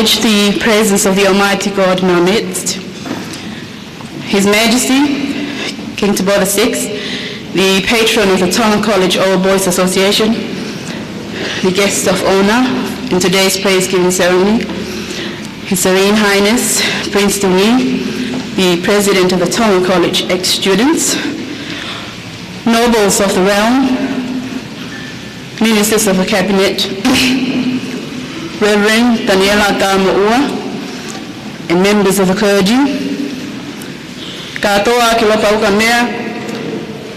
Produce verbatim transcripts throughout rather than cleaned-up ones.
The presence of the Almighty God in our midst. His Majesty, King Tupou the sixth, the patron of the Tonga College Old Boys Association, the guest of honor in today's praise giving ceremony, His Serene Highness Prince Tungī, the President of the Tonga College ex-students, nobles of the realm, ministers of the cabinet, Reverend Taniela Tamoʻua, and members of the clergy, kātoa ʻa e kau palōfita,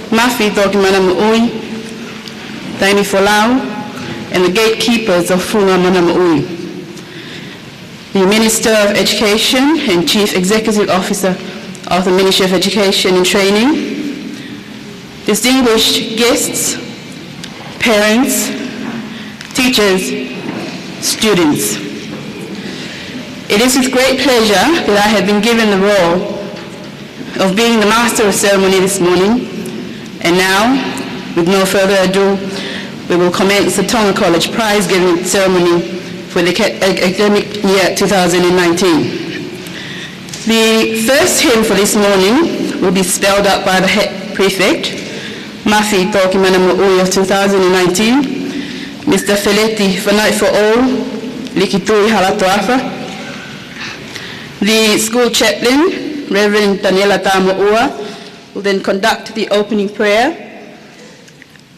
Mafi Toki Mana Moʻui, Taimi Folau, and the gatekeepers of Funga Mana Moʻui, the Minister of Education and Chief Executive Officer of the Ministry of Education and Training, distinguished guests, parents, teachers, students. It is with great pleasure that I have been given the role of being the master of ceremony this morning. And now, with no further ado, we will commence the Tonga College prize giving ceremony for the ca-, ac-, academic year two thousand and nineteen. The first hymn for this morning will be spelled out by the head prefect, Mafi Toki Mana Moʻui of two thousand and nineteen, Mister Feleti Fanaifoʻou Likitui Halatoafa. The school chaplain, Reverend Taniela Tamoʻua, will then conduct the opening prayer,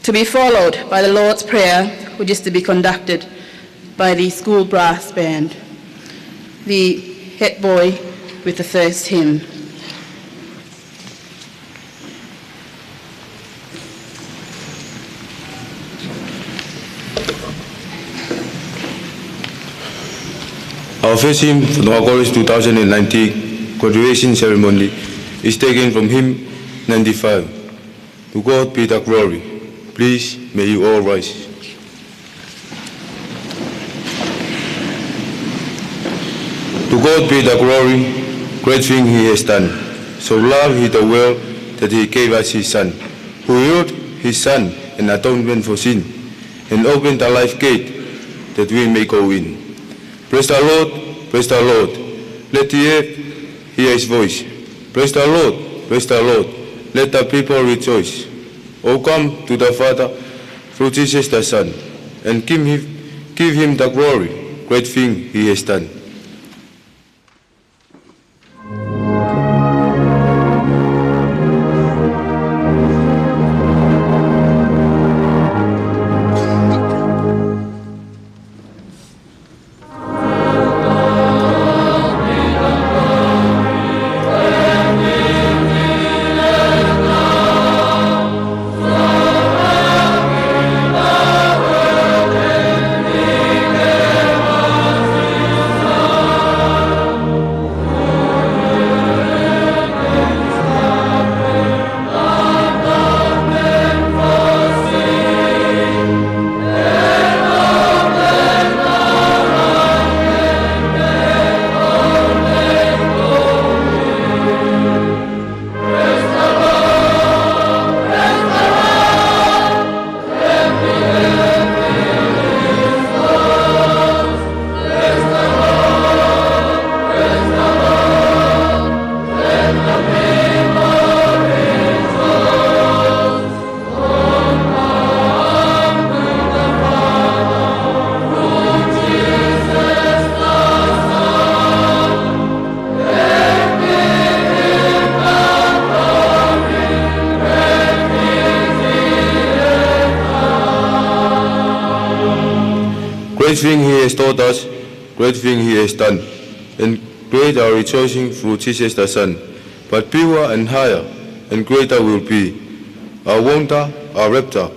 to be followed by the Lord's Prayer, which is to be conducted by the school brass band. The head boy with the first hymn. Our first hymn for the Tonga College two thousand and nineteen graduation ceremony is taken from hymn ninety-five. To God be the glory. Please, may you all rise. To God be the glory, great thing he has done. So loved he the world that he gave us his Son, who healed his Son, an atonement for sin, and opened the life gate that we may go in. Praise the Lord, praise the Lord. Let the earth hear his voice. Praise the Lord, praise the Lord. Let the people rejoice. Oh, come to the Father through Jesus the Son, and give him, give him the glory. Great thing he has done. Great thing he has taught us, great thing he has done, and great our rejoicing through Jesus the Son. But pure and higher and greater will be our wonder, our rapture,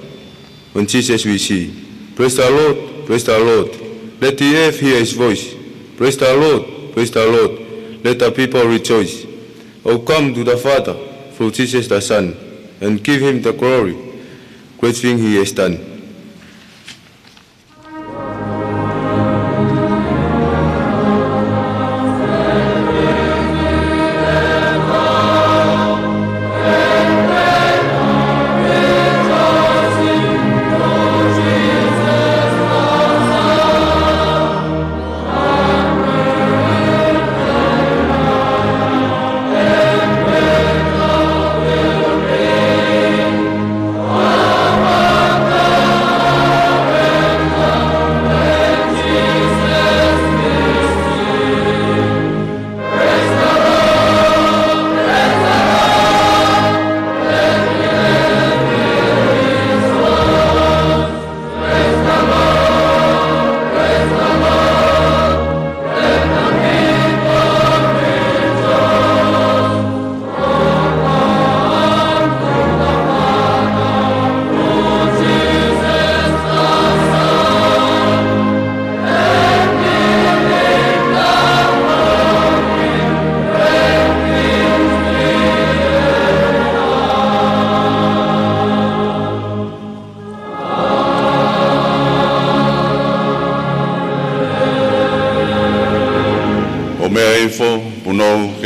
when Jesus we see. Praise the Lord, praise the Lord. Let the earth hear his voice. Praise the Lord, praise the Lord. Let the people rejoice. Oh, come to the Father through Jesus the Son, and give him the glory. Great thing he has done.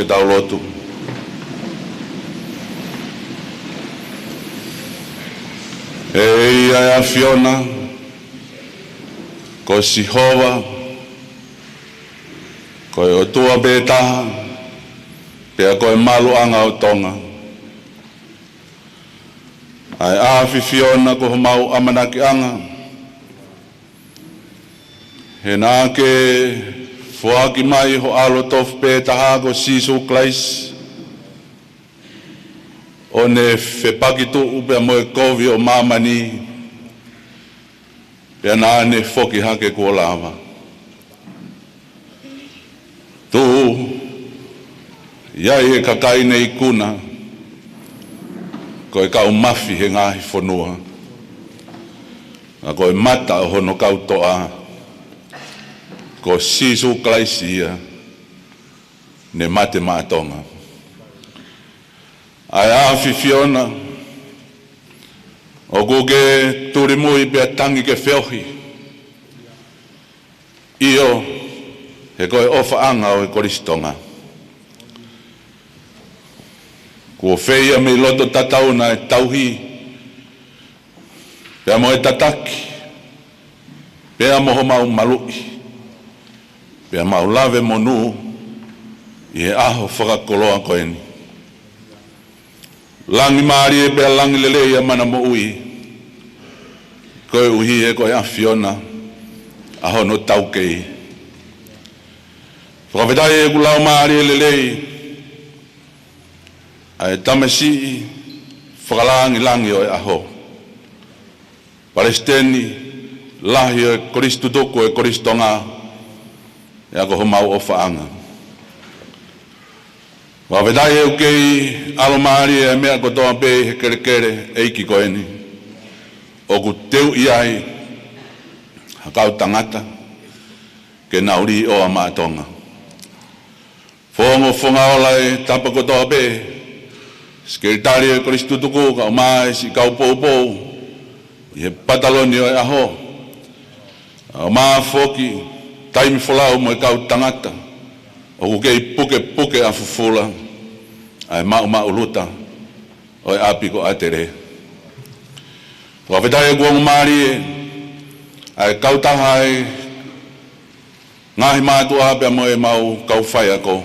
Tau lotu. ʻE ʻi ai ʻa e ʻAfiona, ko Sihova, ko e ʻOtua pē taha, pea ko e maluʻanga ʻo Tonga. ʻA e ʻAfiona ko homau ʻamanakiʻanga, he naʻa ke foaki mai ho ʻAlo tofu pē taha ko Sīsū Kalaisi, ʻo ne fepakituʻu pea mo e kovi ʻo māmani, pea naʻa ne foki hake kuo lava. Tuʻu ia ʻi he kakai ne ikuna ko e kau mafi he ngaahi fonua, ka ko e mata ʻo hono kau toʻa, ko Sīsū Kalaisi ia, ne mate maʻa Tonga. ʻA e ʻAfiona, ʻoku ke tulimui pea tangi ke feohi. ʻIo, he ko e ʻofaʻanga ʻo e Kolisi Tonga. Kuo feia mei loto tatau naʻe tauhi pea mo e tataki, pea mo homau maluʻi, pea mau lave monū ʻi he ʻaho fakakoloa ko eni. Langi mālie pea langi lelei ʻa mana moʻui, koeʻuhi he ko e ʻAfiona ʻa hono taukei. Fakafetaʻi ʻeku laumālie lelei, ʻa e tamasiʻi fakalangilangi ʻo e ʻaho, Palesiteni Lahi ʻo e Kolisi Tutuku ʻo e Kolisi Tonga, ʻa ia ko homau ʻofaʻanga. Fakafetaʻi ʻoku kei ʻalomālie ʻa e meʻa kotoa pē he kelekele ʻeiki ko eni, ʻoku teuʻi ai ha kau tangata ke nau līʻoa maʻa Tonga. Fofonga ola e tapa kotoa pē, Sekelitali ʻo e Kolisi Tutuku, kae ʻumaʻā e siʻi kau poupou ʻi he pataloni ʻo e ʻaho, kae ʻumaʻā foki taimi folau mo e kau tangata ʻoku kei pukepuke ʻa fufula ʻa e maʻumaʻuluta ʻo e ʻapi ko ʻAtele. Fakafetaʻi ʻoku ongo mālie ʻa e kautaha ʻa e ngaahi mātuʻa pea mo ʻemau kau faiako,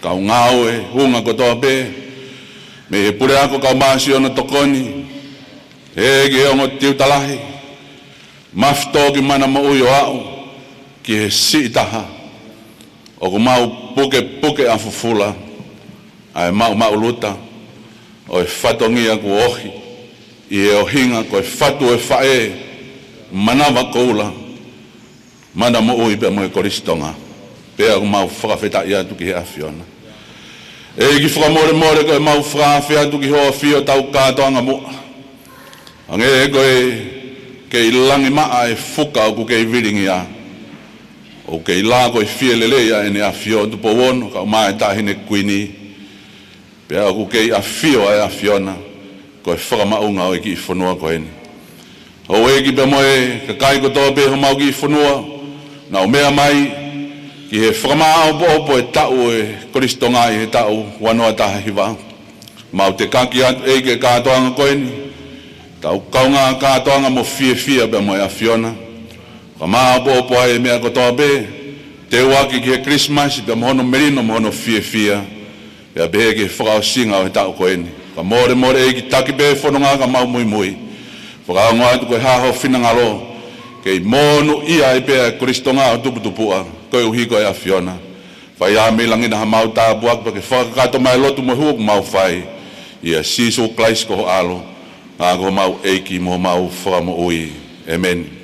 kau ngāue, unga kotoa pē, mei he puleako kae ʻumaʻā siʻono tokoni, ʻa e ki he ongo tiuta lahi, mafi toki mana moʻui ʻo aʻu ki he siʻi taha ʻoku mau pukepuke ʻa fufula ʻa e maʻumaʻuluta ʻo e fatongia kuo ohi ʻi he ʻuhinga ko e fatu ʻo e faʻē, manava koula, mana moʻui pea mo e Kolisi Tonga. Pea ʻoku mau fakafetaʻi atu ki he ʻAfiona. ʻEiki, fakamolemole ko ʻemau fakaafe atu ki hoʻo ʻAfio ʻetau kātoanga muʻa. Hangē ko e kei langi maʻa e fuka ʻoku kei vilingia, ʻoku kei lā ko e fie lelei ʻa ʻEne ʻAfio Tupou Ono, kae ʻumaʻā e Taʻahine Kuini, pea ʻoku kei ʻafio ʻa e ʻAfiona ko e fakamaʻunga ʻo e kiʻi fonua ko eni. Houʻeiki pea mo e kakai kotoa pē homau kiʻi fonua, nau meʻa mai ki he fakamāʻopoʻopo e taʻu ʻo e Kolisi Tonga ʻi he taʻu ua noa taha hiva. Mau tekaki atu ʻEiki e kātoanga ko eni, tau kaungā kātoanga mo fiefia pea mo e ʻAfiona. Fakamāʻopoʻopo ai e meʻa kotoa pē, teuaki ki he Kilisimasi pea mo hono melino mo hono fiefia, pea pehē ki he fakaʻosinga ʻo e taʻu ko eni. Fakamolemole ʻEiki, taki pē fononga ka mau muimui. Fakaongo atu ko e hā ho finangalo, kei monūʻia ai pē ʻa e Kolisi Tonga ʻo tuputupuʻa, koeʻuhi ko e ʻAfiona. Fai ā mei langi na hamau tāpuaki pea ke fakakakato mai e lotu mo e hū ʻoku mau fai. ʻIa Sīsū Kalaisi ko ho ʻAlo, ʻa ia ko homau ʻEiki mo homau Fakamoʻui. ʻĒmeni.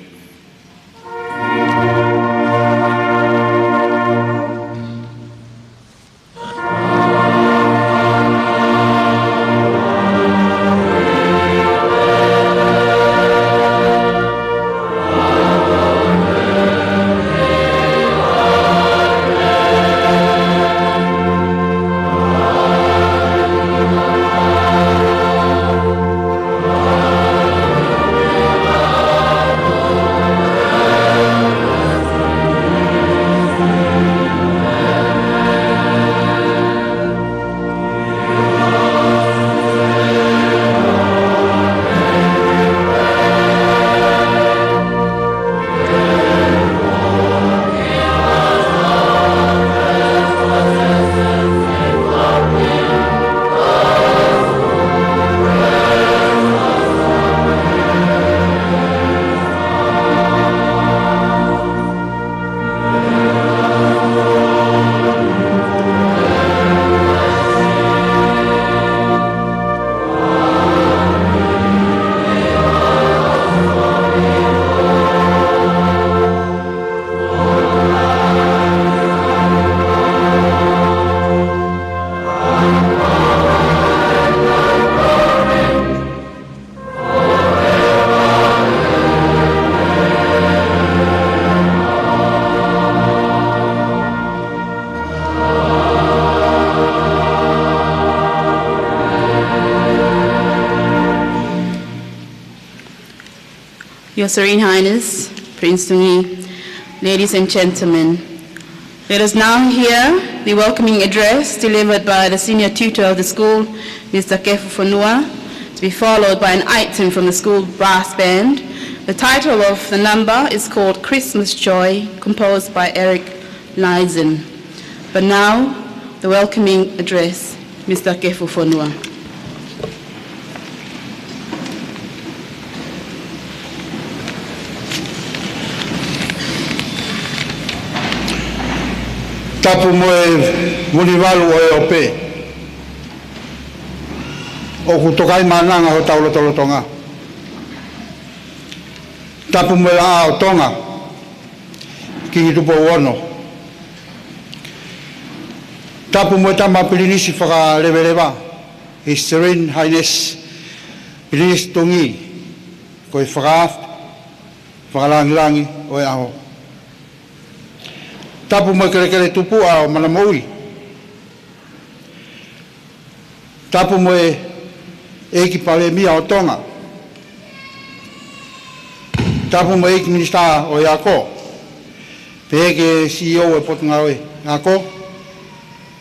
Your Serene Highness, Prince Tungi, ladies and gentlemen, let us now hear the welcoming address delivered by the senior tutor of the school, Mister Kefu Fonua, to be followed by an item from the school brass band. The title of the number is called Christmas Joy, composed by Eric Leisen. But now, the welcoming address, Mister Kefu Fonua. Tapu mo e Vunivalu ʻo e Ope, ʻoku tokaimaʻananga hotau lotolotonga. Tapu mo e Laʻā ʻo Tonga, Kingi Tupou Ono. Tapu mo e Tama Pilinisi Fakaleveleva, His Serene Highness Pilinisi Tungi, ko e fakaafe fakalāngilangi ʻo e ʻaho. Tapu mo e Kelekele Tupuʻa ʻo Manamoʻui. Tapu mo e ʻEiki Palēmia ʻo Tonga. Tapu mo e ʻEiki Minisitā ʻo e Ako, pehē ki he C E O ʻo e Potungāue Ako,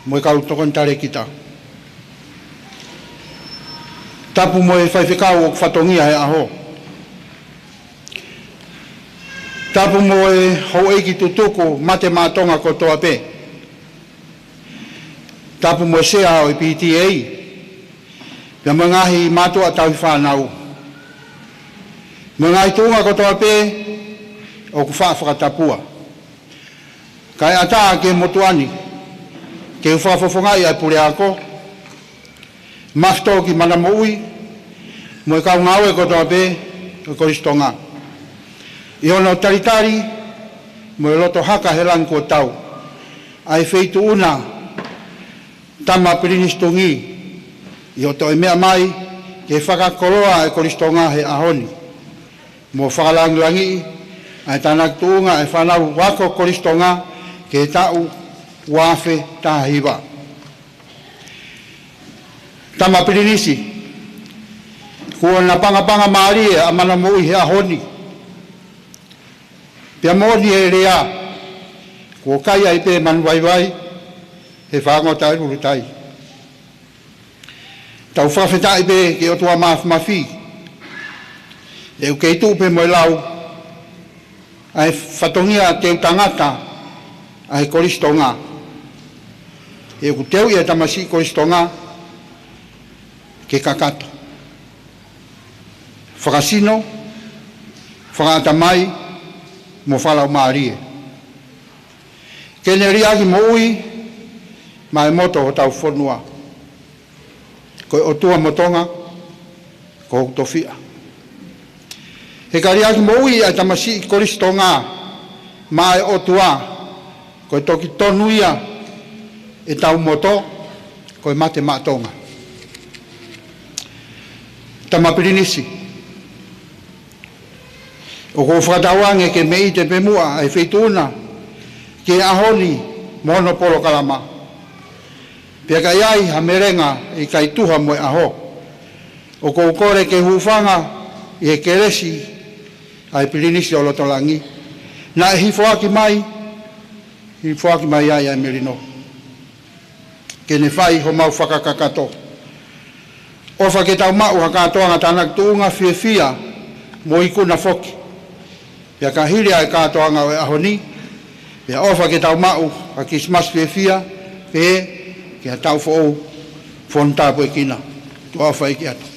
mo e kau tokoni talēkita. Tapu mo e faifekau ʻoku fatongia he ʻaho. Tapu mo e houʻeiki tutuku Mate Maʻa Tonga kotoa pē. Tapu mo e sea ʻo e P T A, pea mo e ngaahi mātuʻa tauhi fānau, mo e ngaahi tuʻunga kotoa pē ʻoku faʻa fakatapua. Kae ʻatā ki he motuʻa ni ke u fakafofongaʻi ʻa e puleako, mafito ki Manamoʻui, mo e kau ngāue kotoa pē ʻo e Kolisi Tonga, ʻi hono talitali mo e loto haka he langi kuo tau, ʻa e Feituʻuna Tama Pilinisi Tungi, ʻi hoʻo toe meʻa mai ke fakakoloa ʻa e Kolisi Tonga he ʻaho ni, mo fakalāngilangiʻi ʻa e tānaki tuʻunga ʻa e fānau ako Kolisi Tonga ki he taʻu ua afe taha hiva. Tama Pilinisi, kuo napangapanga mālie ʻa Manamoʻui he ʻaho ni. Pea moʻoni e lea, kuo kai ai pē manu vaivai he fāngo taʻelulutai. Tau fakafetaʻi pē ki he ʻOtua Māfimafi, he ʻoku kei tuʻu pē mo e lau ʻa e fatongia teu tangata ʻa e Kolisi Tonga, he ʻoku teuʻi ʻa e tamasiʻi Kolisi Tonga ke kakato fakasino, fakaʻatamai, mo fakalaumālie, ke ne liʻaki moʻui maʻa e moto hotau fonua. Ko e ʻOtua mo Tonga ko hoku tofiʻa. He ka liʻaki moʻui ʻa e tamasiʻi Kolisi Tonga maʻa e ʻOtua, ko e toki tonu ia ʻetau moto, ko e Mate Maʻa Tonga. Tama Pilinisi, ʻoku ou fakatauange ke meʻite pē muʻa ʻa e Feituʻuna ki he ʻaho ni mo hono polokalama. Pea ka ʻi ai ha melenga ʻe ʻikai tuha mo e ʻaho, ʻoku ou kole ke hūfanga ʻi he kelesi ʻa e Pilinisi ʻo Lotolangi, naʻe hifoaki mai, hifoaki mai ai ʻa e melino, ke ne fai homau fakakakato. ʻOfa ke tau maʻu ha kātoanga tānaki tuʻunga fiefia mo ikuna foki. Pea ka hili ʻa e kātoanga ʻo e ʻaho ni, pea ʻofa ke tau maʻu ha Kilisimasi fiefia pē ki ha taʻu foʻou fonu tāpuekina. Tuʻa ʻofa ʻeiki atu.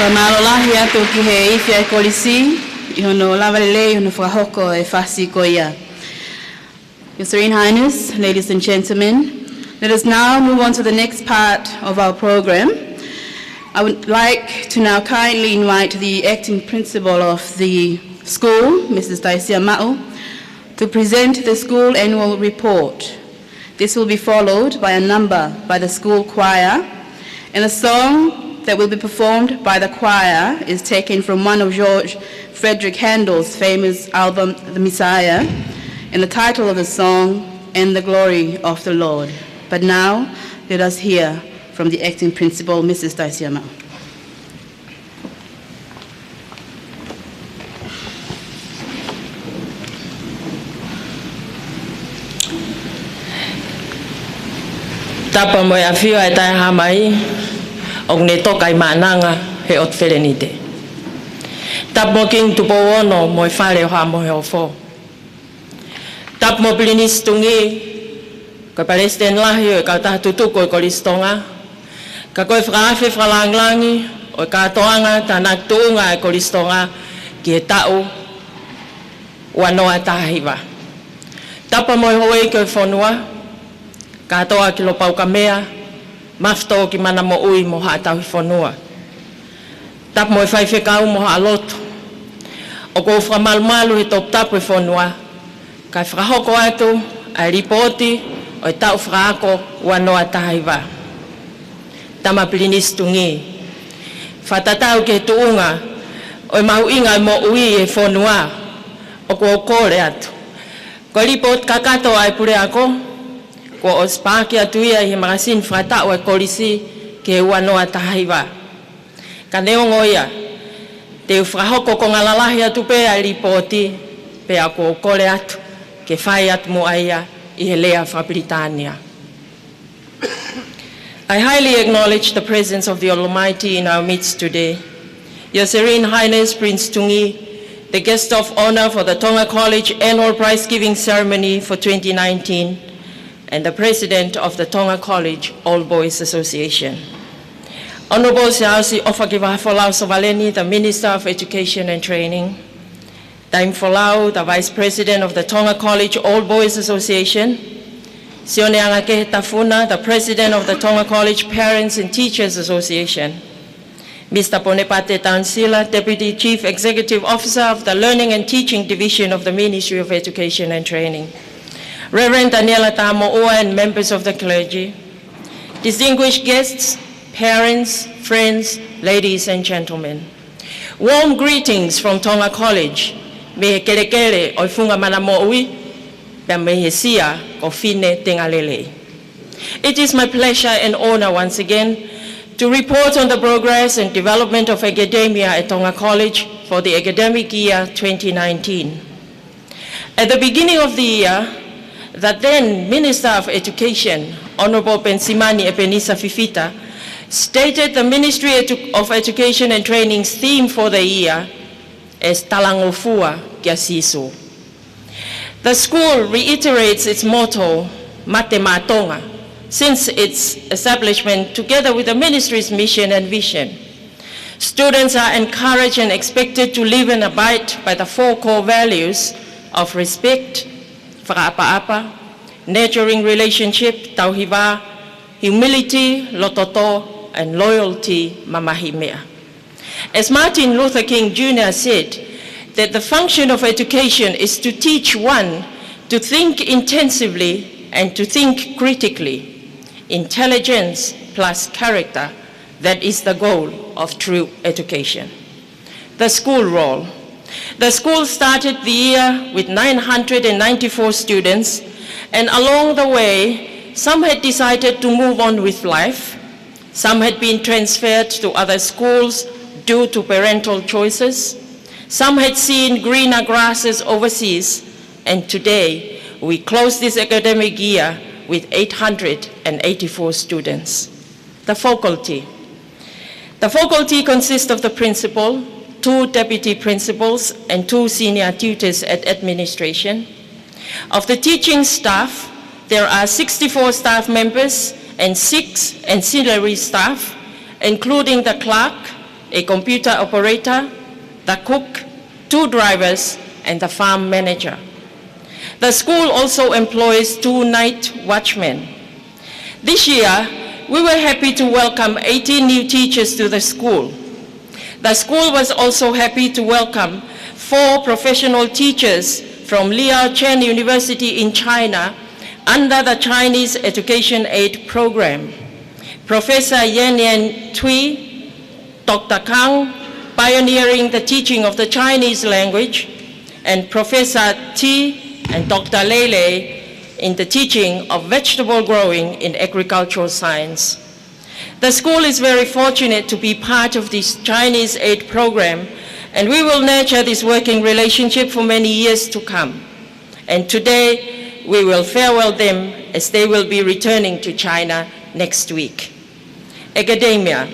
Fakamālō lahi atu ki he ifi ʻa e kolisi, ʻi hono lava lelei hono fakahoko e fasi ko ia. Your Serene Highness, ladies and gentlemen, let us now move on to the next part of our program. I would like to now kindly invite the acting principal of the school, Missus Taisia Maʻu, to present the school annual report. This will be followed by a number by the school choir, and the song that will be performed by the choir is taken from one of George Frederick Handel's famous album, The Messiah, and the title of the song, And the Glory of the Lord. But now, let us hear from the acting principal, Missus Taisia Maʻu. Tapu mo e ʻafio ʻa e Taʻehāmai, ʻoku ne toka ʻi Maʻananga he ʻotu felenite. Tapu mo Kingi Tupou Ono mo e Fale ʻo Haʻa Moheofo. Tapu mo Pilinisi Tungī, ko e Palesiteni Lahi ʻo e Kautaha Tutuku ʻo e Kolisi Tonga, ka ko e fakaafe fakalāngilangi ʻo e kātoanga tānaki tuʻunga ʻa e Kolisi Tonga ki he taʻu ua noa taha hiva. Tapu mo e houʻeiki ʻo e fonua, kātoa ki Lopaukamea, Mafutokimana Moʻui mo Haʻa Tauhi Fonua. Tapu mo e faifekau mo haʻa lotu. ʻOku ou fakamalumalu he toputapu ʻo e fonua, kae fakahoko atu ʻa e lipooti ʻo e taʻu fakaako ua noa taha hiva. Tama Pilinisi Tungī, fakatatau ki he tuʻunga ʻo e mahuʻinga ʻo e moʻui ʻi he fonua, ʻoku ou kole atu ko e lipooti kakato ʻa e puleako, kuo ʻosi paaki atu ia ʻi he makasini fakataʻu ʻa e kolisi ki he ua noa taha hiva. Ka neongo ia, te u fakahoko konga lalahi atu pē ʻa e lipooti, pea ʻoku ou kole atu ke fai atu muʻa ia ʻi he lea fakapilitānia. I highly acknowledge the presence of the Almighty in our midst today. Your Serene Highness Prince Tungī, the Guest of Honor for the Tonga College Annual Prize Giving Ceremony for twenty nineteen, and the President of the Tonga College Old Boys Association. Honourable Siaosi ʻOfa Kivaha Folau Sovaleni, the Minister of Education and Training. Taimi Folau, the Vice President of the Tonga College Old Boys Association. Sione Angakehe Tafuna, the President of the Tonga College Parents and Teachers Association. Mister Ponepate Taunisila, Deputy Chief Executive Officer of the Learning and Teaching Division of the Ministry of Education and Training. Reverend Taniela Tamoʻua and members of the clergy. Distinguished guests, parents, friends, ladies and gentlemen. Warm greetings from Tonga College, mei he kelekele ʻo e Funga Mana Moʻui, pea mei he sia ko Fine Tengalelei. It is my pleasure and honor once again to report on the progress and development of academia at Tonga College for the academic year twenty nineteen. At the beginning of the year, the then Minister of Education, Honourable Pensimani Epenisa Fifita, stated the Ministry Edu-, of Education and Training's theme for the year as Talangofua kia Sīsū. The school reiterates its motto, Mate Maʻa Tonga, since its establishment, together with the ministry's mission and vision. Students are encouraged and expected to live and abide by the four core values of respect, fakaʻapaʻapa, nurturing relationship, tauhi vā, humility, loto tō, and loyalty, mamahi meʻa. As Martin Luther King Junior said, that the function of education is to teach one to think intensively and to think critically. Intelligence plus character, that is the goal of true education. The school role. The school started the year with nine hundred and ninety-four students, and along the way, some had decided to move on with life, some had been transferred to other schools due to parental choices, some had seen greener grasses overseas, and today we close this academic year with eight hundred and eighty-four students. The faculty. The faculty consists of the principal, two deputy principals, and two senior tutors at administration. Of the teaching staff, there are sixty-four staff members and six ancillary staff, including the clerk, a computer operator, the cook, two drivers, and the farm manager. The school also employs two night watchmen. This year, we were happy to welcome eighteen new teachers to the school. The school was also happy to welcome four professional teachers from Liao Cheng University in China under the Chinese Education Aid Program. Professor Yan Yan Tui, Doctor Kang, pioneering the teaching of the Chinese language, and Professor Ti and Doctor Lei Lei in the teaching of vegetable growing in agricultural science. The school is very fortunate to be part of this Chinese aid program, and we will nurture this working relationship for many years to come. And today, we will farewell them as they will be returning to China next week. Academia.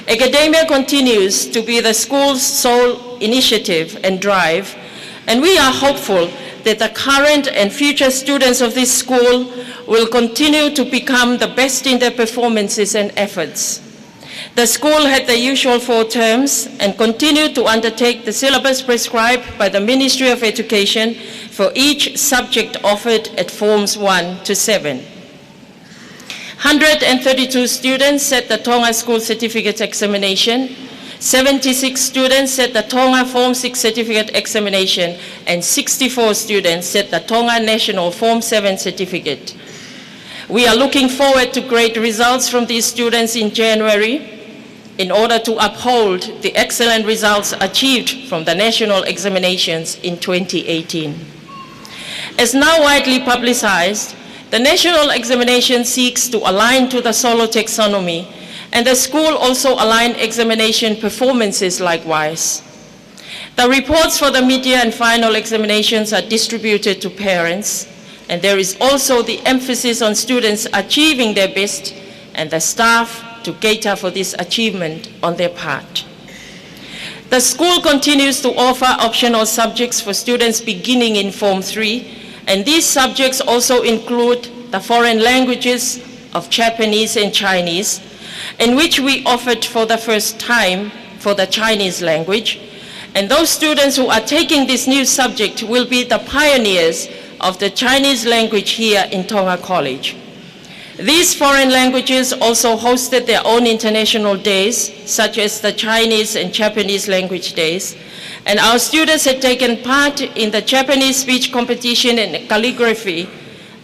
Academia continues to be the school's sole initiative and drive, and we are hopeful that the current and future students of this school will continue to become the best in their performances and efforts. The school had the usual four terms and continued to undertake the syllabus prescribed by the Ministry of Education for each subject offered at forms one to seven. Hundred and thirty-two students sat the Tonga School Certificate Examination, seventy-six students sat the Tonga Form six Certificate Examination, and sixty-four students sat the Tonga National Form seven Certificate. We are looking forward to great results from these students in January in order to uphold the excellent results achieved from the national examinations in twenty eighteen. As now widely publicized, the national examination seeks to align to the Solo taxonomy, and the school also aligned examination performances likewise. The reports for the mid-year and final examinations are distributed to parents, and there is also the emphasis on students achieving their best and the staff to cater for this achievement on their part. The school continues to offer optional subjects for students beginning in Form three, and these subjects also include the foreign languages of Japanese and Chinese, in which we offered for the first time for the Chinese language, and those students who are taking this new subject will be the pioneers of the Chinese language here in Tonga College. These foreign languages also hosted their own international days, such as the Chinese and Japanese language days, and our students had taken part in the Japanese speech competition and calligraphy,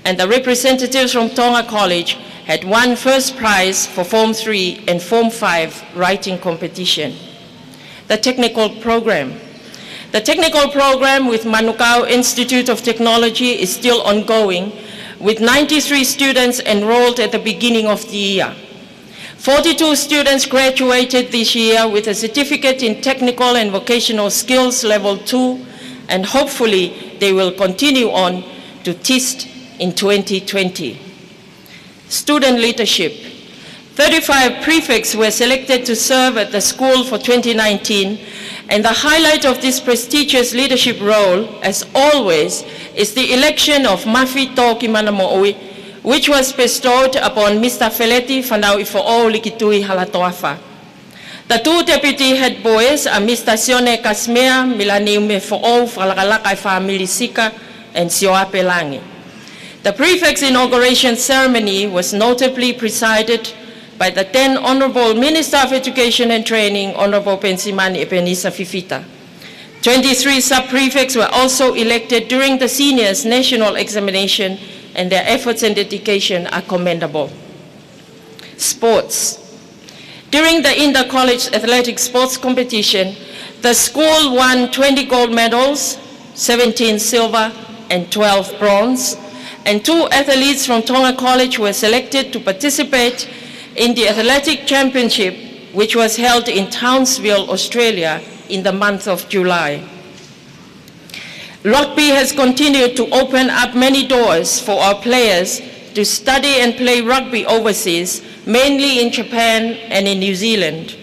and the representatives from Tonga College had won first prize for Form three and Form five writing competition. The technical program. The technical program with Manukau Institute of Technology is still ongoing, with ninety-three students enrolled at the beginning of the year. Forty-two students graduated this year with a certificate in technical and vocational skills level two, and hopefully they will continue on to TIST in twenty twenty. Student leadership. Thirty-five prefects were selected to serve at the school for twenty nineteen, and the highlight of this prestigious leadership role, as always, is the election of Mafi Tokimanamo'ui, which was bestowed upon Mister Feleti Fanauʻifoʻou Likitui Halatoafa. The two deputy head boys are Mister Sione Kasimea Milaniume Foʻou Fakalakalaka e Fāmili Sika and Sioape Langi. The prefect's inauguration ceremony was notably presided by the then Honourable Minister of Education and Training, Honourable Pensimani Epenisa Fifita. Twenty-three sub-prefects were also elected during the seniors' national examination, and their efforts and dedication are commendable. Sports. During the inter-college athletic sports competition, the school won twenty gold medals, seventeen silver and twelve bronze, and two athletes from Tonga College were selected to participate in the athletic championship, which was held in Townsville, Australia, in the month of July. Rugby has continued to open up many doors for our players to study and play rugby overseas, mainly in Japan and in New Zealand.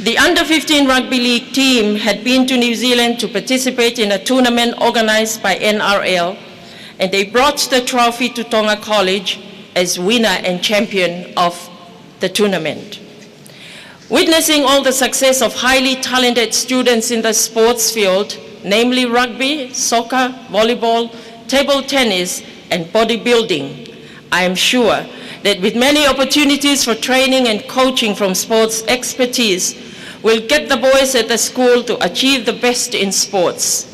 The under fifteen rugby league team had been to New Zealand to participate in a tournament organized by N R L, and they brought the trophy to Tonga College as winner and champion of the tournament. Witnessing all the success of highly talented students in the sports field, namely rugby, soccer, volleyball, table tennis, and bodybuilding, I am sure that with many opportunities for training and coaching from sports expertise, will get the boys at the school to achieve the best in sports.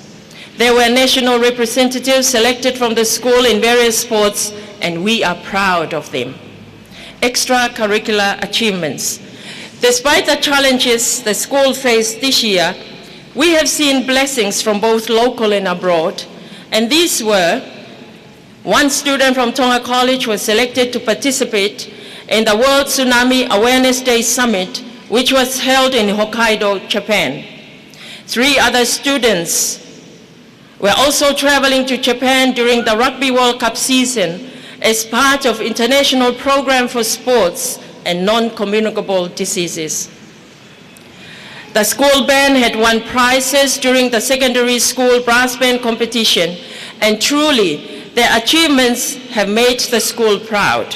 There were national representatives selected from the school in various sports, and we are proud of them. Extracurricular achievements. Despite the challenges the school faced this year, we have seen blessings from both local and abroad, and these were: one student from Tonga College was selected to participate in the World Tsunami Awareness Day Summit, which was held in Hokkaido, Japan. Three other students were also traveling to Japan during the Rugby World Cup season as part of international program for sports and non-communicable diseases. The school band had won prizes during the secondary school brass band competition, and truly, their achievements have made the school proud.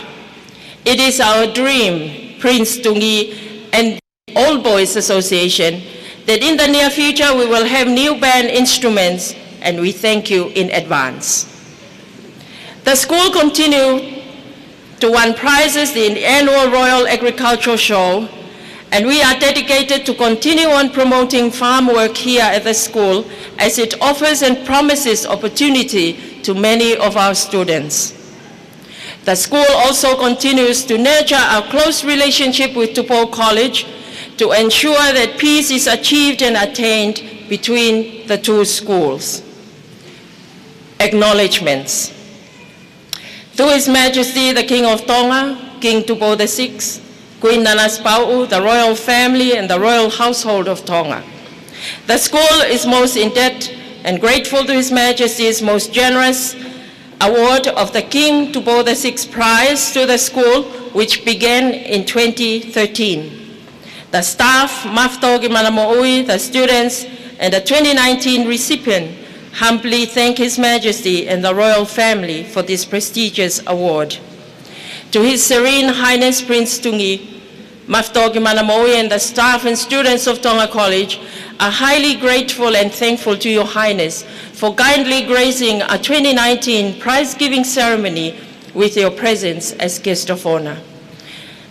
It is our dream, Prince Tungi and Old Boys Association, that in the near future we will have new band instruments, and we thank you in advance. The school continued to win prizes in the annual Royal Agricultural Show, and we are dedicated to continue on promoting farm work here at the school, as it offers and promises opportunity to many of our students. The school also continues to nurture our close relationship with Tupou College to ensure that peace is achieved and attained between the two schools. Acknowledgements. To His Majesty the King of Tonga, King Tupou the sixth, Queen Nanasipauʻu, the royal family and the royal household of Tonga. The school is most in debt and grateful to His Majesty's most generous award of the King Tupou the sixth Prize to the school, which began in twenty thirteen. The staff, Mafatoki Manamoʻui, the students, and the twenty nineteen recipient humbly thank His Majesty and the royal family for this prestigious award. To His Serene Highness Prince Tungi, Mafatoki Manamoʻui, and the staff and students of Tonga College are highly grateful and thankful to Your Highness for kindly gracing our twenty nineteen prize-giving ceremony with your presence as guest of honor.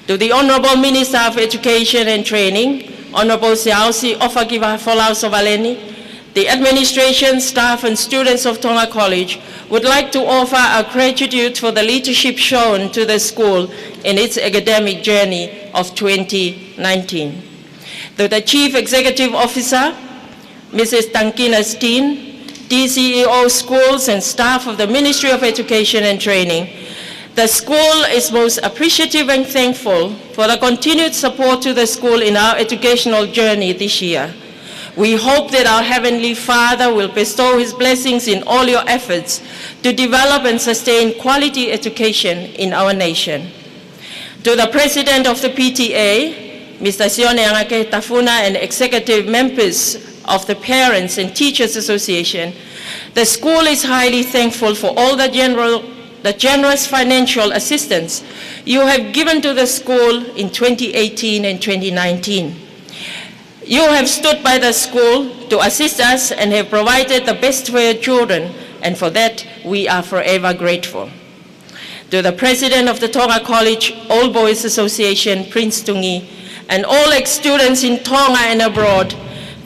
To the Honorable Minister of Education and Training, Honorable Siaosi ʻOfaki Vahafolau Sovaleni, the administration, staff, and students of Tonga College would like to offer our gratitude for the leadership shown to the school in its academic journey of twenty nineteen. To the Chief Executive Officer, Missus Tangina Steen, D C E O Schools and staff of the Ministry of Education and Training, the school is most appreciative and thankful for the continued support to the school in our educational journey this year. We hope that our Heavenly Father will bestow His blessings in all your efforts to develop and sustain quality education in our nation. To the President of the P T A, Mister Sione Angakehe Tafuna, and executive members of the Parents and Teachers Association, the school is highly thankful for all the general, the generous financial assistance you have given to the school in twenty eighteen and twenty nineteen. You have stood by the school to assist us and have provided the best for your children, and for that we are forever grateful. To the President of the Tonga College Old Boys Association, Prince Tungi, and all ex-students in Tonga and abroad,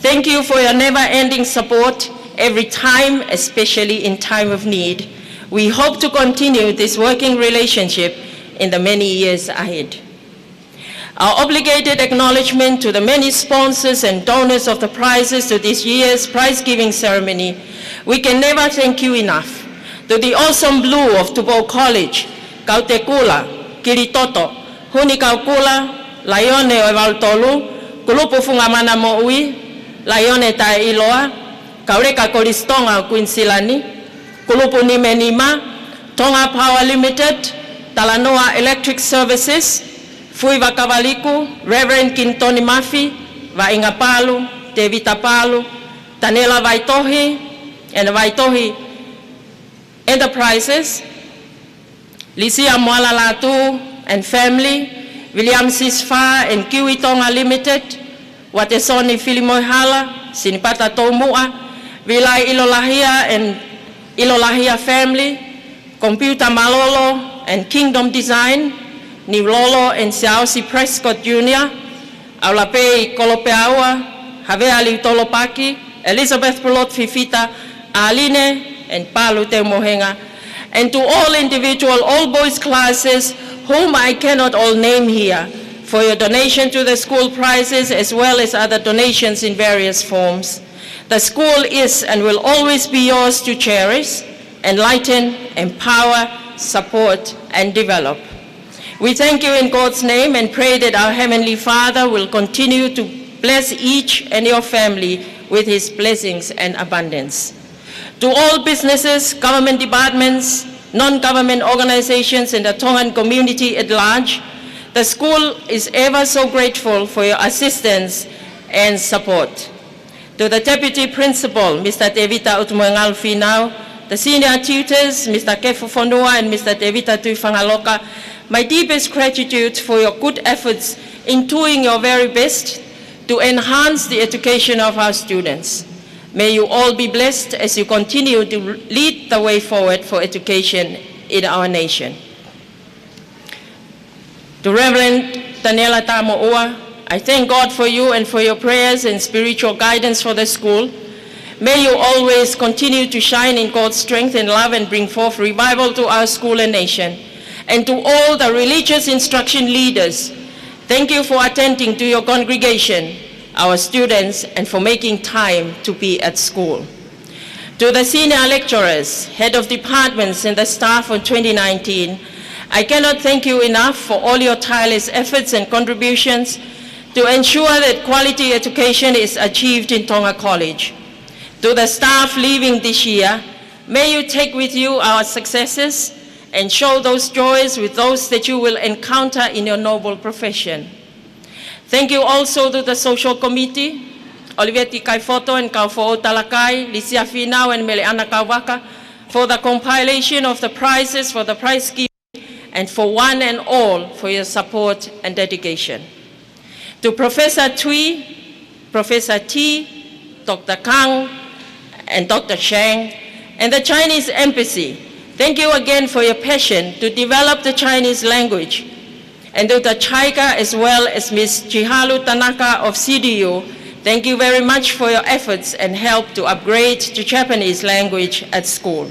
thank you for your never-ending support every time, especially in time of need. We hope to continue this working relationship in the many years ahead. Our obligated acknowledgement to the many sponsors and donors of the prizes to this year's prize-giving ceremony. We can never thank you enough. To the Awesome Blue of Tupou College, Kautekula, Kilitoto, Huni Kaukula, Laione ʻo e Valu Tolu, Kulupu Funga Manamoʻui, Laione Taʻeʻiloa, Kauleka Kolisi Tonga ʻo Kuinisilani, Kulupu Nima Nima, Tonga Power Limited, Talanoa Electric Services, Fui Vakavaliku, Reverend Kinitoni Mafi, Vaʻinga Palu, Tevita Palu, Tanela Vaitohi, and Vaitohi Enterprises, Lisia Moala Latu and family, William Sisfa and Kiwi Tonga Limited, Watesoni Filimoehala, Sinipata Toumuʻa, Vilai ʻIlolahia and ʻIlolahia family, Computer Malolo and Kingdom Design, Niulolo and Siaosi Prescott Junior, ʻAulapei Kolopeaua, Havea Liutolopaki, Elizabeth Pulot Fifita, Aline and Palu Teumohenga, and to all individual all boys classes whom I cannot all name here, for your donation to the school prizes as well as other donations in various forms. The school is and will always be yours to cherish, enlighten, empower, support, and develop. We thank you in God's name and pray that our Heavenly Father will continue to bless each and your family with his blessings and abundance. To all businesses, government departments, non-government organizations, and the Tongan community at large, the school is ever so grateful for your assistance and support. To the Deputy Principal, Mister Tevita Utumoengalu Finau, the senior tutors, Mister Kefu Fonua and Mister Tevita Tuifangaloka, my deepest gratitude for your good efforts in doing your very best to enhance the education of our students. May you all be blessed as you continue to lead the way forward for education in our nation. To Reverend Daniela Tamoʻua, I thank God for you and for your prayers and spiritual guidance for the school. May you always continue to shine in God's strength and love and bring forth revival to our school and nation. And to all the religious instruction leaders, thank you for attending to your congregation, our students, and for making time to be at school. To the senior lecturers, head of departments, and the staff of twenty nineteen, I cannot thank you enough for all your tireless efforts and contributions to ensure that quality education is achieved in Tonga College. To the staff leaving this year, may you take with you our successes and show those joys with those that you will encounter in your noble profession. Thank you also to the social committee, Oliveti Kaifoto and Kaufoʻou Talakai, Lisia Finau and Meleana Kauvaka, for the compilation of the prizes for the prize giving, and for one and all for your support and dedication. To Professor Tui, Professor T, Doctor Kang, and Doctor Chang, and the Chinese Embassy, thank you again for your passion to develop the Chinese language. And to the JICA as well as Miss Chiharu Tanaka of C D U, thank you very much for your efforts and help to upgrade the Japanese language at school.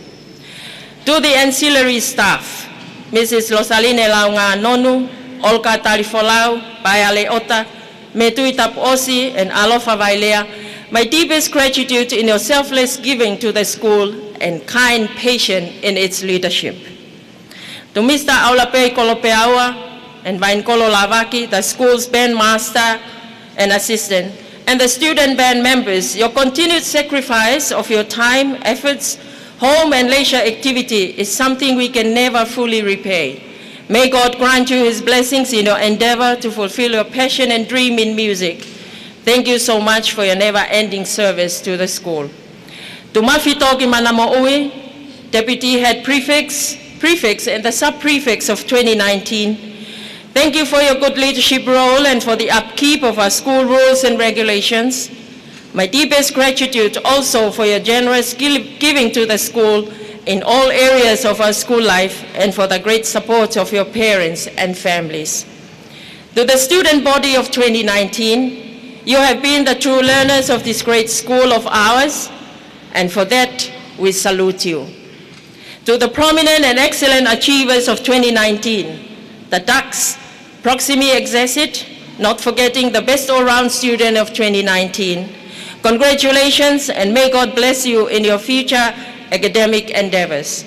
To the ancillary staff, Missus Rosaline Launga Nonu, Olga Talifolau, Paea Leota, Metui Tapuosi, and Alofa Vailea, my deepest gratitude in your selfless giving to the school and kind patient in its leadership. To Mister ʻAulapei Kolopeaua and Vainikolo Lavaki, the school's band master and assistant, and the student band members, your continued sacrifice of your time, efforts, home and leisure activity is something we can never fully repay. May God grant you his blessings in your endeavor to fulfill your passion and dream in music. Thank you so much for your never-ending service to the school. To Mafi Toki Manamoʻui, Deputy Head Prefects, Prefects and the Sub-Prefects of twenty nineteen, thank you for your good leadership role and for the upkeep of our school rules and regulations. My deepest gratitude also for your generous gi-, giving to the school in all areas of our school life and for the great support of your parents and families. To the student body of twenty nineteen, you have been the true learners of this great school of ours, and for that we salute you. To the prominent and excellent achievers of twenty nineteen, the Dux, Proximi Exercit, not forgetting the best all-round student of twenty nineteen, congratulations and may God bless you in your future academic endeavors.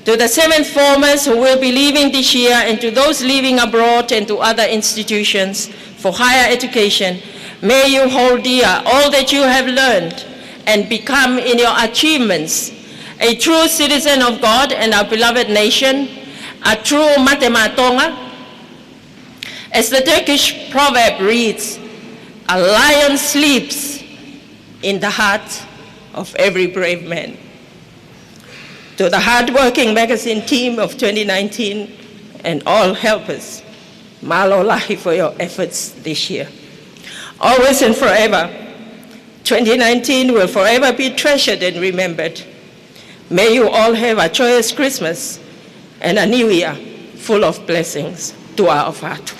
To the seven formers who will be leaving this year and to those leaving abroad and to other institutions for higher education, may you hold dear all that you have learned and become in your achievements a true citizen of God and our beloved nation, a true mate maʻa Tonga. As the Turkish proverb reads, "A lion sleeps in the heart of every brave man." To the hard-working magazine team of twenty nineteen and all helpers, Mālō lahi for your efforts this year. Always and forever, twenty nineteen will forever be treasured and remembered. May you all have a joyous Christmas and a new year full of blessings. Tuʻa ʻofa atu.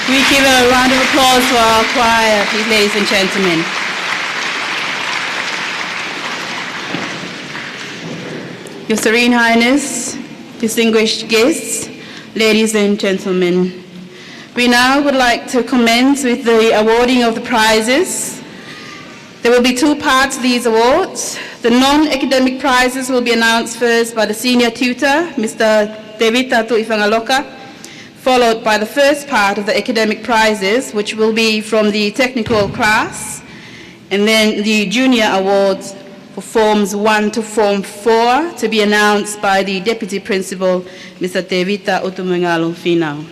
We give a round of applause for our choir, please, ladies and gentlemen. Your Serene Highness, distinguished guests, ladies and gentlemen, we now would like to commence with the awarding of the prizes. There will be two parts to these awards. The non-academic prizes will be announced first by the senior tutor, Mister Tevita Tuʻifangaloka, followed by the first part of the academic prizes, which will be from the technical class, and then the junior awards for forms one to form four to be announced by the deputy principal, Mister Tevita Utumengalo Finau.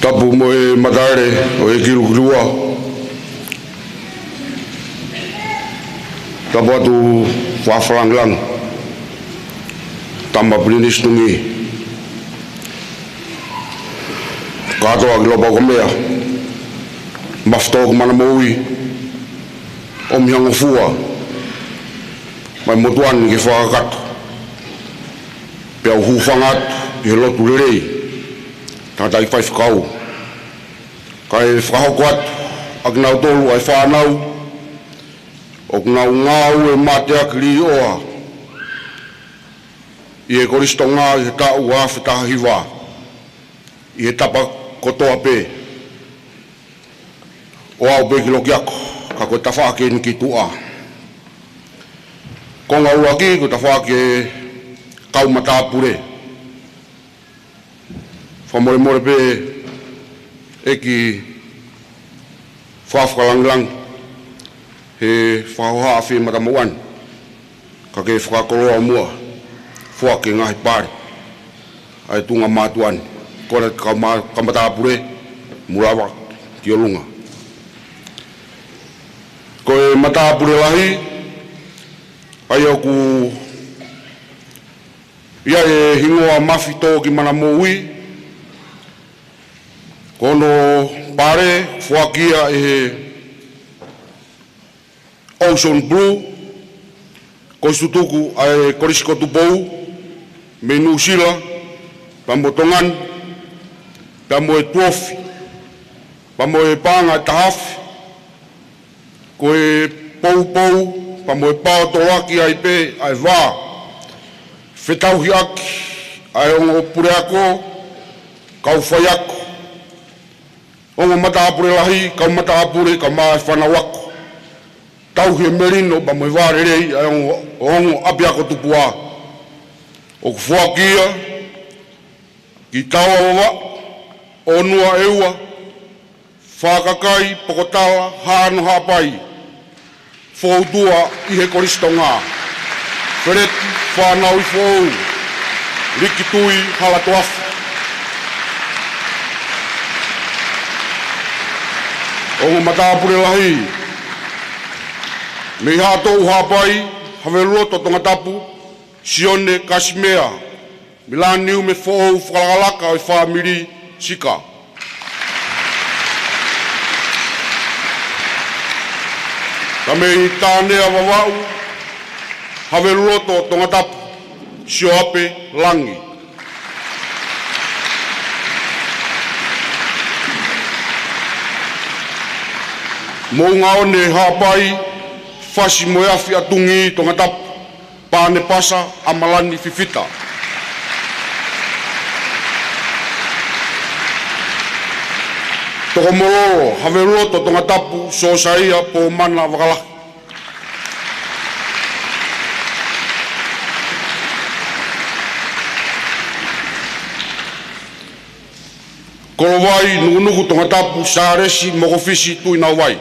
Tapu mo e matale ʻo e kilukilua. Tapu atu fakafakalāngilangi. Tama Pilinisi Tonga. Kātoa ki Lopau Kamea. Mafoto ki Mana Moʻui. ʻOmi ha ngofua mai motuʻa ni ke fakakakato. Pea u hūfanga atu ʻi he lotu lelei. Tangataʻi faifekau, kae fakahoko atu ʻa kinautolu ʻa e fānau ʻoku nau ngāue mateaki līʻoa ʻi he Kolisi Tonga ʻi he taʻu ua afe taha hiva, ʻi he tapa kotoa pē, ʻo aʻu pē ki Lokiako, ka ko e tafaʻaki eni ki tuʻa. Konga ʻuluaki, ko e tafaʻaki e kau matāpule. Fakamolemole pē ʻEiki Fakafakalāngilangi he fakahohaʻa fie matamouʻa ni, ka ke fakakoloa muʻa, foaki e ngaahi pale ʻa e tuʻunga mātuʻa ni. Kole atu kau ma-, kau matāpule, mou lava ki ʻolunga. Ko e matāpule lahi, ʻa ia ʻoku ʻi ai e hingoa Mafi Tōkimana Moʻui, ko hono pale foaki ia ʻe he Ocean Blue, ko e tutuku ʻa e Kolisi ko Tupou mei Nuʻusila, pea mo Tonga ni, pea mo e Tuofi, pea mo e Paʻanga ʻe Taha Afe, ko e poupou, pea mo e paotoloaki ai pē ʻa e vā fetauhiʻaki ʻa e ongo puleako, kau faiako, ongo matāpule lahi, kau matāpule, kae ʻumaʻā e fānau ako. Tauhi e melino pea mo e vā lelei ʻa e ongo, ongo ʻapiako tupuʻa. ʻOku foaki ia ki Taoa Vavaʻu, ʻOnua ʻEua, Fakakai, Pokotala, Haʻano Haʻapai, Foutua ʻi he Kolisi Tonga. Feleti Fānauifoʻou, Likitui Halatoafa. Ongo matāpule lahi, mei Haʻatoʻu Haʻapai, Haveluloto Tongatapu, Sione Kasimea, Milaniume Foʻou, fakalakalaka ʻo e fāmili Sika. Ka mei Tānea Vavaʻu, Haveluloto Tongatapu, Sioape Langi. Moʻungaʻone Haʻapai, Fasi mo e Afi ʻa Tungi Tongatapu, Panepasa ʻAmalani Fifita. Tokomololo, Haveluloto Tongatapu, Sosaia Pomana Vakalahi. Kolovai, Nukunuku Tongatapu, Sālesi Mokofisi Tuʻinauvai.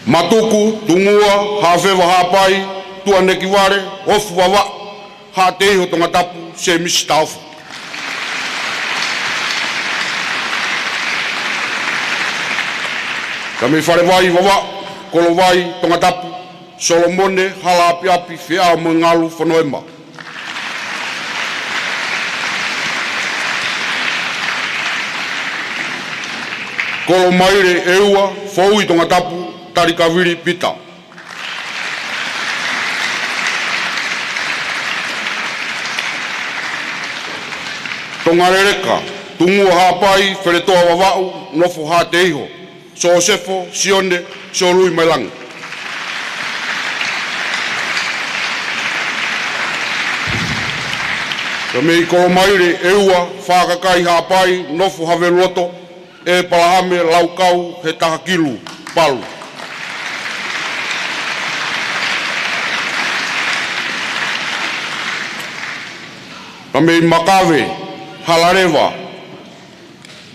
Matuku, Tungua, Haʻafeva Haʻapai, Tuʻanekivale, Ofu Vavaʻu, Haʻateiho Tongatapu, Sēmisi Taofa. Ka mei Falevai Vavaʻu, Kolovai Tongatapu, Solomone Halaʻapiʻapi Feʻaomoengalu Fonoema. Kolomaile ʻEua, Foui Tongatapu, Talikavili Pita. Tongaleleka, Tungua Haʻapai, Feletoa Vavaʻu, Nofo Haʻateiho, Sosefo Sione Solui Mailangi. Ka mei Kolomaile ʻEua, Fakakai Haʻapai, Nofo Haveluloto, ʻEpalahame Laukau Hetahakilu Palu. Ka mei Makave, Halaleva,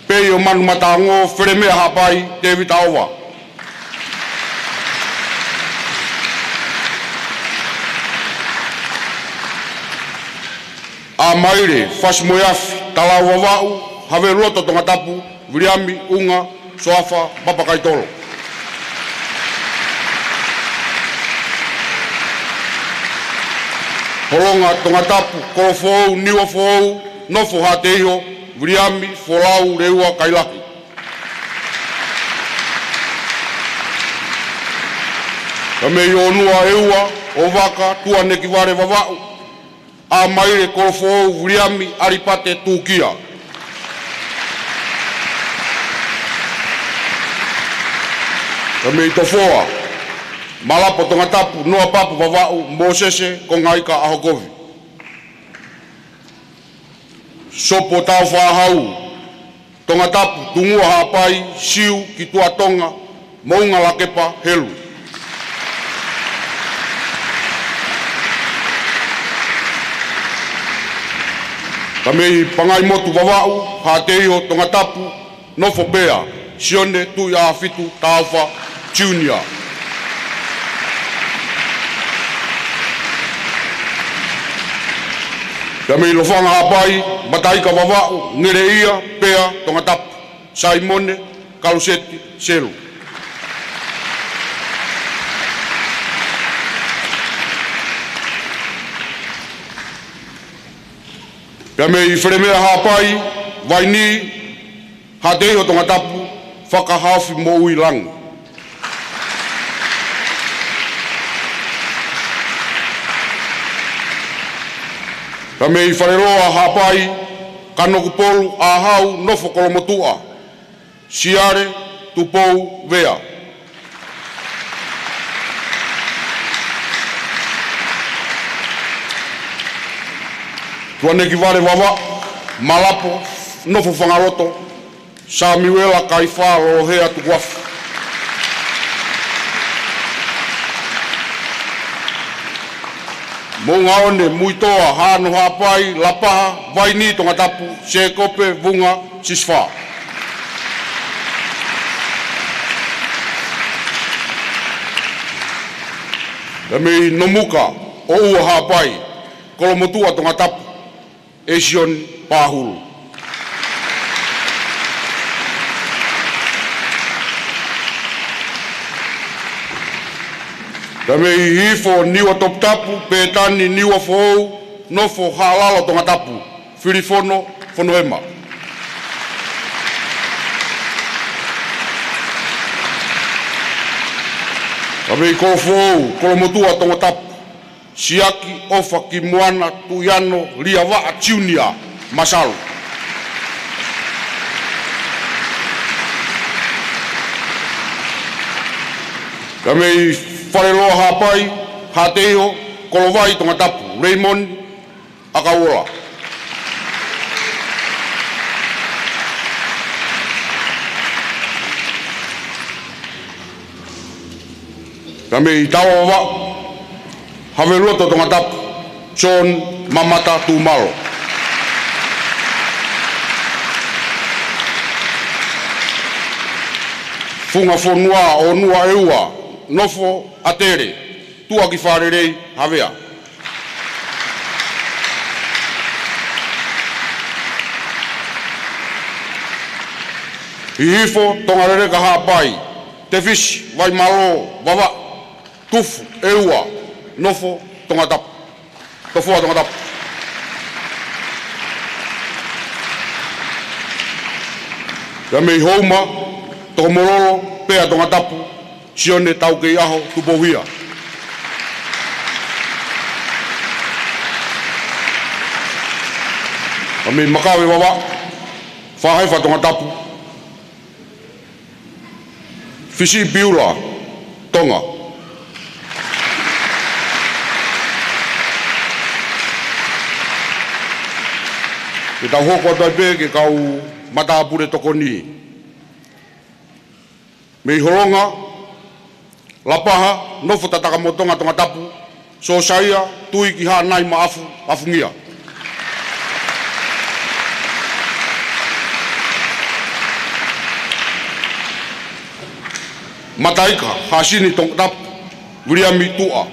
Pei ʻo Manu Matango, Felemea Haʻapai, Tēvita ʻOva. ʻAmaile, Fasi mo e Afi, Talau Vavaʻu, Haveluloto Tongatapu, Viliami ʻUnga Soafa Papakaitolo. Holonga Tongatapu, Kolofoʻou Niuafoʻou, Nofo Haʻateiho, Viliami Folau Leua Kailahi. Pea mei ʻOnua ʻEua, ʻOvaka Tuʻanekivale Vavaʻu, ʻAmaile Kolofoʻou Viliami ʻAlipate Tūkia. Pea mei Tofoa, Malapo Tongatapu Noa Papu Vavaʻu, Mōsese Kongaika ʻAhokovi. Sopu ʻo Tāufaʻāhau, Tongatapu Tungua Haʻapai, Siu ki Tuʻa Tonga, Moʻunga Lakepa Helu. Pea mei Pangaimotu Vavaʻu, Haʻateiho Tongatapu Nofo Pea, Sione Tuʻiʻāfitu Tāufa Junior. Pea mei Lofanga Haʻapai, Mataika Vavaʻu, Ngeleʻia Pea Tongatapu, Saimone Kaluseti Selu. Pea mei Felemea Haʻapai, Vaini, Haʻateiho Tongatapu, Fakahaofi Moʻui Langi. Pea mei Faleloa Haʻapai, Kanokupolu ʻAhau Nofo Kolomotuʻa, Siale Tupou Vea. Tuʻanekivale Vavaʻu, Malapo Nofo Fangaloto, Samiuela Kaifā Lolohea Tukuafu. Moʻunga One, Muitoa Hano Haʻapai, Lapaha, Vaini Tongatapu, Sēkope Vunga Sisifā. Pea mei Nomuka, ʻOua Haʻapai, Kolomotuʻa Tongatapu, ʻEisioni Pāhulu. Pea mei Hihifo, Niua Toputapu, Pētani Niua Foʻou, Nofo Haʻalalo Tongatapu, Filifono Fonohema. Pea mei Kolofoʻou, Kolomotuʻa Tongatapu, Siaki ʻOfa Kimoana Tuʻiano Liavaʻa Junior Masalu. Pea mei Faleloa Haʻapai, Haʻateiho, Kolovai Tongatapu, Raymond ʻAkauola. Pea mei Tāufa Vavaʻu, Haveluoto Tongatapu, John Mamata Tumalo. Funga Fonua, ʻOnua ʻEua, Nofo ʻAtele, Tuʻakifalelei Havea. Hihifo, Tongaleleka Haʻapai, Tefisi Vaimalo Vavaʻu, Tufu ʻEua, Nofo Tongatapu, Tofoa Tongatapu. Pea mei Houma, Tokomololo Pea Tongatapu, Sione Taukeiʻaho Tupouhia. Pea mei Makawe Vavaʻu, Fahefa Tongatapu, Fisi Piula Tonga. Ke tau hoko atu ai pē ki he kau matāpule tokoni. Mei Holonga, Lapaha, Nofo Tatakamotonga Tongatapu, Sōsaia Tuiki Haʻanai Maʻafu, Afungia. Mataika, Hasini Tongatapu, Viliami Tuʻa.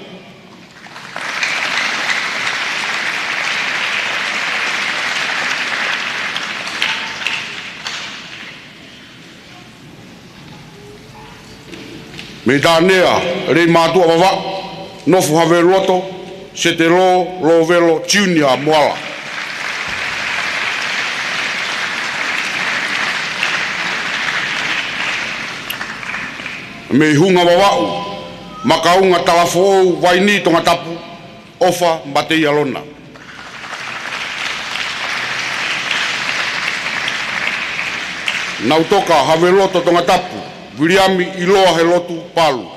Mei Tānea, Leimātuʻa Vavaʻu, Nofo Haveluoto, Setelo Lovelo Junior Moala. Mei Hunga Vavaʻu, Makaunga Talafoʻou Vaini Tongatapu, ʻOfa Mateialona. Nautoka Haveloto Tongatapu, Viliami ʻIloa Helotu Palu.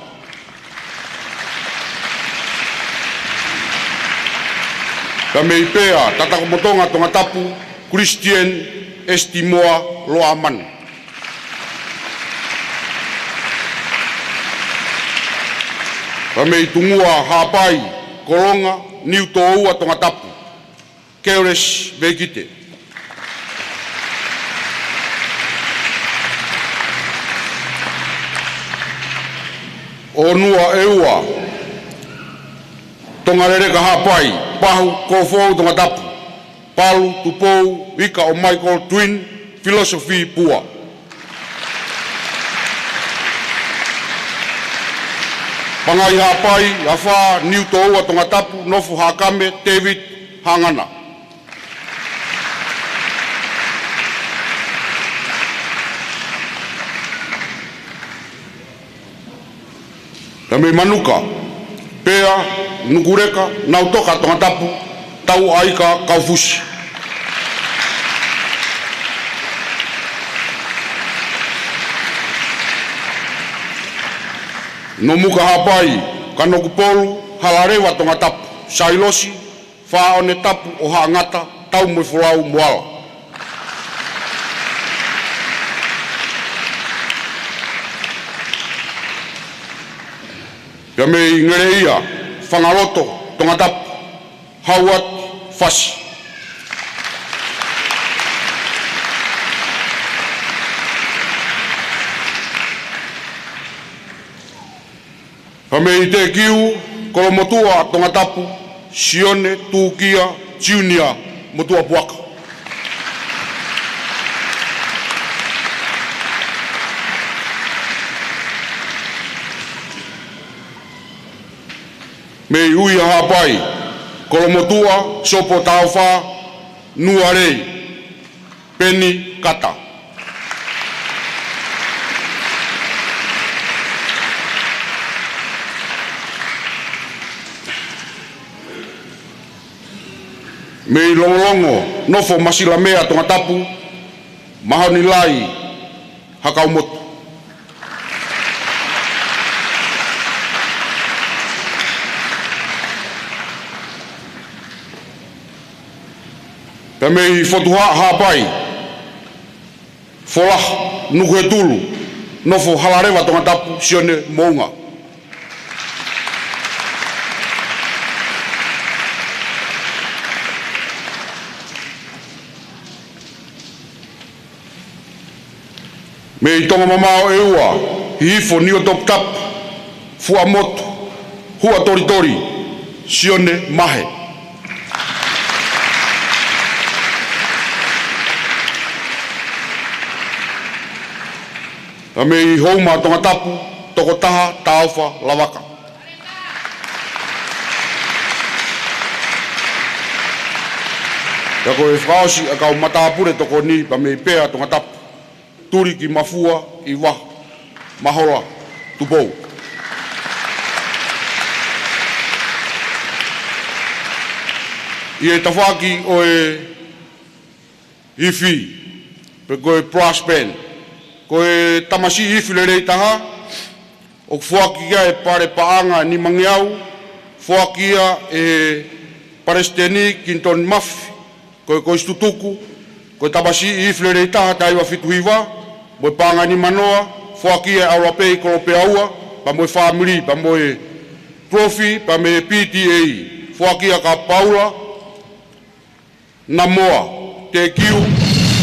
Pea mei Pea, Tatakomotonga Tongatapu, Christian Estimoa Loamanu. Pea mei Tungua Haʻapai, Kolonga, Niutōua Tongatapu, Keles Veikite. ʻOnua ʻEua, Tongaleleka Haʻapai, Pahu Kolofoʻou Tongatapu, Palu Tupou, Ika ʻo Michael Twin, Philosophy Pua. Pangai Haʻapai, Afā, Niutōua Tongatapu, Nofo Haʻakame, David Haʻangana. Pea mei Manuka, Pea, Nukuleka, Nautoka Tongatapu, Tauʻaika Kaufusi. Nomuka Haʻapai, Kanokupolu, Halaleva Tongatapu, Sailosi, Faʻonetapu ʻo Haʻangata, Taumaifolau Moala. Pea mei Ngeleʻia, Fangaloto Tongatapu, Howard Fasi. Pea mei Tekiu, Kolomotuʻa Tongatapu, Sione Tukia Junior Motuʻapuaka. Mei Uia Haʻapai, Kolomotuʻa Sopo Taofa Nualei, Peni Kata. Mei Longolongo, Nofo Masilamea Tongatapu, Mahonilai Hakaumotu. Pea mei Fotuha Haʻapai, Folaha Nukuhetulu, Nofo Halaleva Tongatapu, Sione Mounga. Mei Tonga Mamao ʻEua, Hihifo Niuatoputapu, Fuamotu Huatolitoli, Sione Mahe. Pea mei Houma Tongatapu, Tokotaha Taofa Lavaka. Pea ko e fakaʻosi ʻa e kau matāpule tokoni pea mei Pea Tongatapu, Tulikimafua ʻIvaha Mahola Tupou. ʻI he tafaʻaki ʻo e ifi, pe ko e brass band, ko e tamasiʻi ifi lelei taha, ʻoku foaki ia ʻe Pale Paʻanga Nimangeau, foaki ia ʻe Palesiteni Kinitoni Mafi, ko e kosi tutuku, ko e tamasiʻi ifi lelei taha taha hiva fitu hiva, mo e paʻanga nimanoa, foaki ia ʻe ʻAulapei Kolopeaua, pea mo e fāmili, pea mo e tulofi, pea mei he P T A, foaki ia kia Paula Namoa, Tekiu,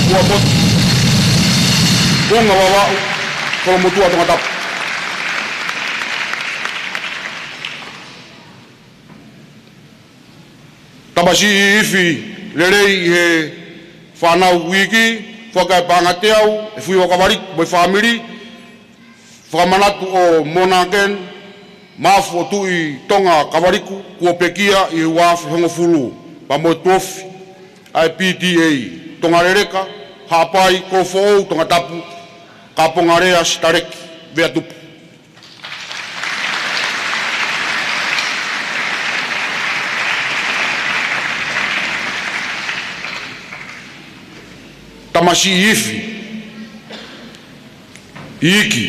Fuamotu, Unga Vavaʻu, Kolomotuʻa Tongatapu. Tamasiʻi ifi lelei ʻi he fānau uiki, foaki ʻe Paʻanga Teau, ʻe Fuiva Kavaliku mo e fāmili, fakamanatu ʻo Monaken, Mafu ʻo Tuʻi Tonga Kavaliku, kuo pekia ʻi he ua afe hongofulu, pea mo e tulofi ʻa e P T A, Tongaleleka Haʻapai Kolofoʻou Tongatapu, Kapongalea Sitaleki Veatupu. Tamasiʻi ifi, iiki,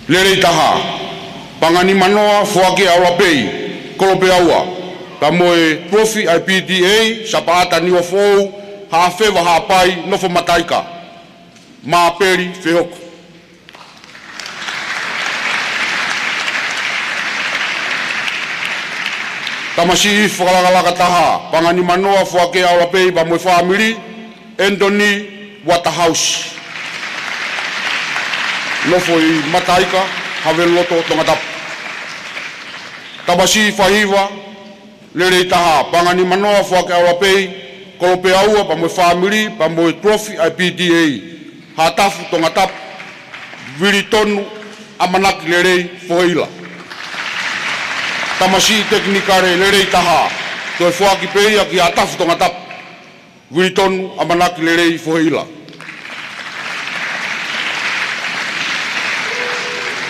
lelei taha, Panganimanoa Foake ʻAulapei, Kolope Aua, pea mo e tuʻofi ʻa e P T A, Sapaʻata Niuafoʻou, Haʻafeva Haʻapai, Nofo Mataika, Māpeli Fehoko. Tamasiʻi fakalakalaka taha, Panganimanoa Foake ʻAulapei pea mo e fāmili, Anthony Waterhouse. Nofo ʻi Mataika, Haveluloto, Tongatapu. Tamasiʻi fakahiva, lelei taha, Panganimanoa Foake ʻAulapei, Kolope Aua pea mo e fāmili, pea mo e tuʻofi ʻa e P T A, Haʻatafu, Tongatapu, Vilitonu ʻAmanaki Lelei Foheila. Tamasiʻi tekinikale lelei taha, toe foaki pē ia ki Haʻatafu, Tongatapu, Vilitonu ʻAmanaki Lelei Foheila.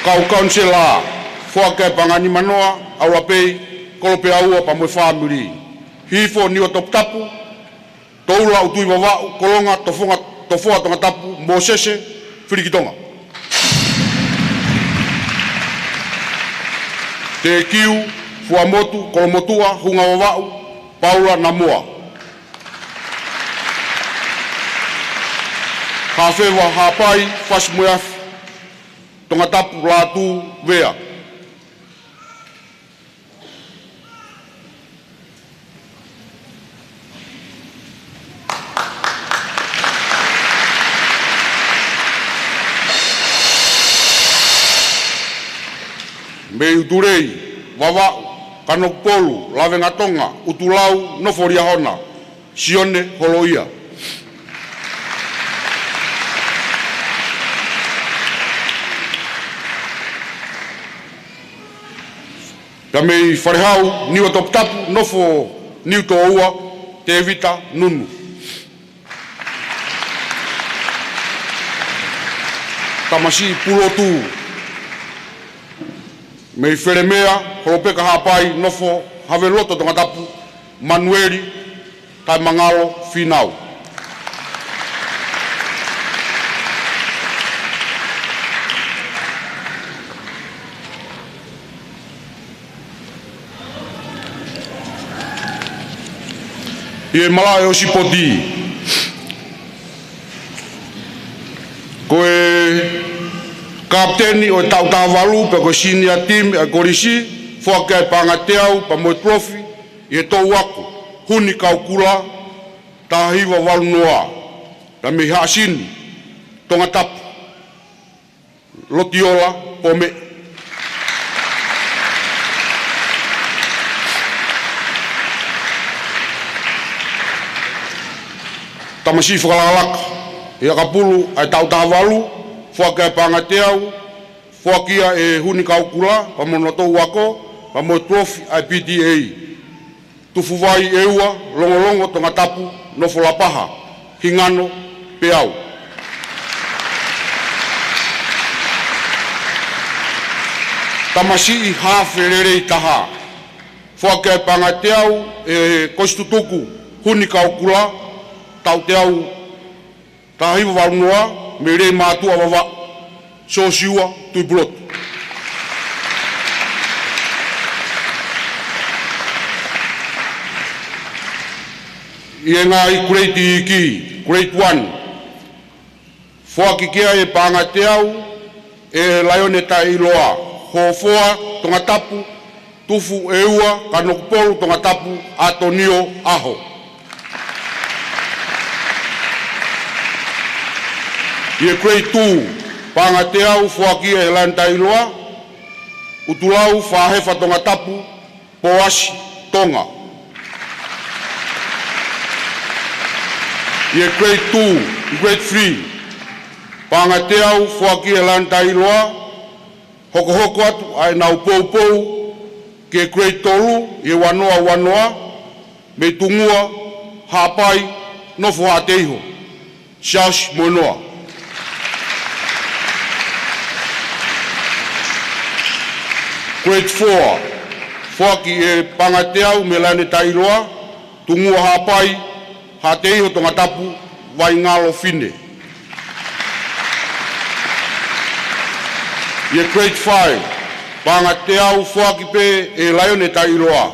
Kau kaunisela, Foake Panganimanoa ʻAulapei, Kolope Aua pea mo e fāmili, Hihifo Niuatoputapu, Toula ʻUtuʻi Vavaʻu, Kolonga Tofonga, Tofoa Tongatapu, Mōsese Filikitonga. Tekiu, Fuamotu, Kolomotuʻa, Hunga Vavaʻu, Paula Namoa. Haʻafeva Haʻapai, Fasi Moeafi, Tongatapu, Lātū Vea. Mei ʻUtulei, Vavaʻu, Kanokupolu, Lavengatonga, ʻUtulau, Nofo Liahona, Sione Holoia. Pea mei Falehau, Niuatoputapu, Nofo Niutōua, Tēvita Nunu. Tamasiʻi Pulotu, mei Felemea, Holopeka Haʻapai, Nofo Haveluloto, Tongatapu, Manueli Taimangalo Fīnau. ʻI he malaʻe ʻo e sipoti, ko e kapiteni ʻo e taʻu taha valu, pea ko e senior team ʻa e kolisi, Foake ʻa e Paʻanga ʻe Teau pea mo e tuʻofi ʻi he toʻu ako, Huni Kaukula, taha hiva valu noa, pea mei Haʻasini, Tongatapu, Lotiola Pome. Tamasiʻi fakalakalaka, ʻi he ʻakapulu ʻa e taʻu taha valu, Foake ʻa e Paʻanga ʻe Teau, foaki ia ʻe Huni Kaukula, pea mo hono toʻu ako, pea mo e tuʻofi ʻa e P T A. Tufuvai ʻEua, Longolongo, Tongatapu, Nofo Lapaha, Hingano, Peau. Tamasiʻi hafe lelei taha, Foake ʻa e Paʻanga ʻe Teau, ʻe Kositutuku Huni Kaukula, taʻu teau taha hiva valu noa, mei Leimātuʻa Vavaʻu, Siosiua Tuʻipulotu. ʻI he ngaahi kuleiti iiki, grade one, foaki ki ai ʻa e Paʻanga ʻe Teau, ʻe Laione Taʻeʻiloa, Hofoa, Tongatapu, Tufu ʻEua, Kanokupolu, Tongatapu, ʻAtonio ʻAho. ʻI he grade two, Paʻanga ʻe Teau, foaki ʻe Laione Taʻeʻiloa, ʻUtulau, Fahefa, Tongatapu, Poasi, Tonga. ʻI he grade two, grade three, Paʻanga ʻe Teau, foaki ʻe Laione Taʻeʻiloa, hokohoko atu ʻa ʻenau poupou ki he grade tolu, ʻi he ua noa ua noa, mei Tungua Haʻapai, Nofo Haʻateiho, Siaosi Moenoa. Grade four, foaki ʻa e Paʻanga ʻe Teau mei Laione Taʻeʻiloa, Tungua Haʻapai, Haʻateiho, Tongatapu, Vaingalo Fine. ʻI he Grade Five, Pangateau, foaki pē ʻe Laione Taʻiloa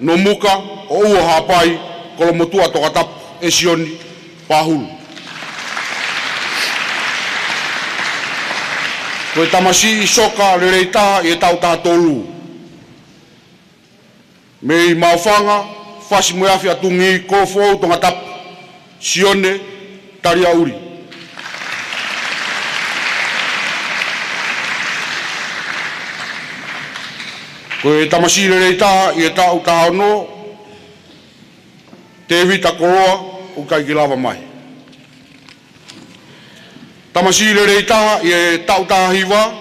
Nomuka ʻo ʻUa Haʻapai, Kolomotuʻa Tongatapu, ʻe Sione Pahulu. Ko e tamasiʻi soka lelei taha ʻi he taʻu taha tolu, mei Maʻufanga, Fasi mo e Afi ʻa Tungi, Kolofoʻou Tongatapu, Sione Taliaʻuli. Ko e tamasiʻi lelei taha ʻi he taʻu taha ono, Tēvita Koloa, ʻoku ʻikai ke lava mai. Tamasiʻi lelei taha ʻi he taʻu taha hiva,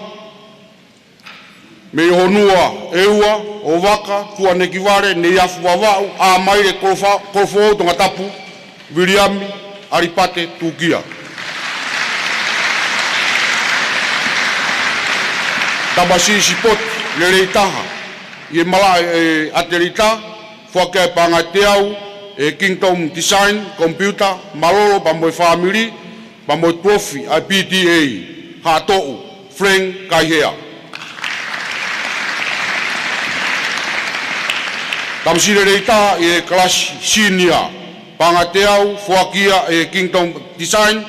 mei Honua ʻEua, ʻo Vaka, Tuʻanekivale, Neiafu Vavaʻu, ʻa Maile, Kolofa-, Kolofoʻou Tongatapu, Viliami ʻAlipate Tukia. Tamasiʻi sipoti lelei taha ʻi he malaʻe, ʻe, ʻatelita, foaki ʻe Pangateau ʻa e Kingdom Design, computer, Malolo pea mo e fāmili, pea mo e trophy ʻa e P T A, Haʻatoʻu Frank Kaihea. Tamasiʻi lelei taha ʻi he kalasi senior, Pangateau, foaki ia ʻa e Kingdom Design,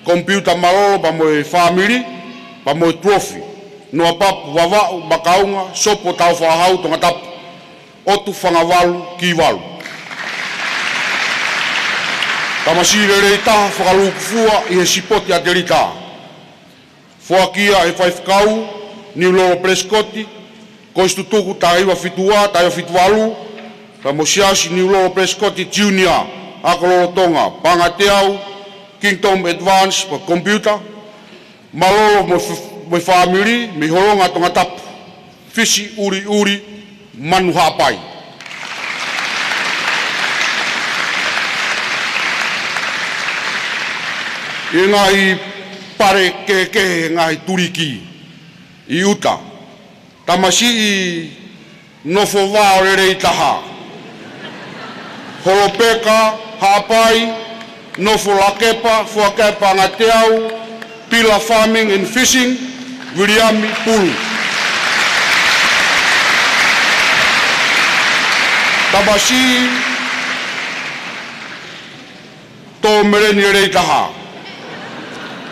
computer, Malolo pea mo e fāmili, pea mo e trophy, Noapapu Vavaʻu, Makaunga, Sopo Taufaʻāhau Tongatapu, ʻOtu Fangavalu Kivalu. Tamasiʻi lelei taha fakalūkufua ʻi he sipoti ʻatelita, foaki ia ʻe he faifekau, Niulolo Pelesikoti, Kolisi Tutuku taha hiva fitu ua, taha hiva fitu valu, pea mo e Siasi Niulolo Pelesikoti Junior, ʻAkololo Tonga, Pangateau, Kingdom Advance, pea computer, Malolo mo e f-, mo e fāmili, mei Holonga Tongatapu, Fisi ʻUliʻuli, Manu Haʻapai. ʻI he ngaahi pale kehekehe, ngaahi tuliki ʻi ʻuta. Tamasiʻi nofo vao lelei taha, Holopeka Haʻapai, nofo lakepa, foaki ʻe Pangateau, Pila Farming and Fishing, Viliami Pulu. Tamasiʻi tō meleni lelei taha,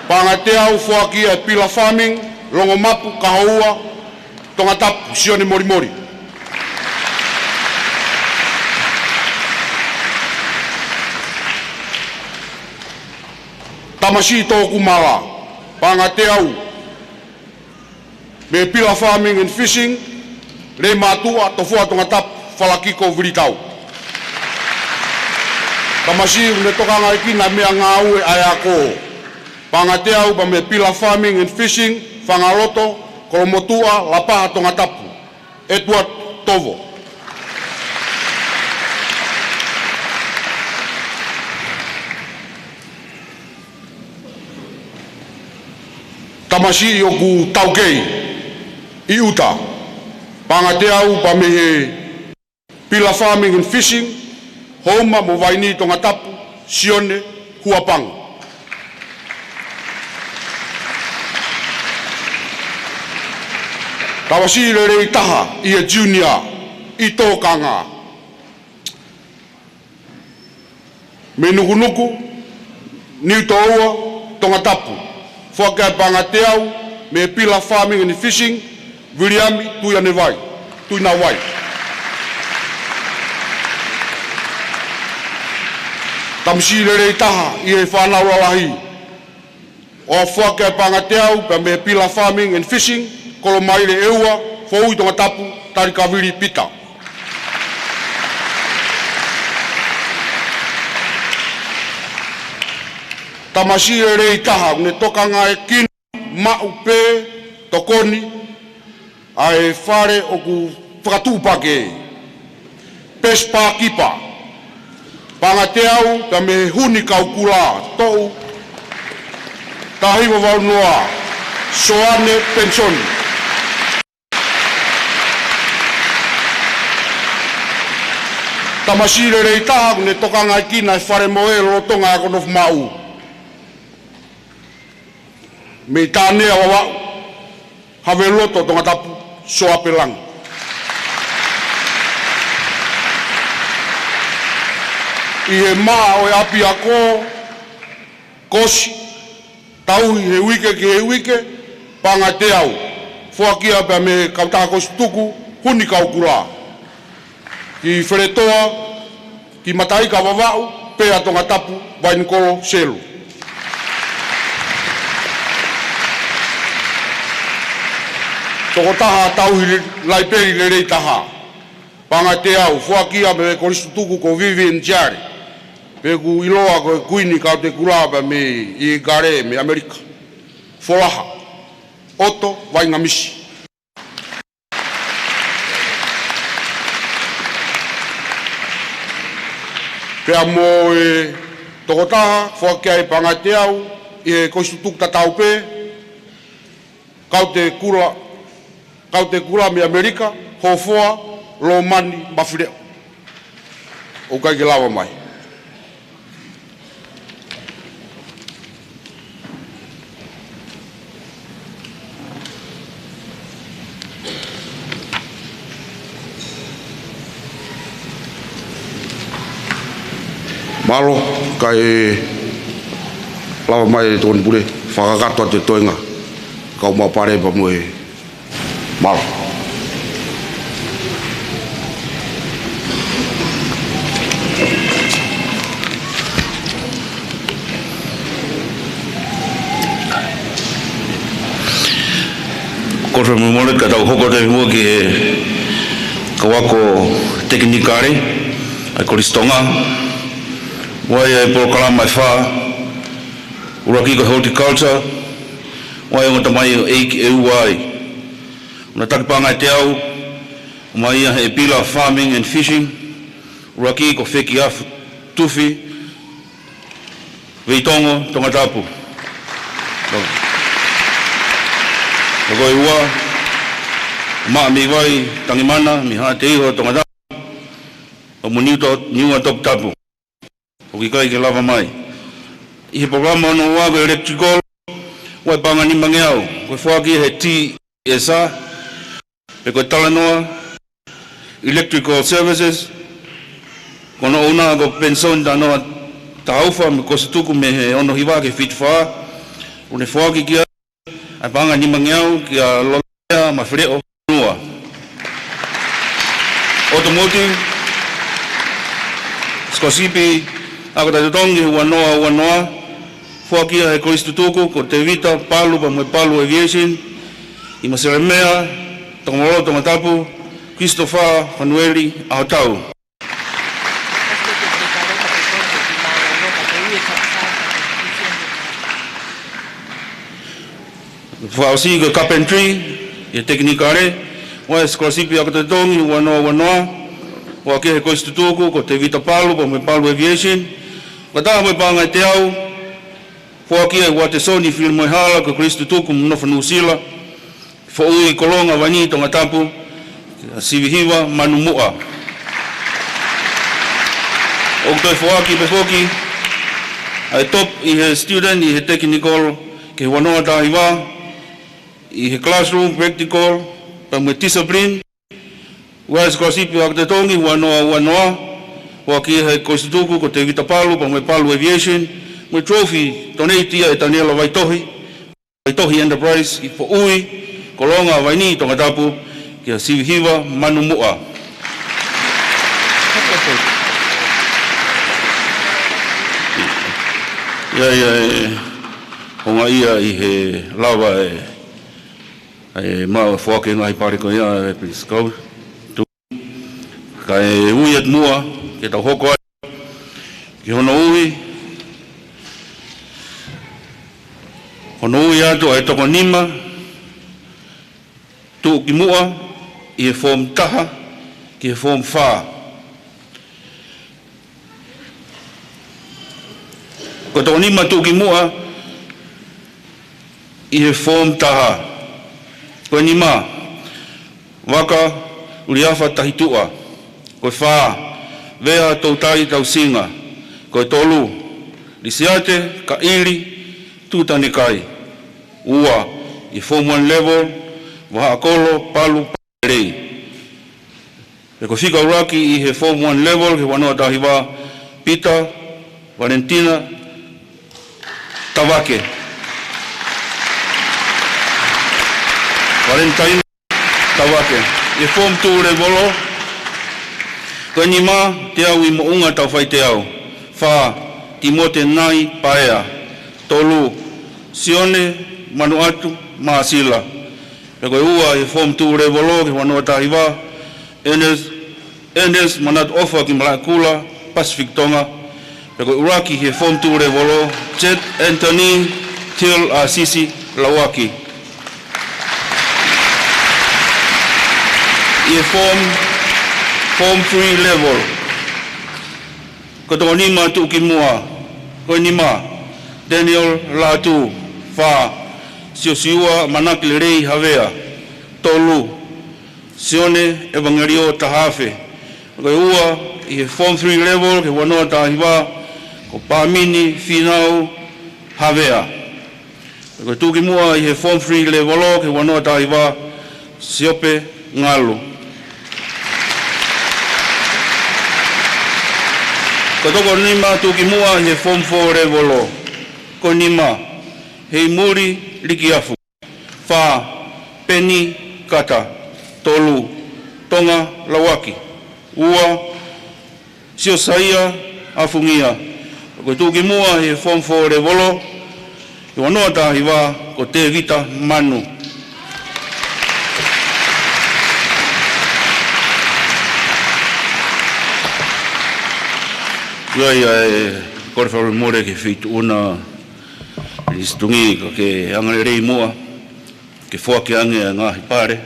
Pangateau, foaki ia ʻe Pila Farming, Longomapu, Kahoua, Tongatapu, Sione Molimoli. Tamasiʻi tō kumala, Pangateau, mei Pila Farming and Fishing, Leimātuʻa, Tofua Tongatapu, Falakiko Vilitau. Tamasiʻi ʻoku ne tokangaekina meʻangāue ʻa e ako, Pangateau, pea mei Pila Farming and Fishing, Fangaloto, Kolomotuʻa, Lapaha Tongatapu, Edward Tovo. Tamasiʻi ʻoku taukei ʻi ʻuta, Pangateau, pea mei he Pila Farming and Fishing, Houma mo Vaini Tongatapu, Sione Huapango. Tamasiʻi lelei taha ʻi he junior ʻi tōkanga, mei Nukunuku, Niutōua, Tongatapu, foaki ʻe Pangateau, mei Pila Farming and Fishing, Viliami Tuianevai, Tuinavai. Tamasiʻi lelei taha ʻi he fānau lalahi, ʻo foaki ʻe Pangateau, pea mei Pila Farming and Fishing, Kolomaile ʻEua, Foʻui Tongatapu, Talikavili Pita. Tamasiʻi lelei taha ʻoku ne tokangaekina maʻu pē tokoni ʻa e fale ʻoku fakatuʻupakē, Pesi Pākipa, Pangateau, pea mei he Huni Kaukula, Toʻu, taha hiva valu noa, Soane Penisoni. Tamasiʻi lelei taha ʻoku ne tokangaʻi kinaua e fale mohe lolotonga e ako Nofo Maʻu. Mei Tānea Vavaʻu, Haveloto Tongatapu, Soape Langi. ʻI he maʻa ʻo e ʻapiako, kosi, tauhi he uike ki he uike, paʻanga ʻe teau. Foaki ia pea mei he kautaha kosi tutuku, Huni Kaukula. Ki Feletoa, ki Mataika Vavaʻu, Pea Tongatapu, Vainikolo Selu. Tokotaha tauhi laipeli lelei taha. Paʻanga ʻe teau, foaki ia mei he kolisi tutuku ko Vivian Jari. Pea ʻoku ʻiloa ko e Kuini Kautekula pea mei ʻIkale mei ʻAmelika. Folaha, ʻOto Vaingamisi. Pea mo e tokotaha, foaki ai paʻanga ʻe teau, ʻi he kolisi tutuku tatau pē, Kautekula, Kautekula mei ʻAmelika, Hofoa Lomani Mafileʻo. ʻOku ʻikai ke lava mai. Mālō, kae lava mai e Tokoni Pule, fakakakato atu e toenga, kau maʻu pale pea mo e mālō. Ko e fakamolemole ka tau hoko atu muʻa ki he kau ako tekinikale ʻa e Kolisi Tonga. ʻOku ʻi ai e polokalama ʻe fā, ʻuluaki ko e horticulture, ʻoku ʻi ai e ongo tamaioʻeiki ʻe ua ai. ʻOku na taki paʻanga ʻe teau, ʻomai ia he ʻEpila Farming and Fishing, ʻuluaki ko Feki Afu Tufi, Veitongo, Tongatapu. Ko e ua, Maʻa mei Vai, Tangimana, mei Haʻateiho, Tongatapu, pea mo Niu To-, Niua Toputapu. ʻOku ʻikai ke lava mai. ʻI he polokalama hono ua ko e electrical, ʻoku ʻi ai e paʻanga ʻe nimangeau, ko e foaki he T S A, pe ko e Talanoa Electrical Services, ko hono ʻouna ko Penisoni Talanoa Tahaufa, mei he kolisi tutuku mei he ono hiva ki he fitu fā, ʻoku ne foaki ki ai ʻa e paʻanga ʻe nimangeau kia Lolea Mafileʻo Nua. Automotive, sikolasipi ako taʻetotongi ua noa ua noa, foaki ia he kolisi tutuku ko Tevita Palu pea mo e Palu Aviation, ʻi Maselemea, Tokomololo, Tongatapu, Christopher Fanueli ʻAhotau. Fakaʻosi ko e carpentry, ʻi he tekinikale, ʻoku ʻi ai e sikolasipi ako taʻetotongi ua noa ua noa, foaki he kolisi tutuku ko Tevita Palu pea mo e Palu Aviation, kae ʻatā mo e paʻanga ʻe teau, foaki ʻe Uatesoni Filimoehala, ko e kolisi tutuku Nofo Nuʻusila, Foʻui, Kolonga, Vainī, Tongatapu, Sivihiva, Manumuʻa. ʻOku toe foaki pē foki ʻa e top ʻi he student ʻi he technical ki he ua noa taha hiva, ʻi he classroom, practical, pea mo e discipline. ʻOku ʻi ai e sikolasipi ako taʻetotongi ua noa ua noa, foaki he kolisi tutuku ko Tevita Palu pea mo e Palu Aviation, mo e trophy, donate ia ʻe Taniela Vaitohi, Vaitohi Enterprise ʻi Foʻui, Kolonga, Vainī, Tongatapu, kia Sivihiva Manumuʻa. ʻI ai e ongo ia ʻi he lava ʻe, ʻe maʻu e foaki e ngaahi pale ko ia ʻe Prince Kau. Kae ui atu muʻa, ke tau hoko ai ki hono ui, hono ui atu ʻa e toko nima, tuʻukimuʻa ʻi he form taha ki he form fā. Ko e toko nima tuʻukimuʻa ʻi he form taha. Ko e nima, Vaka Uliafa Tahituʻa. Ko e fā, Vea Toutai Tausinga. Ko e tolu, Lisiate Kaʻili Tutanekai. Ua, ʻi he Form One level, Vahaʻakolo Palu Palelei. Pea ko e fika ʻuluaki ʻi he Form One level ki he ua noa taha hiva, Pita Valentina Tavake. Valentine Tavake. ʻI he Form Two level, ko e nima, Teau ʻi Moʻunga Taufaiteau. Fā, Timote Nai Paea. Tolu, Sione Manuʻatu Māsila. Pea ko e ua ʻi he Form Two level ki he ua noa taha hiva, Ernest, Ernest Manatu ʻOfa ki Malaʻekula, Pacific Tonga. Pea ko e ʻuluaki he Form Two level, Jet Anthony Til Asisi Lauaki. ʻI he Form, Form Three level, ko e toko nima tuʻukimuʻa, ko e nima, Daniel Lātū. Fā, Siosiua Manaki Lelei Havea. Tolu, Sione ʻEvangelio Tahaafe. Ko e ua ʻi he Form Three level ki he ua noa taha hiva, ko Pāmini Fīnau Havea. Ko e tuʻukimuʻa ʻi he Form Three level ki he ua noa taha hiva, Siope Ngalu. Ko e toko nima tuʻukimuʻa ʻi he Form Four level, ko e nima, Heimuli Likiafu. Fā, Peni Kata. Tolu, Tonga Lauaki. Ua, Siosaia ʻAfungia. Ko e tuʻukimuʻa ʻi he Form Four level ki he ua noa taha hiva, ko Tēvita Manu. ʻIo, ʻio, ʻe kole fakamolemole ki he Feituʻu na, Lisitungi, ka ke angalelei muʻa ke foaki ange ʻa e ngaahi pale,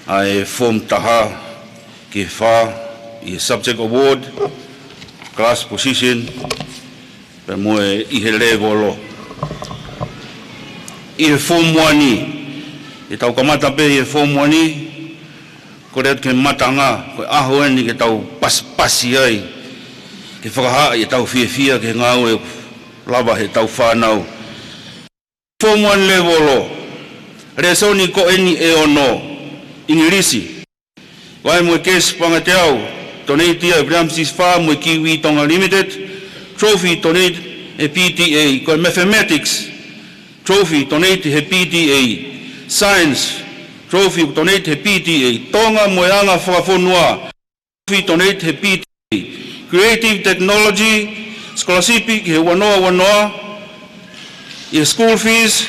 ʻa e Form Taha ki he Fā, ʻi he Subject Award, Class Position, pea mo e ʻi he Level. ʻI he Form One, ʻe tau kamata pē ʻi he Form One, kole atu ki he Matanga, ko e ʻaho eni ke tau pasipasi ai, ke fakahaaʻi ʻetau fiefia ki he ngāue ʻoku lava heʻetau fānau. Form One level, lēsoni ko eni ʻe ono, ʻIngilisi. Vahe mo e Kesi Pangateau, donate ʻe William Sisfa mo e Kiwi Tonga Limited, trophy donate ʻe P T A, ko e Mathematics, trophy donate ʻe P T A, Science, trophy donate ʻe P T A, Tonga mo e Anga Fakafonua, trophy donate ʻe P T A, Creative Technology, scholarship ki he ua noa ua noa, ʻi he school fees,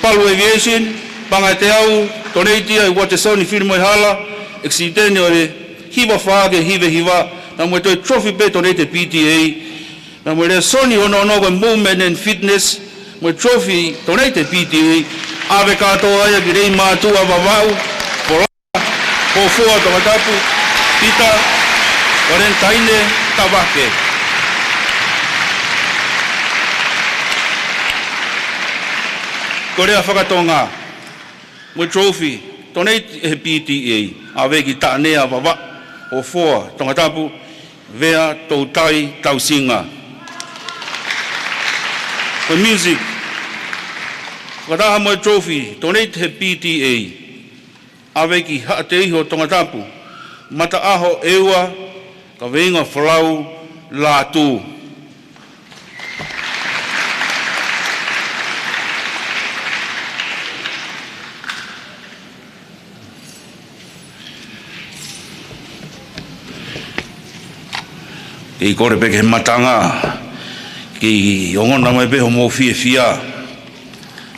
Palu Aviation, Pangateau, donate ʻe Uatesoni Filimoehala, ʻekisiteni ʻo e hiva fā ki he hiva hiva, pea mo e toe trophy pē donate ʻe P T A, pea mo e lēsoni ono ono ko e Movement and Fitness, mo e trophy donate ʻe P T A, ʻave kātoa ia ki Leimātuʻa Vavaʻu, Fola, Hōfoa Tongatapu, Pita Valentine Tavake. Ko e lea faka-Tonga, mo e trophy, donate ʻe he P T A, ʻave ki Taʻanea Vavaʻu, Hōfoa Tongatapu, Vea Toutai Tausinga. Ko e music, fakataha mo e trophy, donate ʻe he P T A, ʻave ki Haʻateiho Tongatapu, Mataʻaho ʻEua, Kaveinga Folau Lātū. Kei kole pē ki he Matanga, kei ongona mai pē hoʻomou fiefia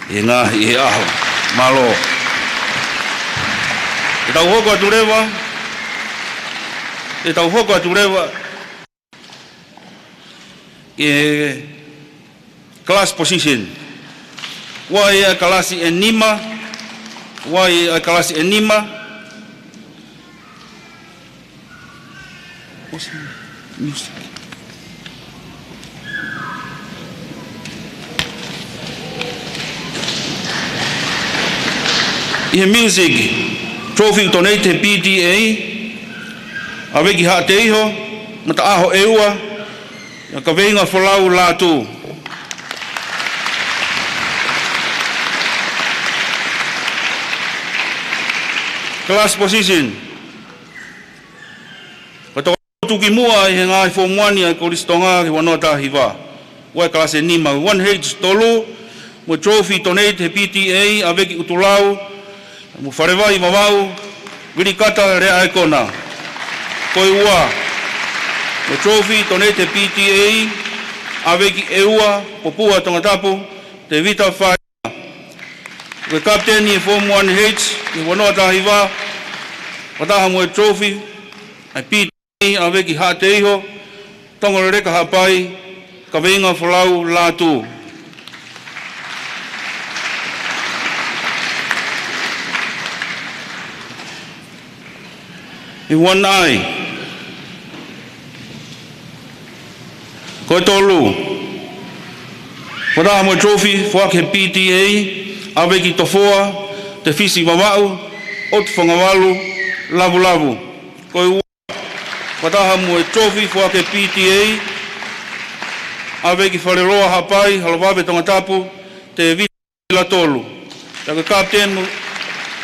ʻi he ngaahi ʻaho. Mālō. ʻE tau hoko atu leva, ʻe tau hoko atu leva ki he class position. Ua ʻi he kalasi ʻe nima, ua ʻi he kalasi ʻe nima. ʻI he music, trophy donate ʻe he P T A, ʻave ki Haʻateiho, Mataʻaho ʻEua, ʻa Kaveinga Folau Lātū. Class position. Ko e tokotaha tuʻukimuʻa ʻi he ngaahi Form One ʻa e Kolisi Tonga ki he ua noa taha hiva. Ko e kalasi nima, one H tolu, mo e trophy donate he P T A, ʻa Veki ʻUtulau, mo Falevai Vavaʻu, Vilikata Leaʻaekona. Ko e ua, mo e trophy donate he P T A, ʻa Veki ʻEua, Popua Tongatapu, Tevita Fai. Ko e kapiteni he Form One H, he ua noa taha hiva, fakataha mo e trophy, ʻa e P T A, ʻa Veki Haʻateiho, Tongoleleka Haʻapai, Kaveinga Folau Lātū. He one I. Ko e tolu. Fakataha mo e trophy, foaki he P T A, ʻa Veki Tofoa, Tefisi Vavaʻu, ʻOtu Fangavalu, Lavulavu. Ko e ua. Fakataha mo e trophy, foaki he P T A, ʻa Veki Faleloa Haʻapai, Halavave Tongatapu, Tevita Latolu. Pea ko e kapiteni,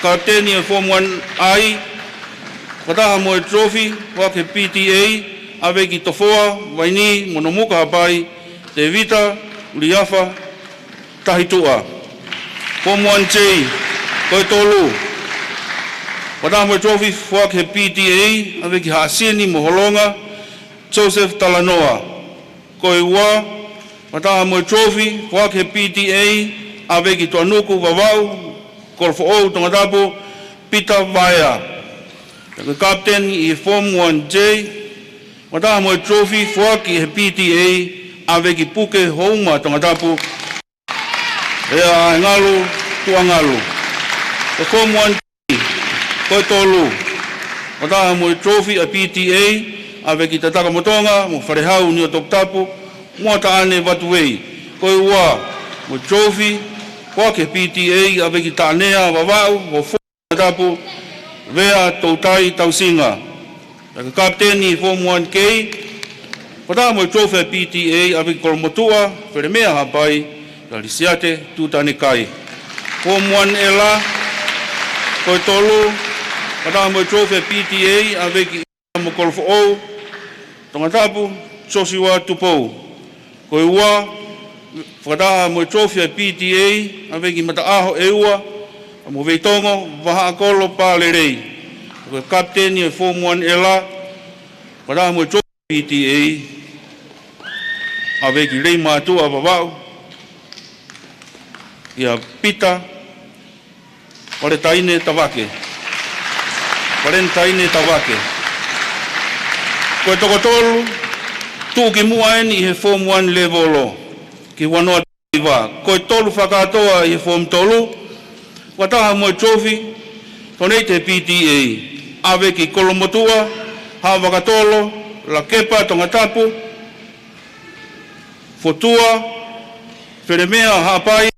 kapiteni he Form One I, fakataha mo e trophy, foaki he P T A, ʻa Veki Tofoa, Vaini, Monomuka Haʻapai, Tevita, Uliafa, Tahituʻa. Form One J, ko e tolu. Fakataha mo e trophy, foaki he P T A, ʻa Veki Haʻasini mo Holonga, Joseph Talanoa. Ko e ua, fakataha mo e trophy, foaki he P T A, ʻa Veki Tuʻanuku Vavaʻu, Kolofoʻou Tongatapu, Peter Vaea. Pea ko e kapiteni he Form One J, fakataha mo e trophy, foaki he P T A, ʻa Veki Puke Houma Tongatapu, Leaʻaengalu Tuʻangalu. Ko e Form One T, ko e tolu. Fakataha mo e trophy ʻa e P T A, ʻa Veki Tataka Motonga, mo Falehau Nio Toputapu, mo Taʻane Vatuvei. Ko e ua, mo e trophy, foaki he P T A, ʻa Veki Taʻanea Vavaʻu, Hofua Tongatapu, Vea Toutai Tausinga. Pea ko e kapiteni Form One K, fakataha mo e trophy P T A, ʻa Veki Kolomotuʻa, Felemea Haʻapai, ʻa Lisiate Tutanekai. Form One L, ko e tolu, fakataha mo e trophy P T A, ʻa Veki mo Kolofoʻou Tongatapu, Joshua Tupou. Ko e ua, fakataha mo e trophy ʻa e P T A, ʻa Veki Mataʻaho ʻEua, mo Veitongo Vahaʻakolo Palelei. Ko e kapiteni ʻa e Form One L, fakataha mo e trophy P T A, ʻa Veki Leimātuʻa Vavaʻu, ʻia Pita Valentine Tavake. Valentine Tavake. Ko e toko tolu, tuʻukimuʻa eni ʻi he Form One level, ki he ua noa taha hiva. Ko e tolu fakakātoa ʻi he Form tolu, fakataha mo e trophy, donate he P T A, ʻa Veki Kolomotuʻa Haʻavakatolo, Lakepa Tongatapu, Fotua Felemea Haʻapai,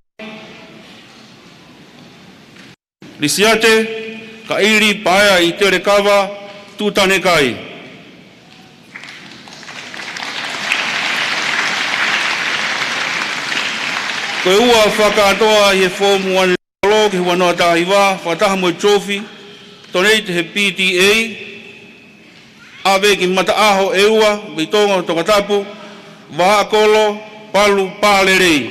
Lisiate Kaʻili Paea ʻi Telekava Tutanekai. Ko e ua fakakātoa ʻi he Form One level ki he ua noa taha hiva, fakataha mo e trophy, donate he P T A, ʻa Veki Mataʻaho ʻEua, Veitongo Tongatapu, Vahaʻakolo Palu Palelei.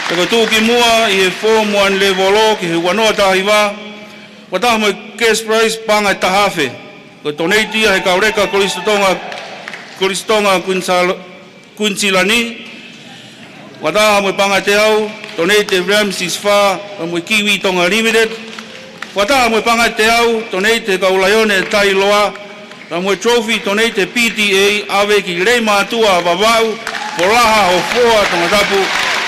Pea ko e tuʻukimuʻa ʻi he Form One level ki he ua noa taha hiva, fakataha mo e cash prize paʻanga ʻe taha afe. Ko e donate ia he kau leka Kolisi Tonga, Kolisi Tonga Kuinisal-, Kuinisilani. Fakataha mo e paʻanga ʻe teau, donate William Sisfa, mo e Kiwi Tonga Limited. Fakataha mo e paʻanga ʻe teau, donate kau Laione Tailoa, mo e trophy donate P T A, ʻa Veki Leimātuʻa Vavaʻu, Folaha Hofua Tongatapu,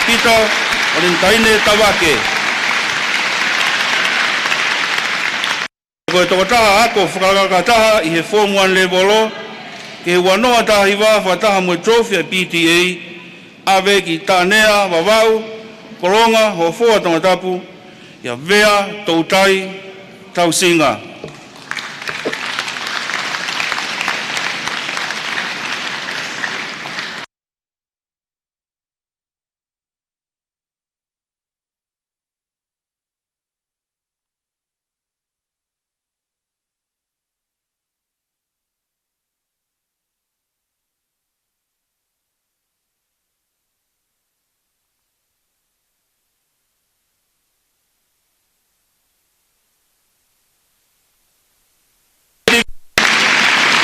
Pita Valentine Tavake. Ko e tokotaha ako fakakakataha ʻi he Form One level, ki he ua noa taha hiva, fakataha mo e trophy ʻa e P T A, ʻa Veki Taʻanea Vavaʻu, Kolonga Hofua Tongatapu, ʻia Vea Toutai Tausinga.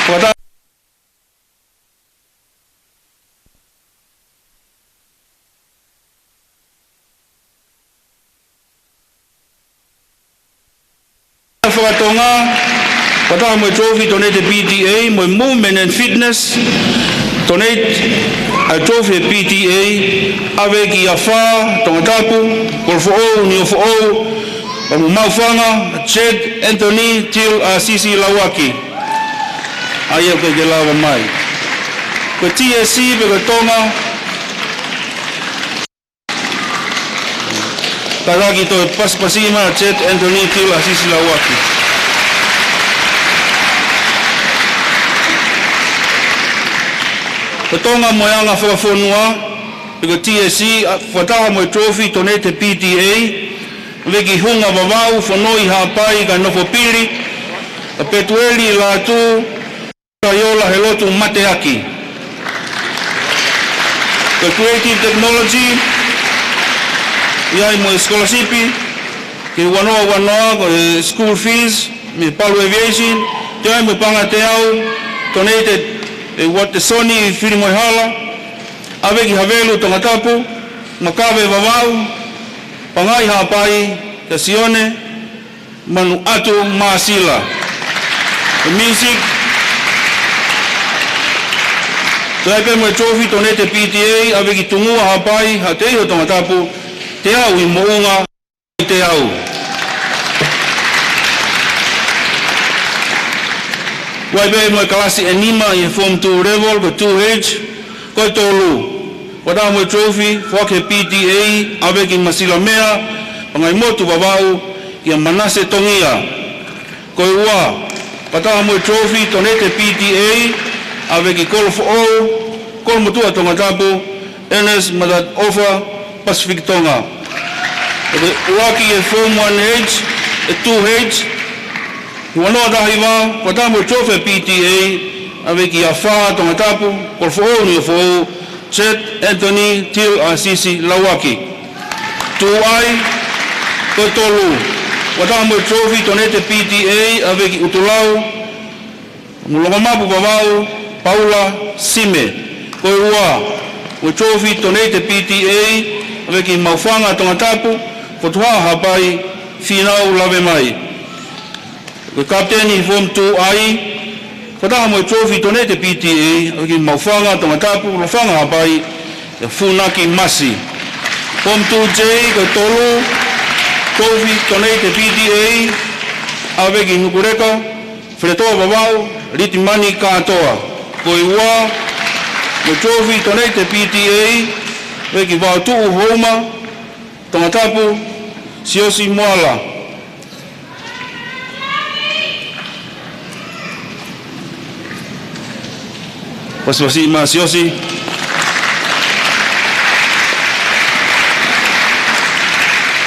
Fakata- Fakatonga, fakataha mo e trophy donate P T A, mo e Movement and Fitness, donate ʻa e trophy P T A, ʻave ki he Afā Tongatapu, Kolofoʻou Niuafoʻou, pea mo Maʻufanga, Chet Anthony Til ʻAsisi Lauaki. ʻA ia ʻoku ʻikai ke lava mai. Ko e T S C pē ko Tonga, Kātaki toe pasipasi mai Chet Anthony Til ʻAsisi Lauaki. Ko Tonga mo e anga fakafonua, pe ko e T S C, ʻa, fakataha mo e trophy donate P T A, ʻave ki Hunga Vavaʻu, Fonoi Haʻapai kae nofo pili, ʻa Petueli Lātū, Kaiola he lotu mateaki. Ko e Creative Technology, ʻi ai mo e scholarship, ke uanoa uanoa, ko e school fees, mei Palu Aviation, ʻi ai mo e paʻanga teau, donated ʻe Watisoni Filimoehala, ʻave ki Havelu Tongatapu, Makave Vavaʻu, Pangai Haʻapai, kia Sione, Manuʻatu Māsila. Ko e music, ʻi ai pē mo e trophy donate P T A, ʻave ki Tungua Haʻapai, Haʻateiho Tongatapu, teau ʻi moʻunga teau. ʻI ai pē mo e kalasi ʻe nima ʻi he Form two level, ko e two H, ko e tolu. Fakataha mo e trophy, foaki P T A, ʻave ki Masilamea, Pangaimotu Vavaʻu, kia Manase Tongia. Ko e ua, fakataha mo e trophy, donate P T A, ʻave ki Kolofoʻou, Kolomotuʻa Tongatapu, Ernest Matatofa, Pacific Tonga. Ko e ʻuluaki ʻi he Form one H, ʻe two H, ʻi he ua noa taha hiva, fakataha mo e trophy P T A, ʻave ki Afā Tongatapu, Kolofoʻou Niuafoʻou, Chet Anthony Til ʻAsisi Lauaki. Tuʻai, ko e tolu, fakataha mo e trophy donate P T A, ʻave ki ʻUtulau, mo Longomapu Vavaʻu, Paula Sime. Ko e ua, mo e trophy donate P T A, ʻave ki Maʻufanga Tongatapu, Fotu Haʻa Haʻapai, Fīnau Lavemai. Ko e kapiteni Form two I, fakataha mo e trophy donate P T A, ʻave ki Maʻufanga Tongatapu, Lofanga Haʻapai, kia Funaki Masi. Form two J, ko e tolu, trophy donate P T A, ʻave ki Nukuleka, Feletoa Vavaʻu, Litimani Kātoa. Ko e ua, mo e trophy donate P T A, ʻave ki Vaotuʻu Houma, Tongatapu, Siosi Moala. Pasipasi mai Siosi.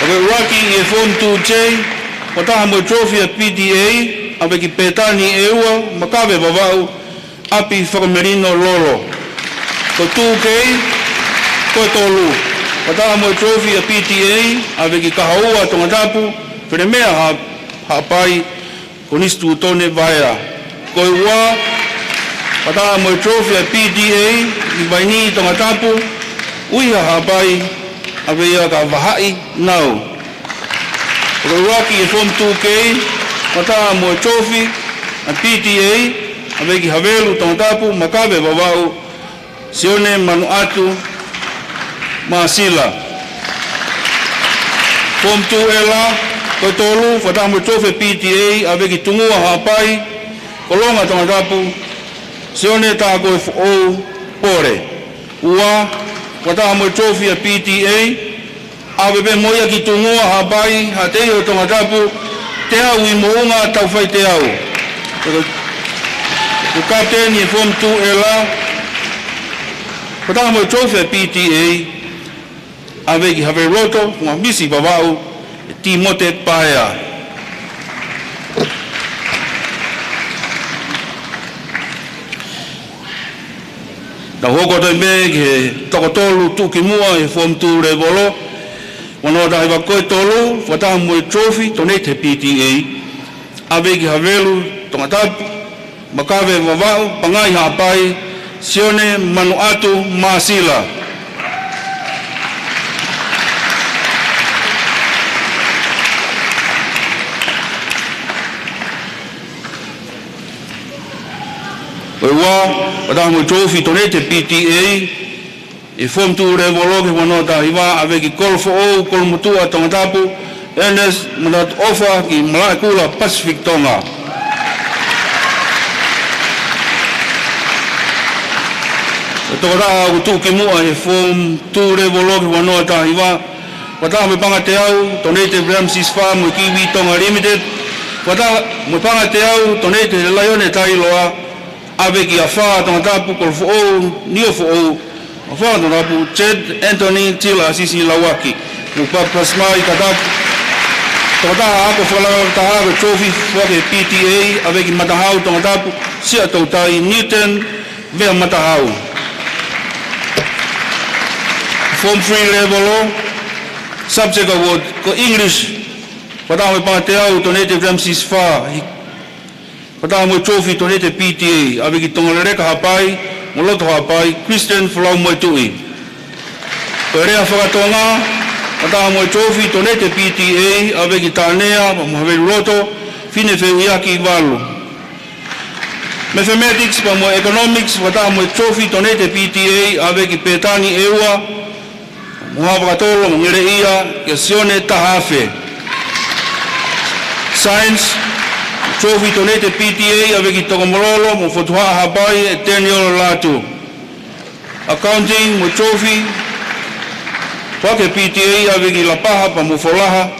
Ko e ʻuluaki ʻi he Form two J, fakataha mo e trophy ʻa e P T A, ʻave ki Pētani ʻEua, Makave Vavaʻu, ʻApi Fakamelino Lolo. Ko e two K, ko e tolu, fakataha mo e trophy ʻa e P T A, ʻave ki Kahoua Tongatapu, Felemea Ha-, Haʻapai, Konisitūtone Vaea. Ko e ua, fakataha mo e trophy ʻa e P T A, ki Vainī Tongatapu, ʻUiha Haʻapai, ʻave ia kia Vahaʻi Nau. Ko e ʻuluaki ʻi he Form two K, fakataha mo e trophy ʻa e P T A, ʻave ki Havelu Tongatapu, Makave Vavaʻu, Sione Manuʻatu Māsila. Form two L, ko e tolu, fakataha mo e trophy P T A, ʻave ki Tungua Haʻapai, Kolonga Tongatapu, Sione Takoefoʻou Pole. Ua, fakataha mo e trophy ʻa e P T A, ʻave pē mo ia ki Tungua Haʻapai, Haʻateiho Tongatapu, teau ʻi moʻunga tau fai teau. Ko e, ko e kapiteni ʻi he Form two L, fakataha mo e trophy ʻa e P T A, ʻave ki Havelu Loto, Funga Misi Vavaʻu, Timote Paea. Tau hoko atu ai pē ki he toko tolu tuʻukimuʻa ʻi he Form two level. Ua noa taha hiva ko e tolu, fakataha mo e trophy, donate P T A, ʻave ki Havelu Tongatapu, Makave Vavaʻu, Pangai Haʻapai, Sione Manuʻatu Māsila. Ko e ua, fakataha mo e trophy donated P T A, ʻi he Form two level ki he ua noa taha hiva, ʻa Veki Kolofoʻou Kolomotuʻa Tongatapu, Ernest Manatuʻofa ki Malaʻekula Pacific Tonga. Ko e tokotaha ʻoku tuʻu ki muʻa ʻi he Form two level ki he ua noa taha hiva, fakataha mo e paʻanga teau donated William Sisfa mo e Kiwi Tonga Limited, fakataha mo e paʻanga teau donated Laione Tailoa, ʻa Veki Afā Tongatapu Kolofoʻou Niofoʻou, Afā Tongatapu Ted Anthony Tila Asisi Lauaki. Mo pa plus mai katapu. Tokotaha ako fakalanga taha ko e trophy foaki P T A, ʻa Veki Matahau Tongatapu Siaʻatoutai Newton Vea Matahau. Form three level, subject award, ko e English, fakataha mo e paʻanga teau donated William Sisfa, fakataha mo e trophy donated P T A, ʻa Veki Tongaleleka Haʻapai mo Loto Haʻapai, Christian Folau Moetuʻi. Ko e lea fakatonga, fakataha mo e trophy donated P T A, ʻa Veki Tānea mo Havelu Loto, Fine Feuiaki Valu. Mathematics pea mo e economics, fakataha mo e trophy donated P T A, ʻa Veki Petani ʻEua mo Haʻavakatolo mo Ngeleʻia kia Sione Tahafe. Science, trophy donated P T A, ʻa Veki Tokomololo mo Fotuhaʻa Haʻapai, Daniel Latu. Accounting mo e trophy foaki P T A, ʻa Veki Lapaha pea mo Folaha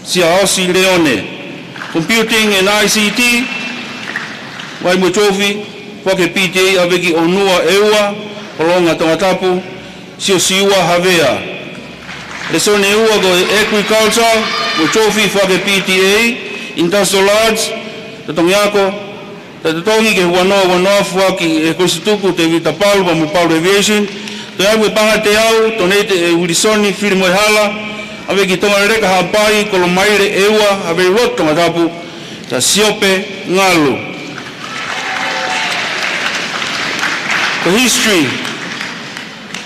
Siaosi Leone. Computing and I C T, ʻa ia mo e trophy foaki P T A, ʻa Veki ʻOnua ʻEua, Holonga Tongatapu, Siosiua Havea. Lēsoni ʻe ua ko e agriculture, mo e trophy foaki P T A, Industrial Arts, totongi ako, totongi ki he ua noa ua noa foaki ʻe he Kolisi Tutuku Tēvita Palu pea mo Palu Aviation. Toe ʻi ai mo e paʻanga teau donated ʻe Uilisoni Filimoehala, ʻa Veki Tongaleleka Haʻapai, Kolomaile ʻEua, Havelu Loto Tongatapu, kia Siope Ngalu. Ko e history,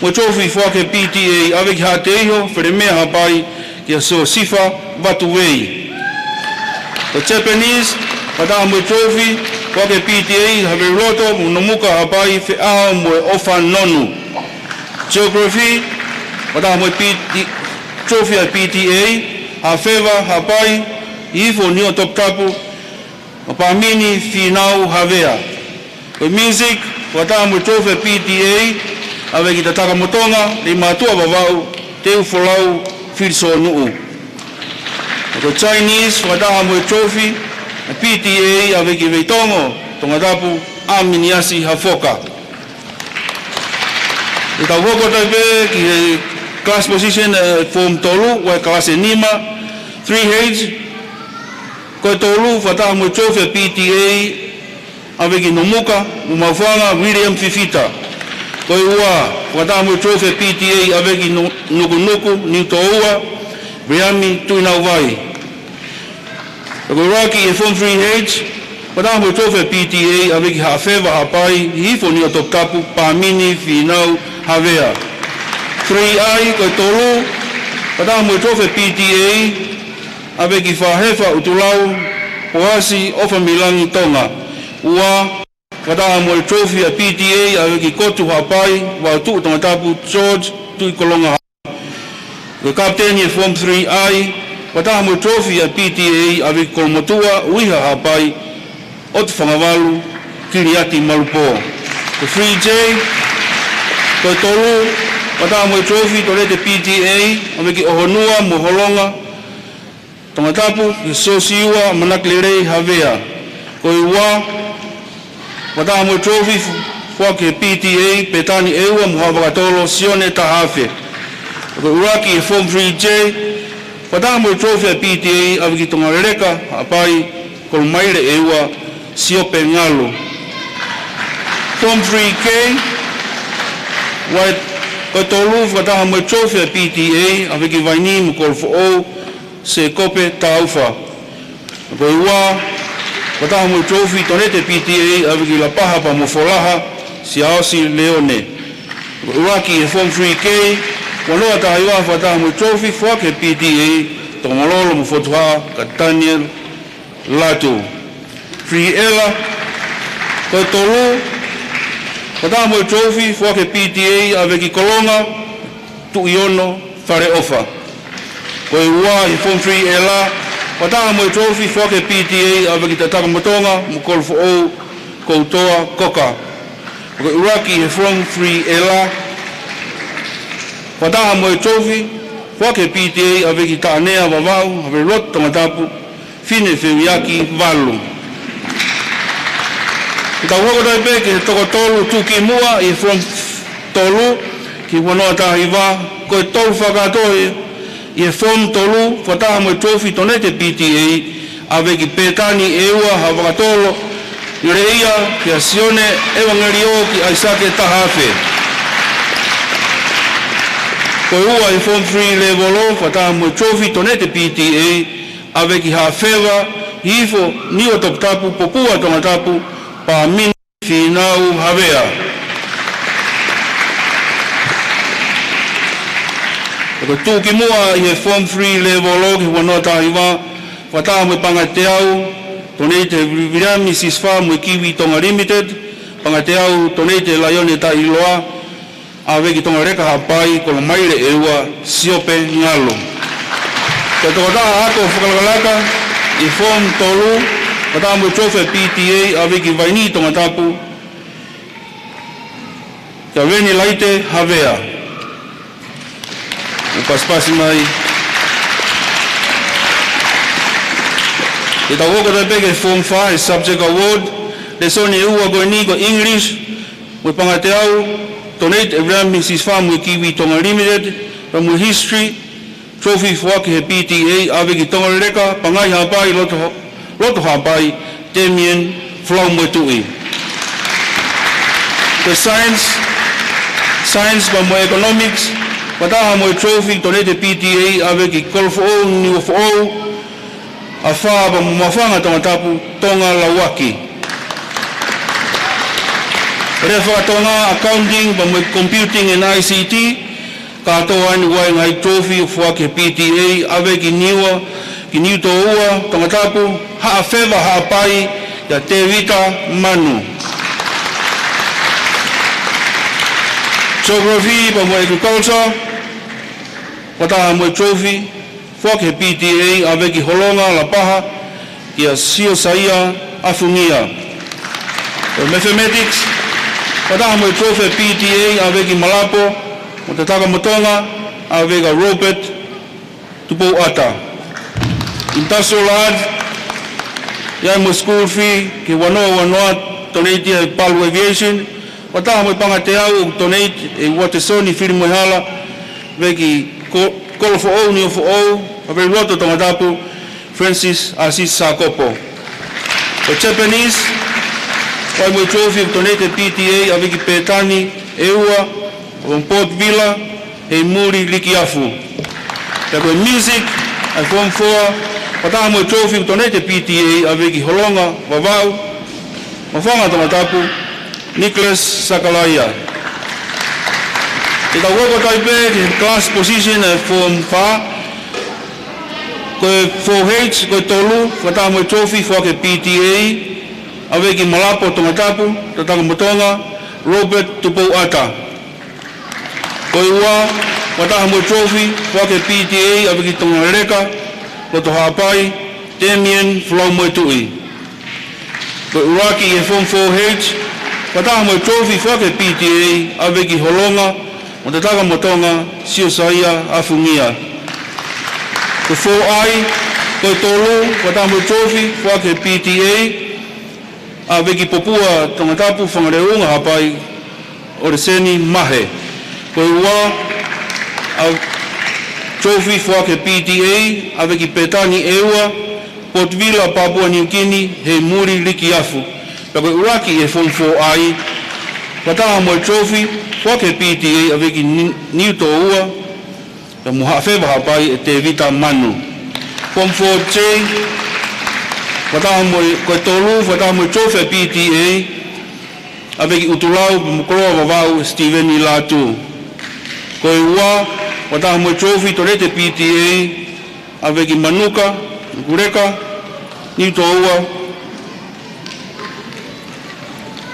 mo e trophy foaki P T A, ʻa Veki Haʻateiho Felemea Haʻapai kia Siosifa Vatuvei. Ko e Japanese, fakataha mo e trophy foaki P T A, ʻa Havelu Loto mo Nomuka Haʻapai, Feʻao mo e ʻOfa Nonu. Geography, fakataha mo e P T, trophy ʻa P T A, ʻa Feva Haʻapai, Hihifo Niuatoputapu, mo Pāmini Fīnau Havea. Ko e music, fakataha mo e trophy P T A, ʻa Veki Tataka mo Tonga, Leimātuʻa Vavaʻu, Teu Folau Filisōnuʻu. Ko e Chinese, fakataha mo e trophy P T A, ʻa Veki Veitongo Tongatapu, ʻAminiasi Hafoka. ʻE tau hoko atu pē ki he class position, ʻa e form tolu, ʻa e kalasi ʻe nima, three H, ko e tolu, fakataha mo e trophy P T A, ʻa Veki Nomuka mo Maʻufanga, William Fifita. Ko e ua, fakataha mo e trophy P T A, ʻa Veki Nu-, Nukunuku Niutōua, Viliami Tuʻinauvai. Ko e ʻuluaki ʻi he form three H, fakataha mo e trophy P T A, ʻa Veki Haʻafeva Haʻapai, Hihifo Niuatoputapu, Pāmini Fīnau Havea. Three I, ko e tolu, fakataha mo e trophy P T A, ʻa Veki Fahefa ʻUtulau, Poasi ʻOfamilangi Tonga. Ua, fakataha mo e trophy ʻa e P T A, ʻa Veki Kotu Haʻapai, Vautuʻu Tongatapu, George Tuʻikolonga. Ko e kapiteni ʻi he form three I, fakataha mo e trophy ʻa e P T A, ʻa Veki Kolomotuʻa Uiha Haʻapai, ʻOtu Fangavalu Kiliati Malupō. Ko e three J, ko e tolu, fakataha mo e trophy donated P T A, ʻa Veki ʻOhonua mo Holonga Tongatapu, kia Siosiua ʻAmanaki Lelei Havea. Ko e ua, fakataha mo e trophy fu-, foaki P T A, Petani ʻEua mo Haʻavakatolo, Sione Tahafe. Ko e ʻuluaki ʻi he form three J, fakataha mo e trophy ʻa e P T A, ʻa Veki Tongaleleka Haʻapai, Kolomaile ʻEua, Siope Ngalu. Form three K, ua, ko e tolu, fakataha mo e trophy ʻa e P T A, ʻa Veki Vaini mo Kolofoʻou, Sēkope Taufa. Ko e ua, fakataha mo e trophy Tonete P T A ʻave ki Lapaha pea mo Folaha, Siaosi Leone. Ko e ʻuluaki he Form three K, ua noa taha hiva, fakataha mo e trophy foaki he P T A, Tokomalolo mo Fotuhaʻa, kia Daniel Latu. Three L, ko e tolu, fakataha mo e trophy foaki he P T A ʻave ki Kolonga, Tuʻiono Faleʻofa. Ko e ua he Form three L, fakataha mo e trophy foaki he P T A ʻave ki Tatakamotonga mo Kolofoʻou, Koutoa Koka. Ko e ʻuluaki he Form three L, fakataha mo e trophy foaki he P T A ʻave ki Taʻanea, Vavaʻu, Havelu Lotu, Tongatapu, Fine Feuiaki, valu. Ke tau hoko atu pē ki he toko tolu tuʻukimuʻa ʻi he Form tolu ki he ua noa taha hiva, ko e tolu fakakātoa ʻi he Form tolu, fakataha mo e trophy Tonete P T A ʻave ki Pētani ʻEua, Haʻavakatolo, Niuleʻia, kia Sione ʻEvangelio, ki ʻAisake Tahafe. Ko e ua he Form three Level, fakataha mo e trophy Tonete P T A ʻave ki Haʻafeva, Hihifo, Niua Toputapu, Popua Tongatapu, Pāmini Fīnau Havea. Ko e tuʻukimuʻa ʻi he Form three Level ki he ua noa taha hiva, fakataha mo e Pangani Teau, Tonete Viliami Sisifa mo e Kiwi Tonga Limited, Pangani Teau, Tonete Laione Taʻiloa, ʻave ki Tonga Leka Haʻapai, Kolomaile ʻEua, Siope Ngalu. Ko e tokotaha ako fakalakalaka ʻi he Form tolu, fakataha mo e trophy P T A ʻave ki Vaini Tongatapu, kia Veni Laite Havea. ʻO pasipasi mai. Ke tau hoko atu pē ki he Form five, he Subject Award, lēsoni ʻe ua ko eni ko e English, mo e Pangani Teau, Tonete Viliami Sisifa mo e Kiwi Tonga Limited, pea mo e History, trophy foaki he P T A ʻave ki Tonga Leka, Pangai Haʻapai, Loto, Loto Haʻapai, Damien Folau Moetuʻi. Ko e Science, Science pea mo e Economics, fakataha mo e trophy Tonete P T A ʻave ki Kolofoʻou, Niuafoʻou, Afā pea mo Maʻufanga Tongatapu, Tonga Lauaki. Lea faka-Tonga, Accounting pea mo e Computing and I C T, kātoa ʻeni ʻa e ngaahi trophy ʻoku foaki he P T A ʻave ki Niua, ki Niutōua Tongatapu, Haʻafeva Haʻapai, kia Tevita Manu. Geography pea mo e Agriculture, fakataha mo e trophy foaki he P T A ʻave ki Holonga, Lapaha, kia Siosaia ʻAfungia. Ko e Mathematics, fakataha mo e trophy P T A ʻave ki Malapo mo Tatakamotonga, ʻave kia Robert Tupouata. Industrial Art, ʻi ai mo e school fee ki he ua noa ua noa, Tonete ʻa e Palu Aviation, fakataha mo e Pangani Teau, Tonete ʻe Uatesoni Filimoehala, ʻave ki Ko-, Kolofoʻou, Niuafoʻou, Havelu Loto, Tongatapu, Francis Asisi Sākopo. Ko e Japanese, ʻi ai mo e trophy Tonete P T A ʻave ki Pētani ʻEua, ʻo Port Vila, Heimuli Likiafu. Pea ko e Music, ʻa e Form four, fakataha mo e trophy Tonete P T A ʻave ki Holonga, Vavaʻu, Maʻufanga Tongatapu, Nicholas Sakalaia. Ke tau hoko atu pē ki he class position ʻa e Form five, ko e four H, ko e tolu, fakataha mo e trophy foaki he P T A, ʻave ki Malapo Tongatapu, Tatakamotonga, Robert Tupouata. Ko e ua, fakataha mo e trophy foaki he P T A ʻave ki Tonga Leka, Loto Haʻapai, Damien Folau Moetuʻi. Ko e ʻuluaki he Form four H, fakataha mo e trophy foaki he P T A ʻave ki Holonga mo Tatakamotonga, Siosaia ʻAfungia. Ko e four I, ko e tolu, fakataha mo e trophy foaki he P T A ʻave ki Popua Tongatapu, Fanga Leunga Haʻapai, ʻOleseni Mahe. Ko e ua, ʻa e trophy foaki he P T A ʻave ki Pētani ʻEua, Port Vila, Papua New Guinea, Heimuli Likiafu. Pea ko e ʻuluaki he Form four I, fakataha mo e trophy foaki he P T A ʻave ki Ni-, Niutōua, pea mo Haʻafeva Haʻapai, ʻe Tevita Manu. Form four J, Fakataha mo e, ko e tolu, fakataha mo e trophy ʻa e P T A, ʻave ki ʻUtulau pea mo Koloa Vavaʻu, Steven Lātū. Ko e ua, fakataha mo e trophy ʻa e Tokonete P T A, ʻave ki Manuka, Kuleka, Niutōua,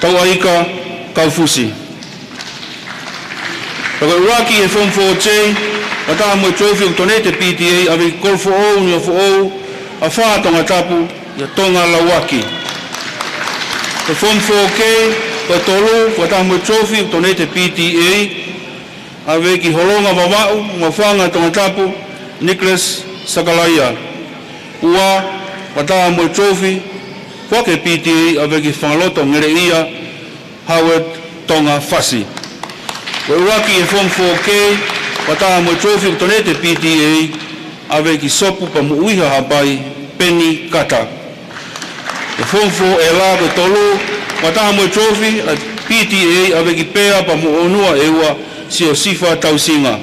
Tauʻaika, Kaufusi. Pea ko e ʻuluaki ʻi he Form four J, fakataha mo e trophy ʻa e Tokonete P T A, ʻave ki Kolofoʻou, Niuafoʻou, Afā, Tongatapu, ʻia Tonga Lauaki. Ko e Form four K, ko e tolu, fakataha mo e trophy ʻa e Tokonete P T A, ʻave ki Holonga Vavaʻu, Maʻufanga, Tongatapu, Nicholas Sakalaia. Ua, fakataha mo e trophy, foaki ʻe he P T A, ʻave ki Fangaloto Ngeleʻia, Howard, Tonga Fasi. Ko e ʻuluaki ʻi he Form four K, fakataha mo e trophy ʻa e Tokonete P T A, ʻave ki Sopu pea mo ʻUiha Haʻapai, Peni Kata. Ko e Form four L, ko e tolu, fakataha mo e trophy ʻa e P T A, ʻave ki Pea pea mo ʻOnua ʻEua, Siosifa Tausinga.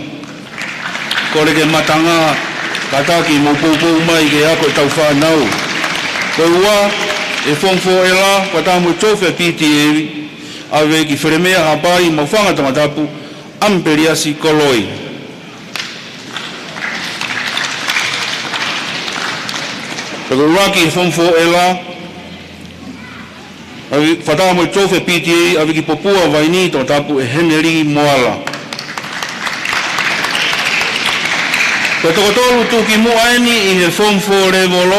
Kole ke matangi, kātaki mou poupou mai ki he ako ʻetau fānau. Ko e ua, ʻi he Form four L, fakataha mo e trophy ʻa e P T A, ʻave ki Felemea Haʻapai, Maʻufanga, Tongatapu, ʻAmipeliasi Koloi. Pea ko e ʻuluaki ʻi he Form four L, ʻave, fakataha mo e trophy ʻa e P T A, ʻave ki Popua Vainī, Tongatapu, ʻe Heneli Moala. Ko e toko tolu tuʻukimuʻa eni ʻi he Form four Level,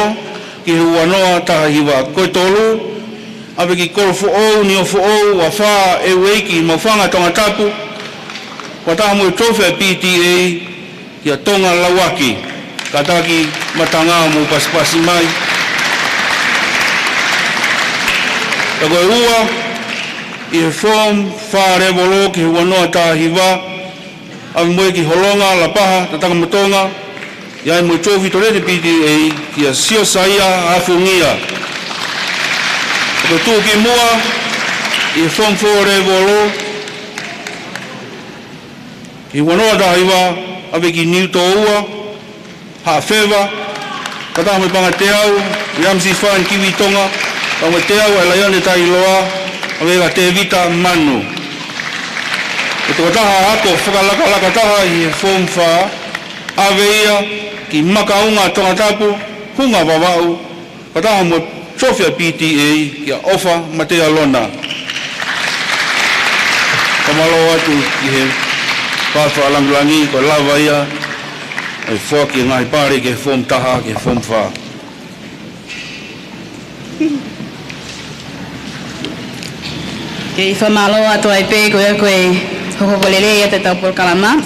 ki he ua noa taha hiva. Ko e tolu, ʻave ki Kolofoʻou, Niuafoʻou, Afā, ʻEueiki, Maʻufanga, Tongatapu, fakataha mo e trophy ʻa e P T A, ʻia Tonga Lauaki. Kātaki matangi mou pasipasi mai. Pea ko e ua, ʻi he Form four Level ki he ua noa taha hiva, ʻave mo ia ki Holonga, Lapaha, Tatakamotonga, ʻi ai mo e trophy ʻa e Tokonete P T A, kia Siosaia Afungia. Ko e tuʻukimuʻa ʻi he Form four Level, ʻi he ua noa taha hiva, ʻave ki Niutōua, Haʻafeva, fakataha mo e paʻanga ʻe teau, William C. Fine, Kiwi Tonga, pea mo e teau ʻa e Laione Tailoa, ʻave kia Tēvita Manu. Ko e tokotaha ako fakalakalaka taha ʻi he Form four, ʻave ia ki Makaʻunga, Tongatapu, Hunga Vavaʻu, fakataha mo e trophy ʻa e P T A, kia ʻOfa Matealona. Fakamālō atu ki he fakalāngilangi, kuo lava ia ʻo foaki e ngaahi pale ki he Form taha, ki he Form four. Kei fakamālō atu ai pē, ko ia ko e hokohoko lelei ʻetau polokalama.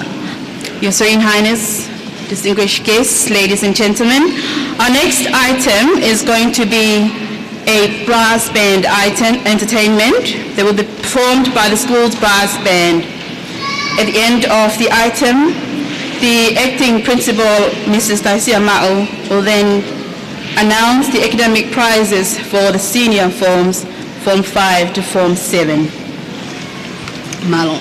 Your Serene Highness, distinguished guests, ladies and gentlemen, our next item is going to be a brass band item, entertainment that will be performed by the school's brass band. At the end of the item, the acting principal, Missus Taisia Maʻu, will then announce the academic prizes for the senior forms, Form five to Form seven. Mālō.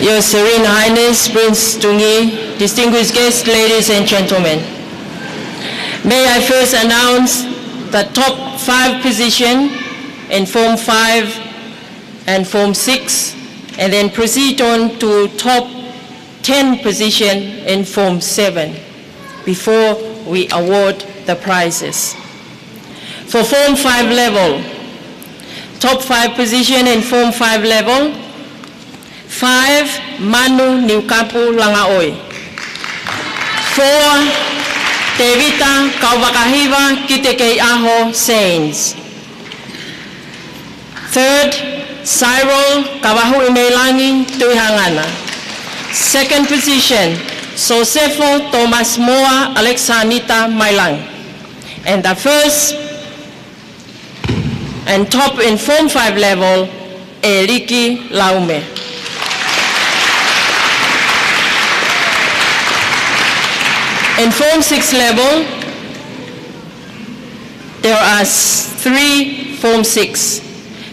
Your Serene Highness, Prince Tungī, distinguished guests, ladies and gentlemen. May I first announce the top five position in Form five and Form six, and then proceed on to top ten position in Form seven before we award the prizes. For Form five level, top five position in Form five level, five, Manu Niukapu Langaʻoi. Four, Tevita Kauvakahiva Kitekeiʻaho Sains. Third, Cyril Kavahuʻi Meilangi Tuʻihangana. Second position, Sosefo Thomas Moa Alexanita Mailangi. And the first and top in Form five level, ʻEliki Laume. In Form six level, there are s-, three Form six.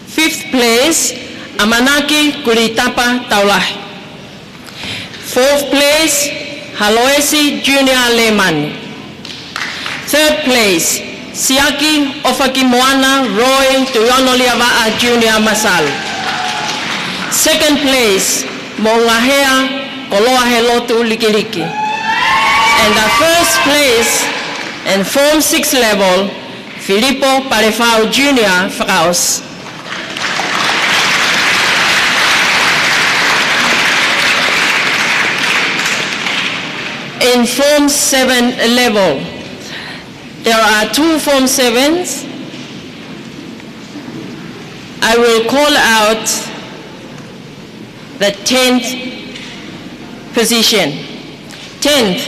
Fifth place, ʻAmanaki Kulitapa Taulahi. Fourth place, Haloesi Junior Lemani. Third place, Siaki ʻOfakimoana Roy Tuʻiono Liavaʻa Junior Masalu. Second place, Moʻungahea Koloahelotu Likiliki. And the first place in Form six level, Filipo Palefau Junior Fakaʻosi. In Form seven level, there are two Form sevens. I will call out the tenth position. Tenth,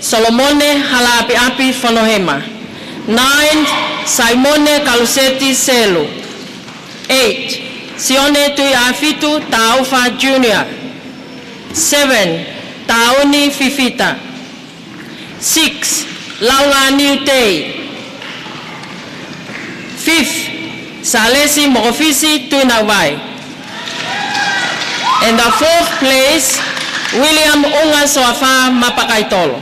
Solomone Halaapiapi Fonohema. Ninth, Saimone Kaluseti Selu. Eight, Sione Tuiafitu Taufa Junior. Seven, Tauni Fifita. Six, Launga Niutei. Fifth, Salesi Mokofisi Tuinauvai. And the fourth place, William Unga Soafa Mapakaitolo.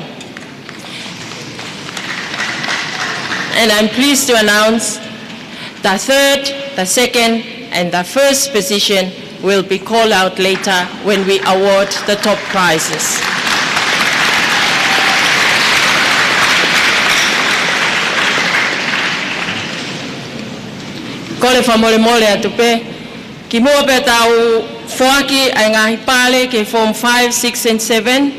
And I'm pleased to announce the third, the second, and the first position will be called out later when we award the top prizes. Kole fakamolemole atu pē, kimuʻa pea tau foaki ʻa e ngaahi pale ki he Form five, six, and seven.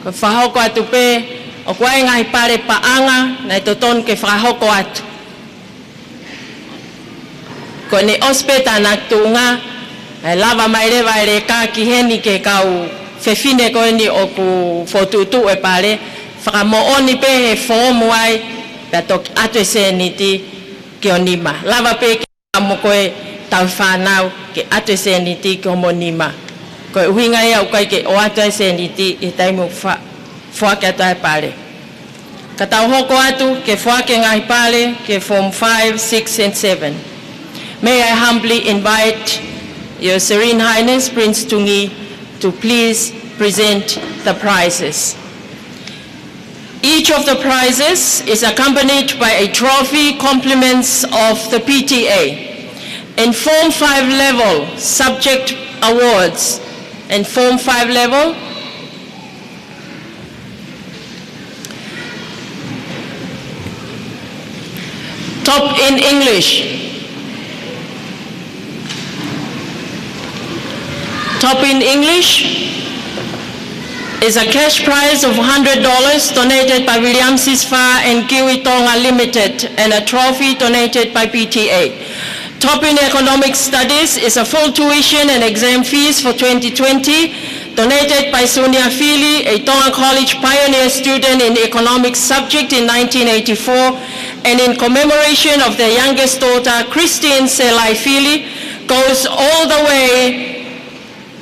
Ko e fakahoko atu pē, ʻoku ʻi ai e ngaahi pale paʻanga naʻe totonu ke fakahoko atu. Ko ʻene ʻosi pē tānaki tuʻunga, ʻe lava mai leva e leka ki heni ki he kau fefine ko eni ʻoku fokotuʻutuʻu e pale, fakamoʻoni pē he foomu ai, pea toki ʻoatu e sēniti ki ho nima. Lava pē ke mo ko e tau fānau ke ʻoatu e sēniti ki homo nima. Ko e ʻuhinga ia ʻoku ʻikai ke ʻoatu e sēniti ʻi he taimi ʻoku fa-, foaki atu ai e pale. Ka tau hoko atu ke foaki e ngaahi pale ki he Form five, six, and seven. May I humbly invite Your Serene Highness Prince Tungi to please present the prizes. Each of the prizes is accompanied by a trophy, compliments of the P T A. In Form five level, subject awards. In Form five level, top in English. Top in English is a cash prize of hundred dollars donated by William Sisfa and Kiwi Tonga Limited and a trophy donated by P T A. Top in Economic Studies is a full tuition and exam fees for twenty twenty, donated by Sunia Fili, a Tonga College pioneer student in economics subject in nineteen eighty-four, and in commemoration of their youngest daughter, Christine Selai Fili, goes all the way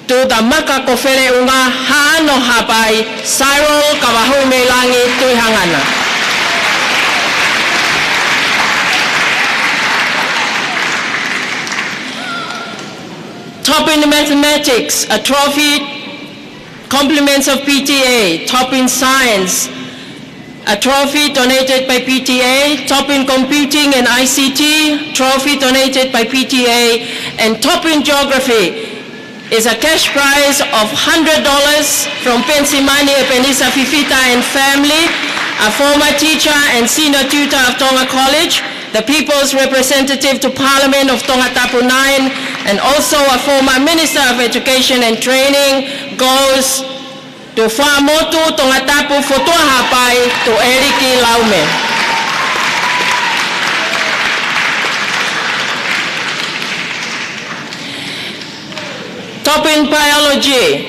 to the Maka ko Feleʻunga Hano Hapai, Cyril Kavahui Meilangi Tuihangana. Top in mathematics, a trophy, compliments of P T A. Top in science, a trophy donated by P T A. Top in computing and I C T, trophy donated by P T A. And top in geography is a cash prize of hundred dollars from Pensimani Ebenezer Fifita and family, a former teacher and senior tutor of Tonga College, the People's Representative to Parliament of Tongatapu nine, and also a former Minister of Education and Training, goes to Faamotu Tongatapu Fotua Hapai, to Eliki Laume. Top in biology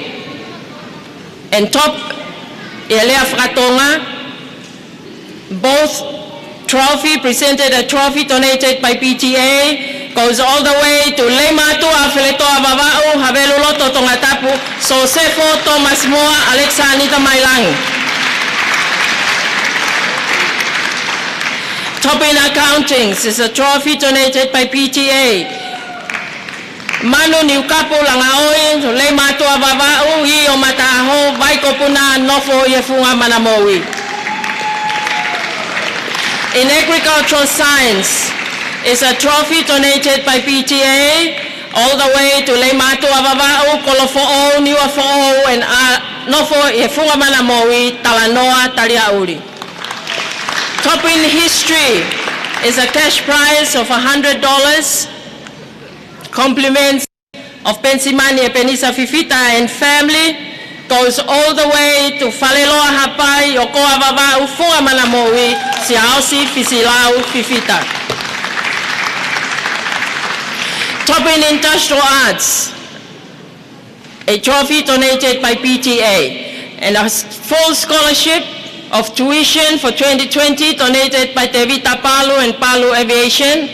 and top ʻi he lea faka-Tonga, both trophy, presented a trophy donated by P T A, goes all the way to Leimātuʻa Feletoa Vavaʻu, Haveluloto Tongatapu, Sosefo Thomas Moa, Alexanita Mailangi. Top in accounting is a trophy donated by P T A. Manu Niukapu Langaʻoi, Leimātuʻa Vavaʻu, ʻIo Mataʻaho, Vaikopuna, nofo ʻi he funga Manamoui. In agricultural science is a trophy donated by P T A, all the way to Leimātuʻa Vavaʻu, Kolofoʻou, Niuafoʻou, and, uh, nofo ʻi he funga mana moʻui, Talanoa Taliaʻuli. Topping history is a cash prize of a hundred dollars. Compliments of Penisimani Epenisa Fifita and family goes all the way to Faleloa Hapai, ʻOkoa Vavaʻu, funga mana moʻui, Siaosi Fisilau Fifita. Topping industrial arts, a trophy donated by P T A, and a s-, full scholarship of tuition for twenty twenty donated by Tevita Palu and Palu Aviation.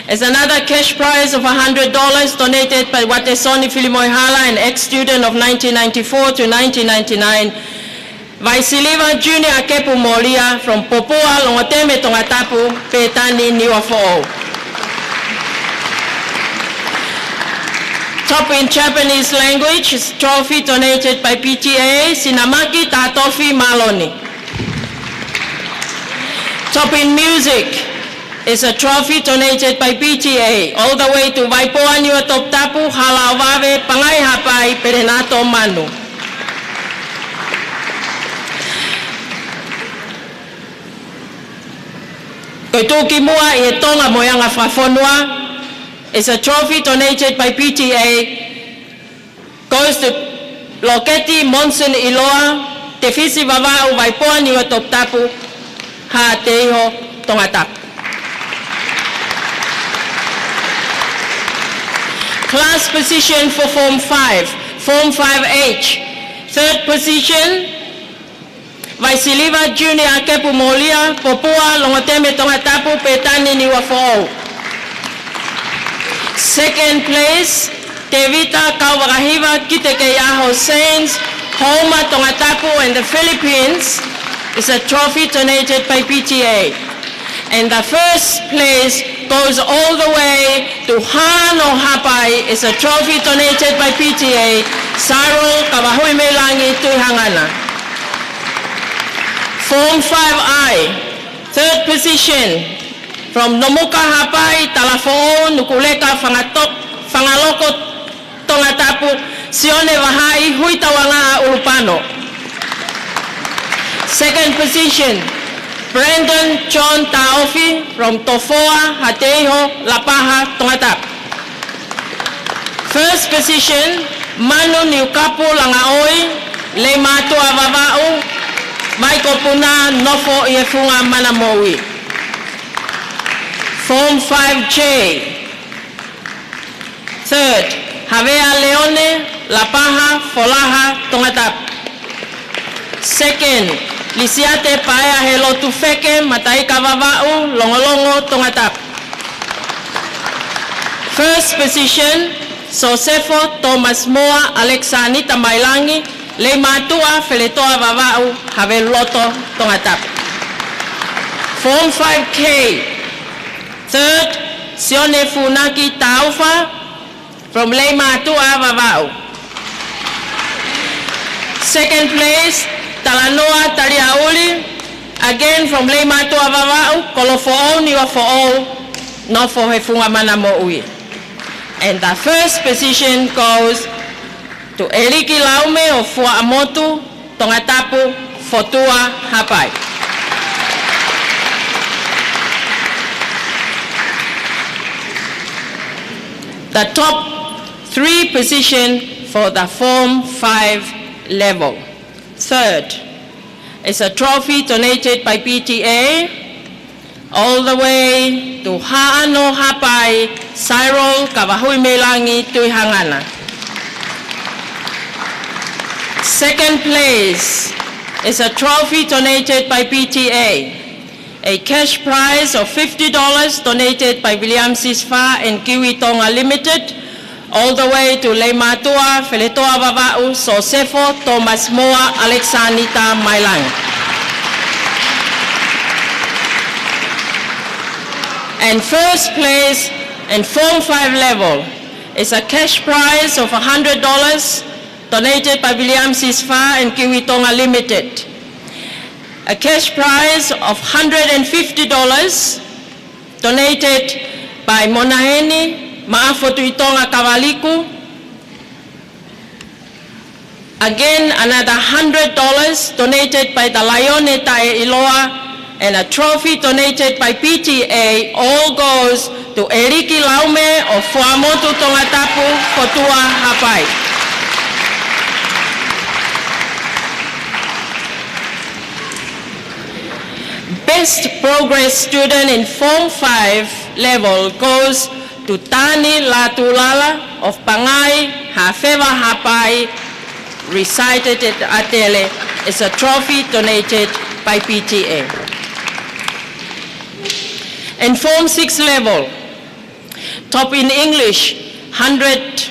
Is another cash prize of a hundred dollars donated by Watesoni Filimoehala, an ex-student of nineteen ninety-four to nineteen ninety-nine. Vaisiliva Junior Akepu Molia from Popua, Longoteme, Tongatapu, Petani, Niuafoʻou. Top in Japanese language is trophy donated by P T A, Sinamaki Tatofi Maloni. Top in music is a trophy donated by P T A, all the way to Vaipoa, Niuatoputapu, Halaovave, Pangai Hapai, Perenato Manu. Ko e tuʻukimuʻa ʻi he Tonga mo e anga fakafonua is a trophy donated by P T A, goes to Loketi Monson Iloa, Tefisi Vavaʻu, Vaipoa, Niuatoputapu, Haʻateiho, Tongatapu. Class position for Form five, Form five H. Third position, Vaisiliva Junior Akepu Molia, Popua, Longoteme, Tongatapu, Petani, Niuafoʻou. Second place, Tevita Kauvakahiva Kitekeiʻaho Sains, Houma, Tongatapu and the Philippines, is a trophy donated by P T A. And the first place goes all the way to Hano Hapai, is a trophy donated by P T A, Cyril Kavahuimeilangi Tuihangana. Form five I, third position, from Nomuka Hapai, Talafoʻou, Nukuleka, Fangato-, Fangaloko, Tongatapu, Sione Vahaʻi Huitauangaʻa Ulupano. Second position, Brandon John Taofi from Tofoa, Haʻateiho, Lapaha, Tongatapu. First position, Manu Niukapu Langaʻoi, Leimātuʻa Vavaʻu, Vaikopuna, nofo ʻi he funga mana moʻui. Form five J. Third, Havea Leone, Lapaha, Folaha, Tongatapu. Second, Lisiate Paea Helotu Feke, Mataika Vavaʻu, Longolongo, Tongatapu. First position, Sosefo Thomas Moa, Alexanita Mailangi, Leimātuʻa Feletoa Vavaʻu, Haveluloto, Tongatapu. Form five K, third, Sione Funaki Taufa from Leimātuʻa Vavaʻu. Second place, Talanoa Taliaʻuli, again from Leimātuʻa Vavaʻu, Kolofoʻou, Niuafoʻou, nofo he funga mana moʻui. And the first position goes to ʻEliki Laume ʻo Fuaʻamotu, Tongatapu, Fotua Hapai. The top three position for the Form five level. Third is a trophy donated by P T A, all the way to Haʻano Hapai, Cyril Kavahuimeilangi Tuihangana. Second place is a trophy donated by P T A, a cash prize of fifty dollars donated by William Sisfa and Kiwi Tonga Limited, all the way to Leimātuʻa Feletoa Vavaʻu, Sosefo Thomas Moa, Alexanita Mailangi. And first place in Form five level is a cash prize of a hundred dollars donated by William Sisfa and Kiwi Tonga Limited. A cash prize of hundred and fifty dollars donated by Monaheni Maʻafotuʻitonga Kavaliku. Again, another hundred dollars donated by the Laione Taʻeʻiloa, and a trophy donated by P T A, all goes to ʻEliki Laume ʻo Fuaʻamotu Tongatapu, Fotua Haʻapai. Best Progress Student in Form five level goes to Tani Latulala of Pangai, Hafeva Haʻapai, recited at Atele, is a trophy donated by P T A. In Form six level, top in English, hundred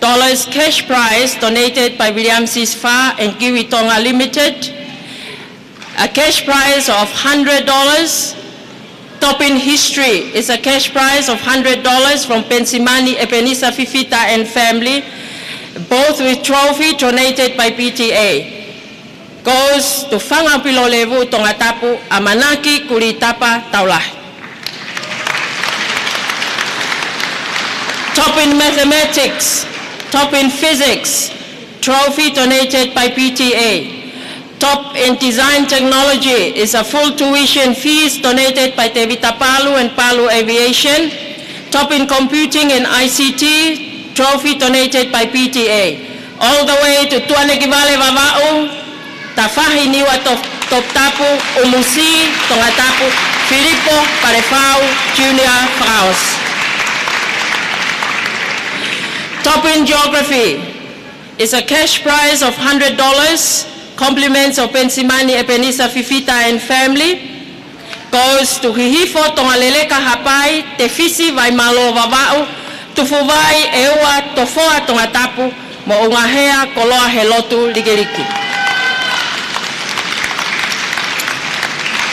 dollars cash prize donated by William Sisfa and Kiwi Tonga Limited. A cash prize of hundred dollars. Top in History is a cash prize of hundred dollars from Pensimani Ebenezer Fifita and family, both with trophy donated by P T A. Goes to Fanga Pilolevu Tongatapu, ʻAmanaki Kulitapa Taulahi. Top in Mathematics, top in Physics, trophy donated by P T A. Top in Design Technology is a full tuition fees donated by Tevita Palu and Palu Aviation. Top in Computing and I C T, trophy donated by P T A. All the way to Tuʻanekivale Vavaʻu, Tafahi Niua Top, Toputapu, ʻUmusi Tongatapu, Filipo Palefau Junior Fakaʻosi. Top in Geography is a cash prize of hundred dollars, compliments of Pensimani Ebenezer Fifita and family, goes to Hihifo Tongaleleka Haʻapai, Tefisi Vaimalo Vavaʻu, Tufuvai ʻEua Tofoa Tongatapu, Moʻungahea Koloa Helotu Likiliki.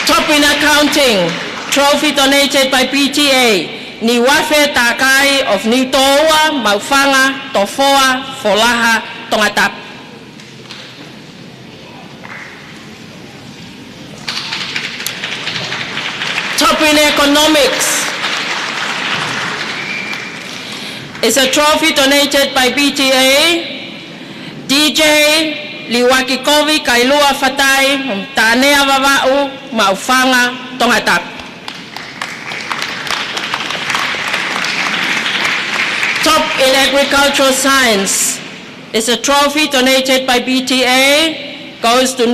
Top in Accounting, trophy donated by P T A, Niuafe Takai of Niutōua, Maʻufanga, Tofoa, Folaha, Tongatapu. Top in Economics is a trophy donated by P T A, D J Liuaki Kovi Kailua Fatai, Tānea Vavaʻu, Maʻufanga, Tongatapu. Top in Agricultural Science is a trophy donated by P T A, goes to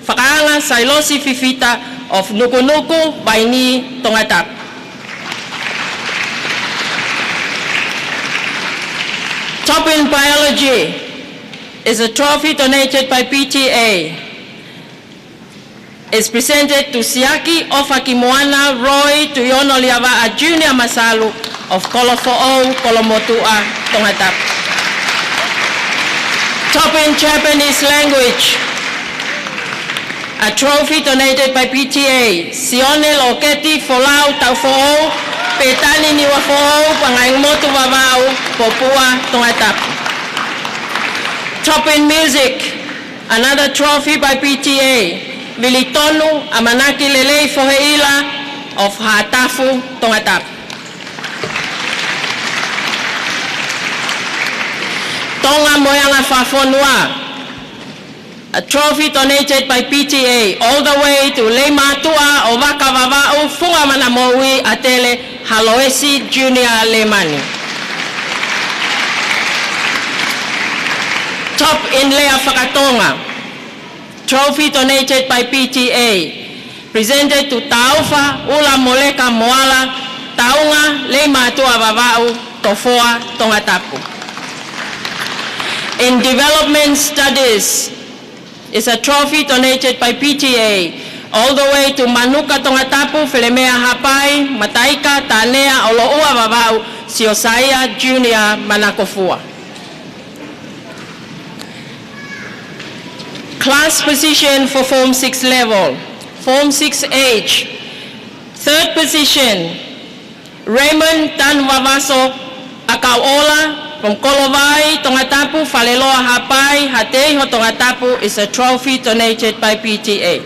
Fakaanga Sailosi Fifita of Nukunuku, Vainī, Tongatapu. Top in Biology is a trophy donated by P T A. Is presented to Siaki ʻOfakimoana Roy Tuʻiono Liavaʻa Junior Masalu of Kolofoʻou, Kolomotuʻa, Tongatapu. Top in Japanese language, a trophy donated by P T A, Sione Loketi Folau Taufoʻou, Petani Niuafoʻou, Pangaingamotu Vavaʻu, Popua, Tongatapu. Top in music, another trophy by P T A, Vilitonu ʻAmanaki Lelei Foheila of Haʻatafu, Tongatapu. Tonga mo e Anga Fakafonua, a trophy donated by P T A, all the way to Leimātuʻa ʻo Vaka Vavaʻu, Funga Manamoui, Atele, Haloesi Junior Lemani. Top in Lea Fakatonga, trophy donated by P T A, presented to Taufa Ula Moleka Moala, Taunga, Leimātuʻa Vavaʻu, Tofoa, Tongatapu. In Development Studies is a trophy donated by P T A, all the way to Manuka Tongatapu, Felemea Haʻapai, Mataika, Tānea, ʻOloʻua Vavaʻu, Siosaia Junior Manakofua. Class position for Form six level. Form six H. Third position, Raymond Tanuvavaso ʻAkauʻola from Kolovai, Tongatapu, Faleloa Haʻapai, Hateiho, Tongatapu, is a trophy donated by P T A.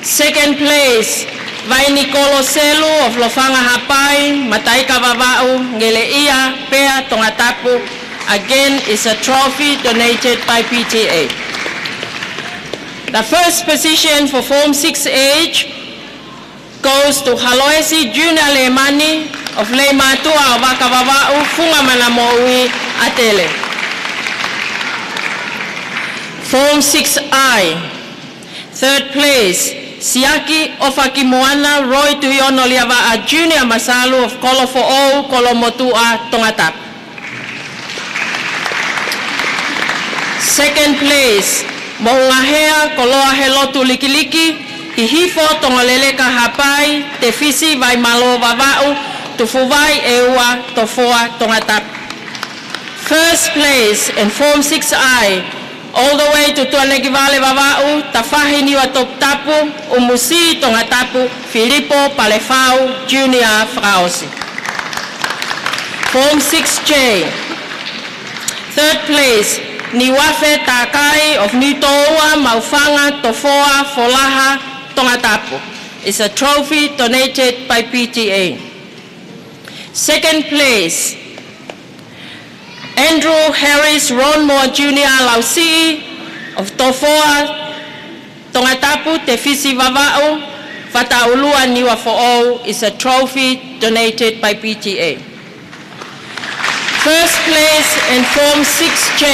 Second place, Vainikolo Selu of Lofanga Haʻapai, Mataika Vavaʻu, Ngeleʻia, Pea, Tongatapu. Again, is a trophy donated by P T A. The first position for Form six H goes to Haloesi Junior Lemani of Leimātuʻa ʻo Vakavavaʻu, Funga Manamoʻui, ʻAtele. Form six I, third place, Siaki ʻOfakimoana Roy Tuʻiono Liavaʻa Junior Masalu of Kolofoʻou, Kolomotuʻa, Tongatapu. Second place, Moʻungahea Koloa Helotu Likiliki, Hihifo Tongoleleka Haʻapai, Tefisi Vaimalo Vavaʻu, Tufuvai ʻEua, Tofoa, Tongatapu. First place in Form six I, all the way to Tuanekivale Vavaʻu, Tafahi Niua Toputapu, ʻUmusi, Tongatapu, Filipo Palefau Junior Fakaʻosi. Form six J, third place, Niuafe Takai of Niutoua, Maʻufanga, Tofoa, Folaha, Tongatapu. It's a trophy donated by P T A. Second place, Andrew Harris Ronmore Junior Lausiʻi of Tofoa, Tongatapu, Tefisi Vavaʻu, Fataʻulua Niuafoʻou, is a trophy donated by P T A. First place in Form six J,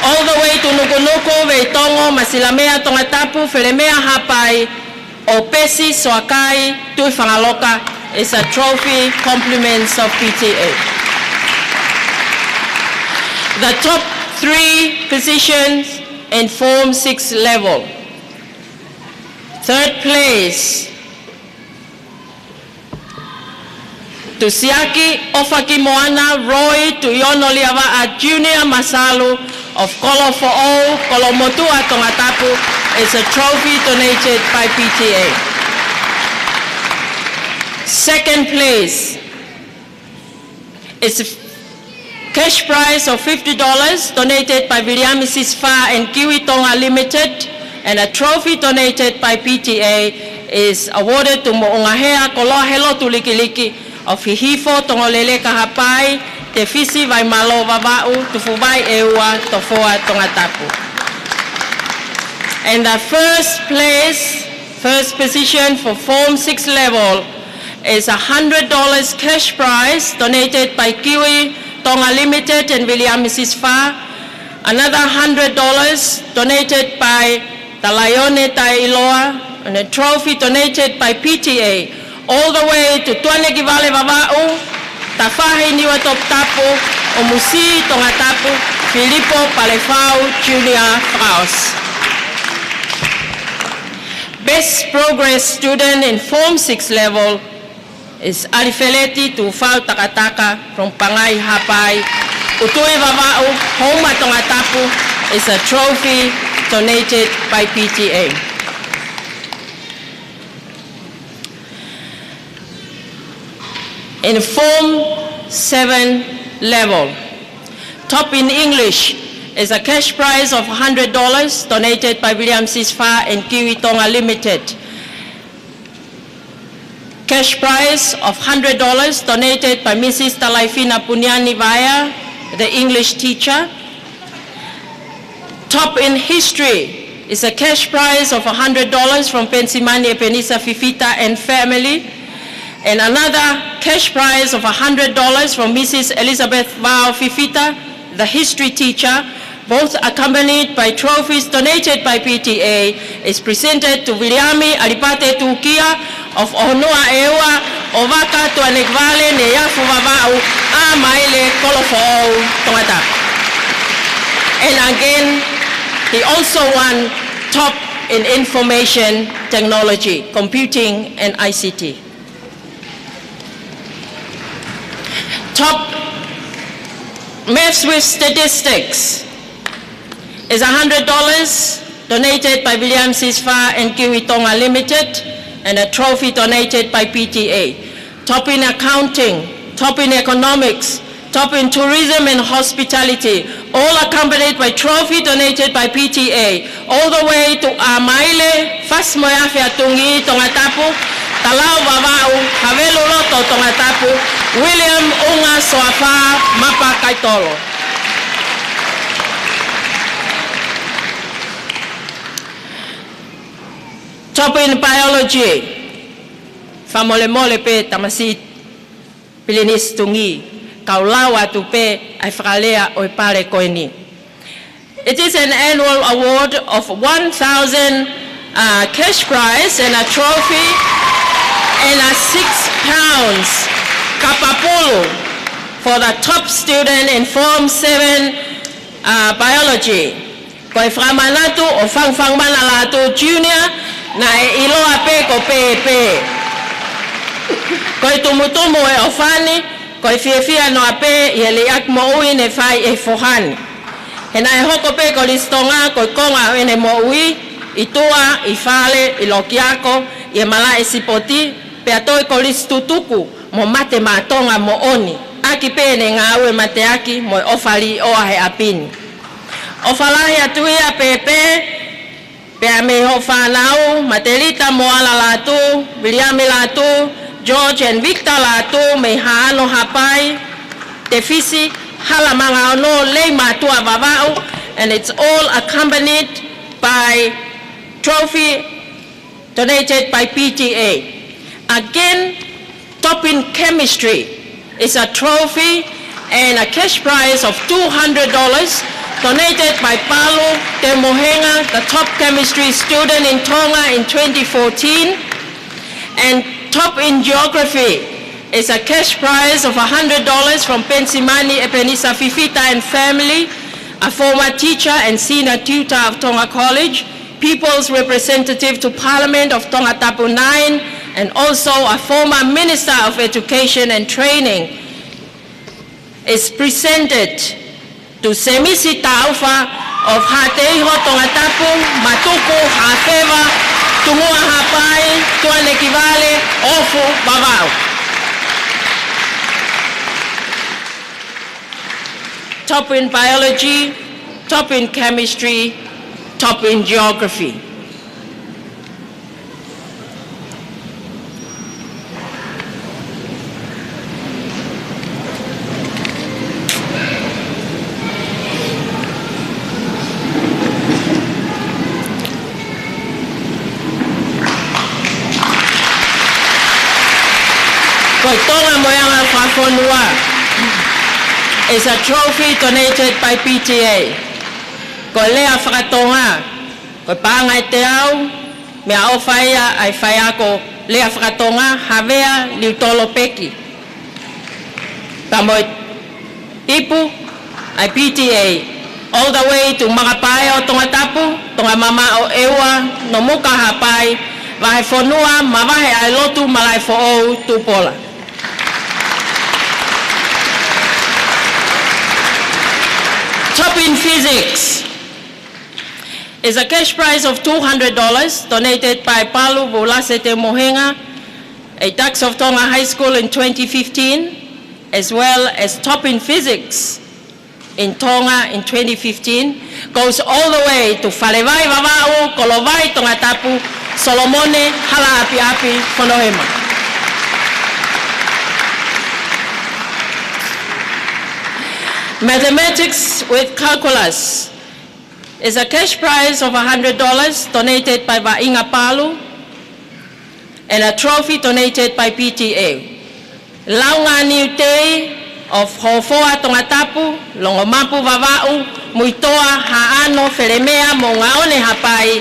all the way to Nukunuku, Veitongo, Masilamea, Tongatapu, Felemea Haʻapai, ʻo Pesi Soakai Tuʻifangaloka, is a trophy compliments of P T A. The top three positions in Form six level. Third place, to Siaki ʻOfakimoana Roy Tuʻiono Liavaʻa Junior Masalu of Kolofoʻou, Kolomotuʻa, Tongatapu, is a trophy donated by P T A. Second place is cash prize of fifty dollars donated by Viliami Sisifā and Kiwi Tonga Limited, and a trophy donated by P T A is awarded to Moʻungahea Koloa Helotu Likiliki of Hihifo Tongoleleka Haʻapai, Tefisi Vaimalo Vavaʻu, Tufuvai ʻEua, Tofoa, Tongatapu. And the first place, first position for Form six level is a hundred dollars cash prize donated by Kiwi Tonga Limited and Viliami Sisifā. Another hundred dollars donated by the Laione Taʻeiloa, and a trophy donated by P T A, all the way to Tuanekivale Vavaʻu, Tafahi Niua Toputapu, ʻUmusi, Tongatapu, Filipo Palefau Junior Fakaʻosi. Best Progress Student in Form six level is ʻAlifeleti Tufau Takataka from Pangai Haʻapai, ʻUtui Vavaʻu, Houma, Tongatapu, is a trophy donated by P T A. In Form seven level, top in English is a cash prize of hundred dollars donated by Viliami Sisifā and Kiwi Tonga Limited. Cash prize of hundred dollars donated by Missus Talaifina Puniani Vaea, the English teacher. Top in History is a cash prize of hundred dollars from Pensimani Ebenezer Fifita and family, and another cash prize of hundred dollars from Missus Elizabeth Vao Fifita, the history teacher, both accompanied by trophies donated by P T A, is presented to Viliami ʻAlipate Tukia of ʻOhonua ʻEua, ʻOvaka, Tuanekivale, Neiafu Vavaʻu, Amaile, Kolofoʻou, Tongatapu. And again, he also won top in information technology, computing and I C T. Top Maths with Statistics is hundred dollars donated by Viliami Sisifā and Kiwi Tonga Limited, and a trophy donated by P T A. Top in Accounting, top in Economics, top in Tourism and Hospitality, All accompanied by trophy donated by P T A, all the way to ʻAmaile, Fasi mo e Afi ʻa Tungī, Tongatapu, Talau Vavaʻu, Havelu Loto, Tongatapu, William ʻUnga Soafa, Mapa Kaitolo. Top in biology. Fakamolemole pē tamasiʻi Pilinisi Tungī, kau lau atu pē ʻa e fakalea ʻo e pale ko eni. It is an annual award of one thousand, uh, cash prize and a trophy and a six pounds kapapulu for the top student in Form seven, uh, biology. Ko e fakamanatu ʻo Fangufangumana Lātū Junior, naʻe ʻiloa pē ko Pēpē. Ko e tumutumu ʻo e ʻofa ni, ko e fiefia noa pē ʻi he liʻaki moʻui ne fai ʻe he foha ni. He naʻe hoko pē Kolisi Tonga ko e konga ʻo ʻene moʻui, ʻi tuʻa, ʻi fale, ʻi loki ako, ʻi he malaʻe sipoti, pea toe kolisi tutuku mo mate maʻa Tonga moʻoni, ʻaki pē ʻene ngāue mateaki mo e ʻofa līʻoa he ʻapi ni. ʻOfa lahi atu ia Pēpē, pea mei hoʻo fānau, Matelita Moala Lātū, Viliami Lātū, George and Victor Lātū, mei Haʻano Haʻapai, Tefisi, Hala Mangaono, Leimātuʻa Vavaʻu, and it's all accompanied by trophy donated by P T A. Again, top in chemistry is a trophy and a cash prize of two hundred dollars donated by Palu Te Mohenga, the top chemistry student in Tonga in twenty fourteen. And top in geography is a cash prize of a hundred dollars from Pensimani Ebenezer Fifita and family, a former teacher and senior tutor of Tonga College, People's Representative to Parliament of Tongatapu nine, and also a former Minister of Education and Training, is presented to Semisi Taufa of Haʻateiho, Tongatapu, Matuku, Haʻafeva, Tungua Haʻapai, Tuʻanekivale, Ofu, Vavaʻu. Top in biology, top in chemistry, top in geography. Ko e Tonga mo e Anga Fakafonua is a trophy donated by P T A. Ko e lea fakatonga, ko e paʻanga ʻe teau, meʻaʻofa ia ʻa e faiako lea fakatonga, Havea Liutolo Peki. Pea mo e ipu ʻa e P T A, all the way to Makapaea ʻo Tongatapu, Tongamamaʻo ʻEua, Nomuka Haʻapai, Vahefonua, Mavahe ʻa e Lotu, Malaʻe Foʻou, Tupola. Top in physics is a cash prize of two hundred dollars donated by Palu Vulase Te Mohenga, a Dux of Tonga High School in twenty fifteen, as well as top in physics in Tonga in twenty fifteen, goes all the way to Falevai Vavaʻu, Kolovai Tongatapu, Solomone Halaʻapiʻapi Fonohema. Mathematics with calculus is a cash prize of a hundred dollars donated by Vaʻinga Palu and a trophy donated by P T A. Launga Niutei of Hofoa Tongatapu, Longomapu Vavaʻu, Muitoa Haʻano Felemea mo Gaone Haʻapai,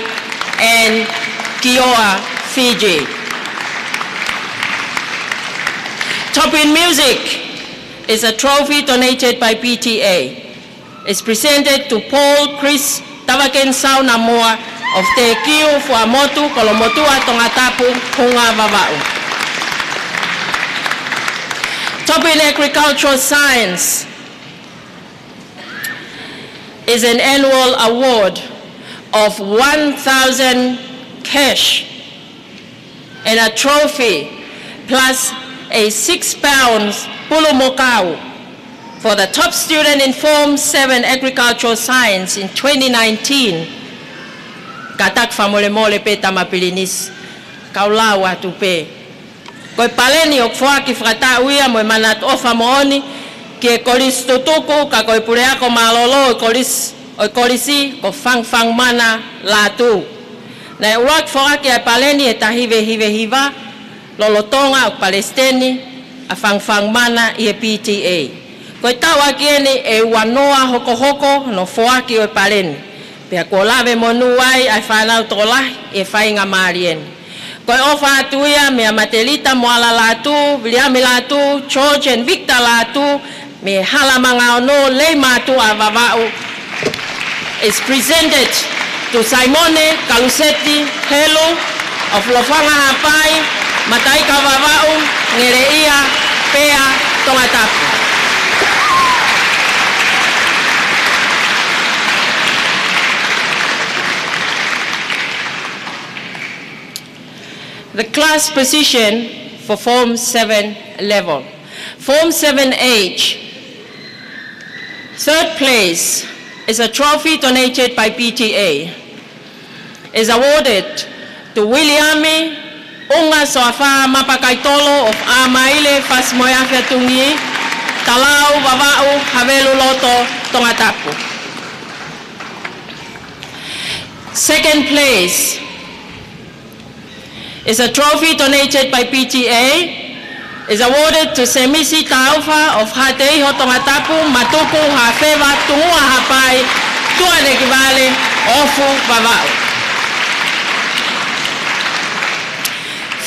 and Kioa, Fiji. Top in music is a trophy donated by P T A. Is presented to Paul Chris Tavaken Saunamoa of Te Kiu Fuamotu, Kolomotuʻa Tongatapu, Hunga Vavaʻu. Top in agricultural science is an annual award of one thousand cash and a trophy plus a six pounds pulumokau for the top student in Form seven Agricultural Science in twenty nineteen. Kātaki fakamolemole pē Tama Pilinisi, kau lau atu pē. Ko e paleni ʻoku foaki fakataʻu ia mo e manatu ʻofa moʻoni ki he kolisi tutuku, ka ko e puleako mālōlō ʻo e kolisi, ʻo e kolisi ko Fangafanga Mana Lātū. Naʻe ʻuluaki foaki ʻa e paleni he taha hiva hiva hiva, lolotonga ʻeku palesiteni ʻa Fangafanga Mana ʻi he P T A. Ko e taʻu ʻaki eni ʻe uanoa hokohoko hono foaki ʻo e paleni. Pea kuo lave monū ai ʻa e fānau tokolahi ʻi he faingamālie ni. Ko e ʻofa atu ia meia Matelita Moala Lātū, Viliami Lātū, George and Victor Lātū, mei he Hala Mangaono, Leimātuʻa, Vavaʻu, is presented to Saimone Kaluseti Helu of Lofanga Haʻapai, Mataika, Vavaʻu, Ngeleʻia, Pea, Tongatapu. The class position for Form seven level. Form seven H, third place is a trophy donated by P T A. Is awarded to Viliami ʻUnga Soafa Mapakaitolo of ʻAmaile, Fasi mo e Afi ʻa Tungi, Talau, Vavaʻu, Haveluloto, Tongatapu. Second place is a trophy donated by P T A, is awarded to Semisi Taufa of Haʻateiho, Tongatapu, Matuku, Hafeva, Tungua Haʻapai, Tuʻanekivale, Ofu, Vavaʻu.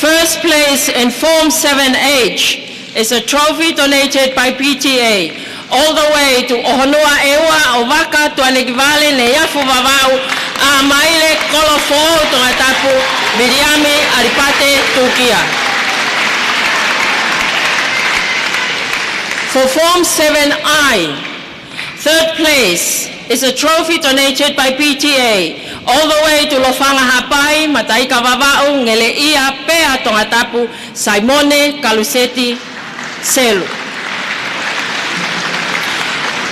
First place in Form seven H is a trophy donated by P T A, all the way to ʻOhonua ʻEua ʻo Vaka, Tuʻanekivale, Neiafu, Vavaʻu, ʻAmaile, Kolofoʻou, Tongatapu, Viliami ʻAlipate Tukia. For Form seven I, third place is a trophy donated by P T A, all the way to Lofanga Haʻapai, Mataika, Vavaʻu, Ngeleʻia, Pea, Tongatapu, Saimone Kaluseti Selu.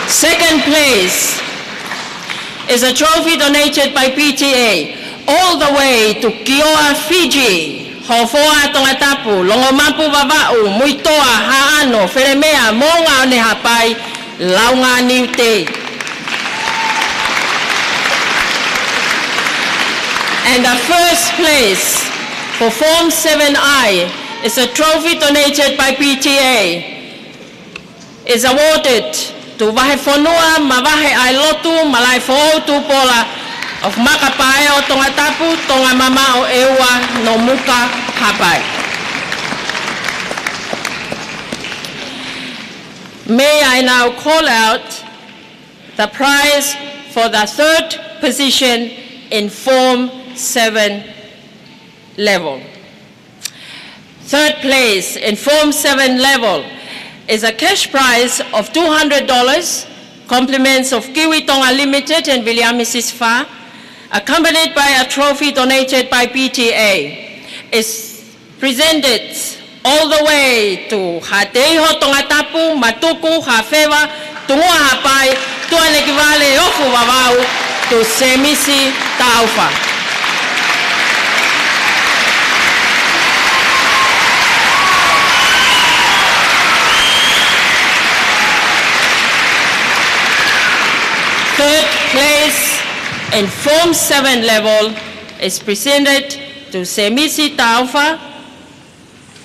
Second place is a trophy donated by P T A all the way to Kioa, Fiji. Hofoa, Tongatapu, Longomapu, Vavaʻu, Muitoa, Haʻano, Felemea, Moʻunga ʻo e Haʻapai, Launga Niutei. And the first place for Form seven I is a trophy donated by P T A, is awarded to Vahefonua Mavahe ʻAilotu Malaʻefoʻou Tupola of Makapaea ʻo Tongatapu, Tonga Mamaʻo ʻEua, Nomuka, Haʻapai. May I now call out the prize for the third position in Form seven level. Third place in Form seven level is a cash prize of two hundred dollars, compliments of Kiwi Tonga Limited and Viliami Sisifa, accompanied by a trophy donated by P T A, is presented all the way to Haʻateiho, Tongatapu, Matuku, Hafeva, Tungua Haʻapai, Tuʻanekivale, Ofu, Vavaʻu, to Semisi Taufa. Third place in Form seven level is presented to Semisi Taufa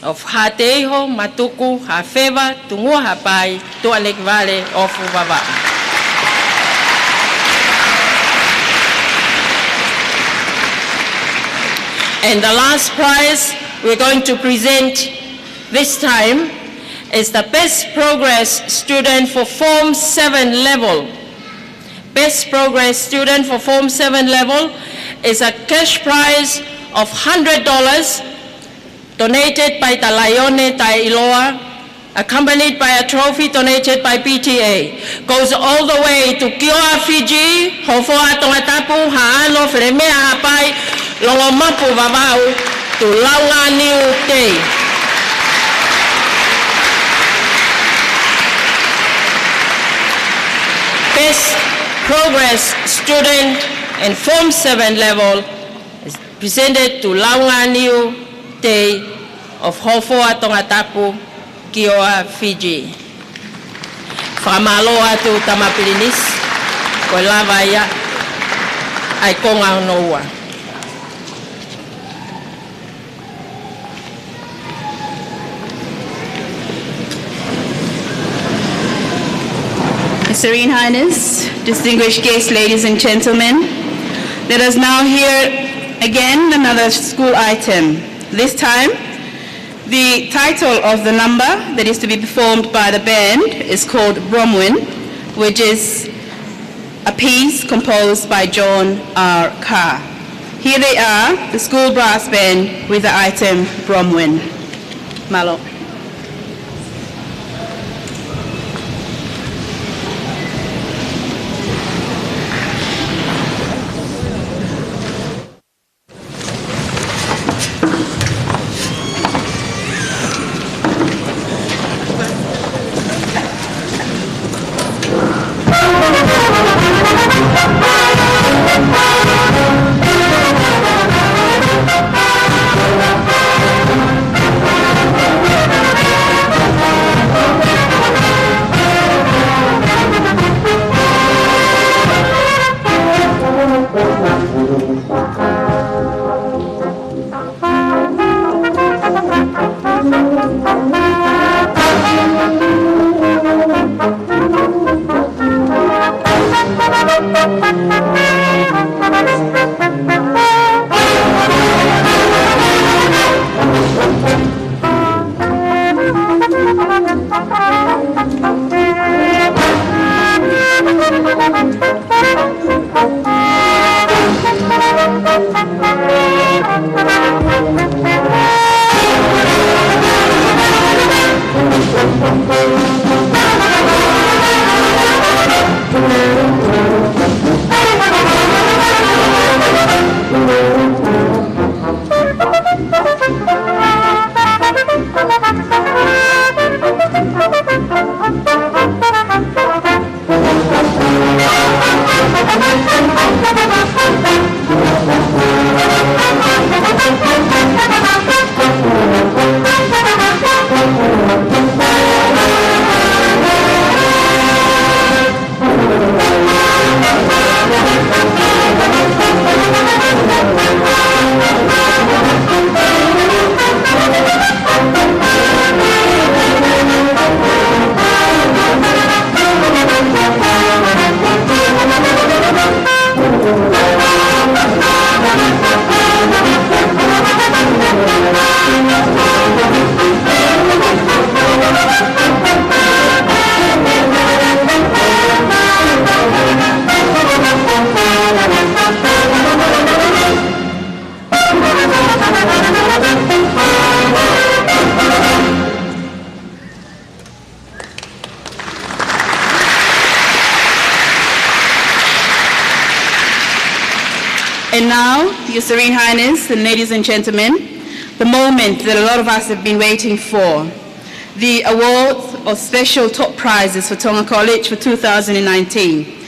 of Haʻateiho, Matuku, Hafeva, Tungua Haʻapai, Tuʻanekivale, Ofu, Vavaʻu. And the last prize we're going to present this time is the Best Progress Student for Form seven level. Best Progress Student for Form seven level is a cash prize of hundred dollars donated by Talaione Taʻeiloa, accompanied by a trophy donated by P T A. Goes all the way to Kioa, Fiji, Hofoa, Tongatapu, Haʻano, Felemea, Haʻapai, Longomapu, Vavaʻu, to Launga Niutei. Progress student and Form seven level is presented to Launga Niu Tei of Hofoa Tongatapu, Kioa, Fiji. Fakamālō atu Tama Pilinisi, ko e lava ia ʻa e konga hono ua. Your Serene Highness, distinguished guests, ladies and gentlemen, let us now hear again another school item. This time, the title of the number that is to be performed by the band is called Bromwin, which is a piece composed by John R. Carr. Here they are, the school brass band with the item Bromwin. Mālō. And now, Your Serene Highness and ladies and gentlemen, the moment that a lot of us have been waiting for, the award of special top prizes for Tonga College for two thousand and nineteen.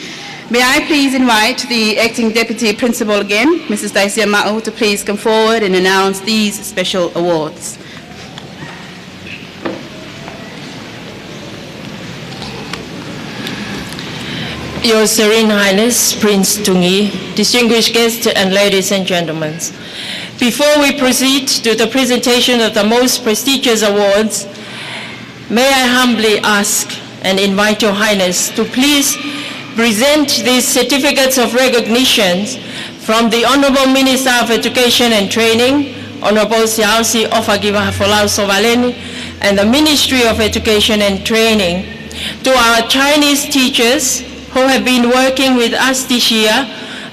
May I please invite the Acting Deputy Principal again, Missus Daisia Maʻu, to please come forward and announce these special awards. Your Serene Highness, Prince Tungi, distinguished guests, and ladies and gentlemen. Before we proceed to the presentation of the most prestigious awards, may I humbly ask and invite Your Highness to please present these certificates of recognition from the Honourable Minister of Education and Training, Honourable Siaosi ʻOfa Kivaha Folau Sovaleni, and the Ministry of Education and Training, to our Chinese teachers who have been working with us this year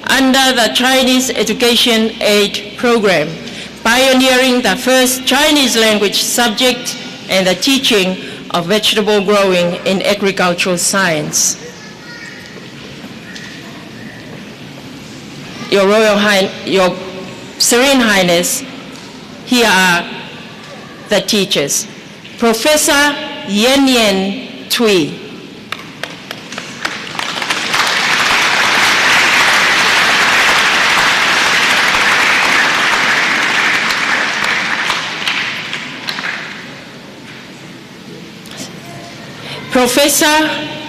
under the Chinese Education Aid Program, pioneering the first Chinese language subject and the teaching of vegetable growing in agricultural science. Your Royal High-, Your Serene Highness, here are the teachers. Professor Yen Yen Tui. Professor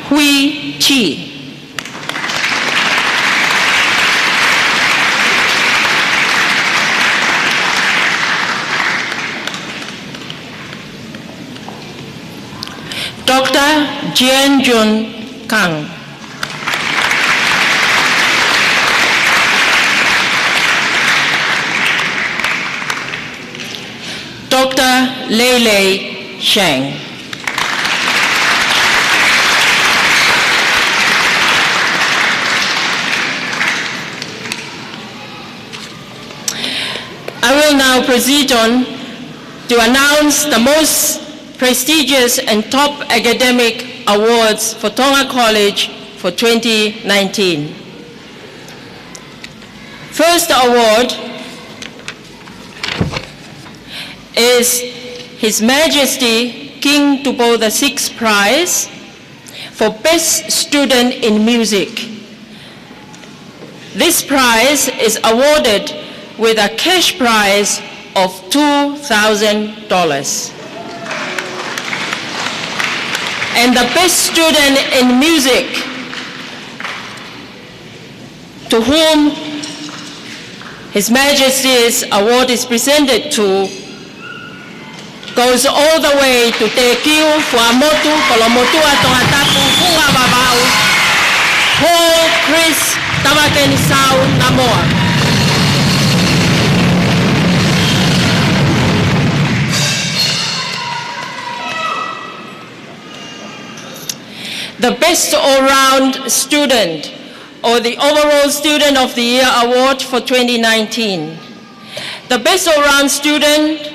Hui Chi. Doctor Jian Jun Kang. Doctor Lei Lei Shang. I will now proceed on to announce the most prestigious and top academic awards for Tonga College for twenty nineteen. First award is His Majesty King Tupou the Sixth Prize for Best Student in Music. This prize is awarded with a cash prize of two thousand dollars. And the best student in music to whom His Majesty's award is presented to goes all the way to Tekiu, Fuaʻamotu, Kolomotuʻa, Tongatapu, Funga Vavaʻu, Paul Chris Tavakenisau Namoa. The Best All-Round Student, or the Overall Student of the Year Award for twenty nineteen. The Best All-Round Student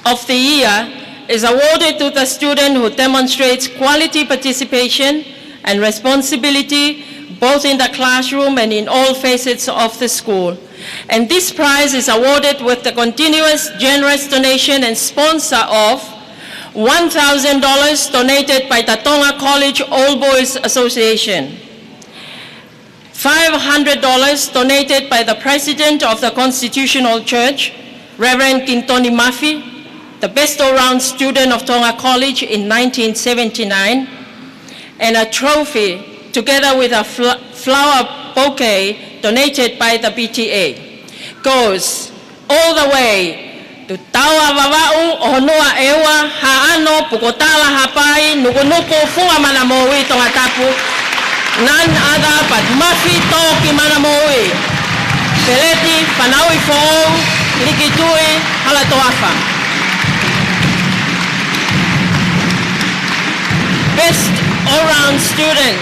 of the Year is awarded to the student who demonstrates quality participation and responsibility both in the classroom and in all facets of the school. And this prize is awarded with the continuous generous donation and sponsor of one thousand dollars donated by the Tonga College Old Boys Association, five hundred dollars donated by the President of the Constitutional Church, Reverend Kintoni Mafi, the best all-round student of Tonga College in nineteen seventy-nine, and a trophy together with a fl-, flower bouquet donated by the P T A. Goes all the way to Taua Vavaʻu, ʻOhonua ʻEua, Haʻano, Pukotala, Haʻapai, Nukunuku, Funga Mana Moʻui, Tongatapu, none other but Mafi Toki Mana Moʻui, Feleti Fanauʻi Foʻou Likitui Halatoafa. Best All-Round Student,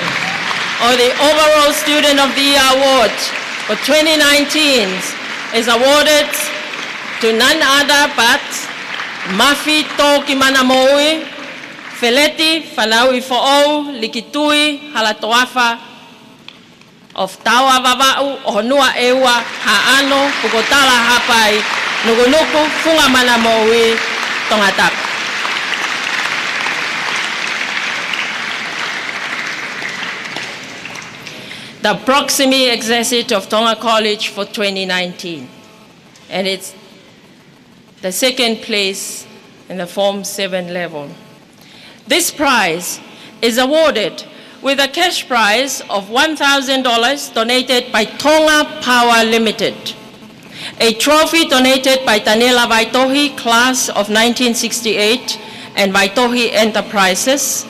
or the Overall Student of the Year Award for twenty nineteen, is awarded to none other but Mafi Toki Mana Moʻui, Feleti Fanauʻi Foʻou Likitui Halatoafa of Taua Vavaʻu, ʻOhonua ʻEua, Haʻano, Pukotala, Haʻapai, Nukunuku, Funga Mana Moʻui, Tongatapu. The Proximity Exercise of Tonga College for twenty nineteen. And it's the second place in the Form seven level. This prize is awarded with a cash prize of one thousand dollars donated by Tonga Power Limited, a trophy donated by Tanela Vaitohi, class of nineteen sixty-eight, and Vaitohi Enterprises,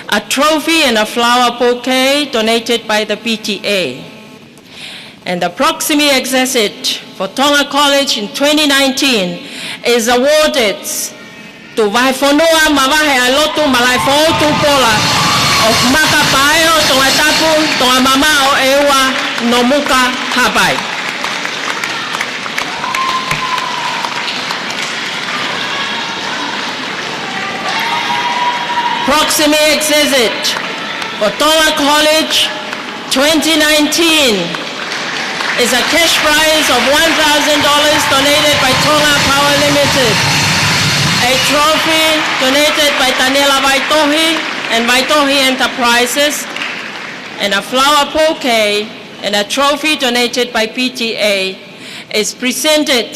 a trophy and a flower bouquet donated by the P T A. And the Proximity Exercise for Tonga College in twenty nineteen is awarded to Vahefonua Mavahe ʻAilotu Malaʻefoʻou Tupola of Makapaeo, Tongatapu, Tongamamaʻo ʻEua, Nomuka, Haʻapai. Proximity Exercise for Tonga College twenty nineteen is a cash prize of one thousand dollars donated by Tonga Power Limited, a trophy donated by Tanela Vaitohi and Vaitohi Enterprises, and a flower bouquet and a trophy donated by P T A is presented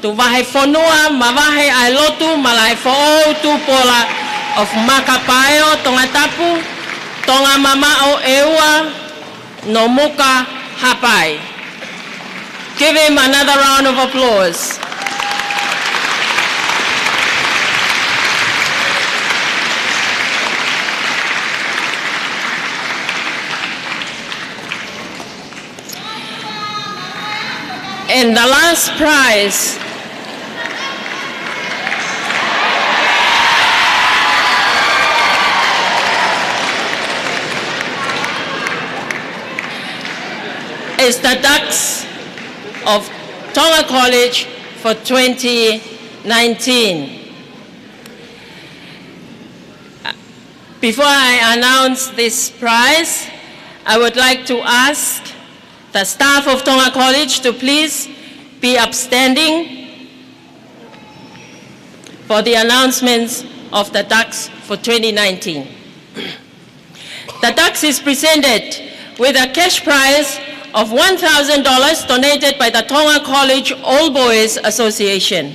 to Vahefonua Mavahe ʻAilotu Malaʻefoʻou Tupola of Makapaeo, Tongatapu, Tonga Mamaʻo ʻEua, Nomuka Hapai. Give him another round of applause. And the last prize is the Dux of Tonga College for twenty nineteen. Before I announce this prize, I would like to ask the staff of Tonga College to please be upstanding for the announcements of the Dux for twenty nineteen. The Dux is presented with a cash prize of one thousand dollars donated by the Tonga College All Boys Association.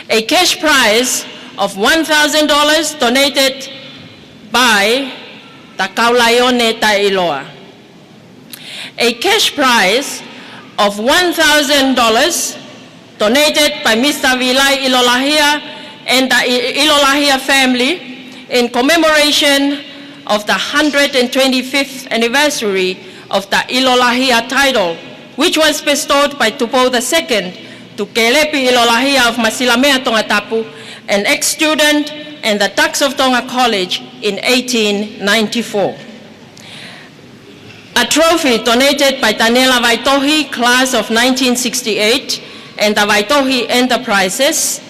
A cash prize of one thousand dollars donated by the Kaulaione Taʻiloa. A cash prize of one thousand dollars donated by Mister Vilai Ilolahia and the I-, Ilolahia family in commemoration of the hundred and twenty-fifth anniversary of the Ilolahia title, which was bestowed by Tupou the Second to Kelepi Ilolahia of Masilamea, Tongatapu, an ex-student and the Dux of Tonga College in eighteen ninety-four. A trophy donated by Daniela Vaitohi, class of nineteen sixty-eight, and the Vaitohi Enterprises,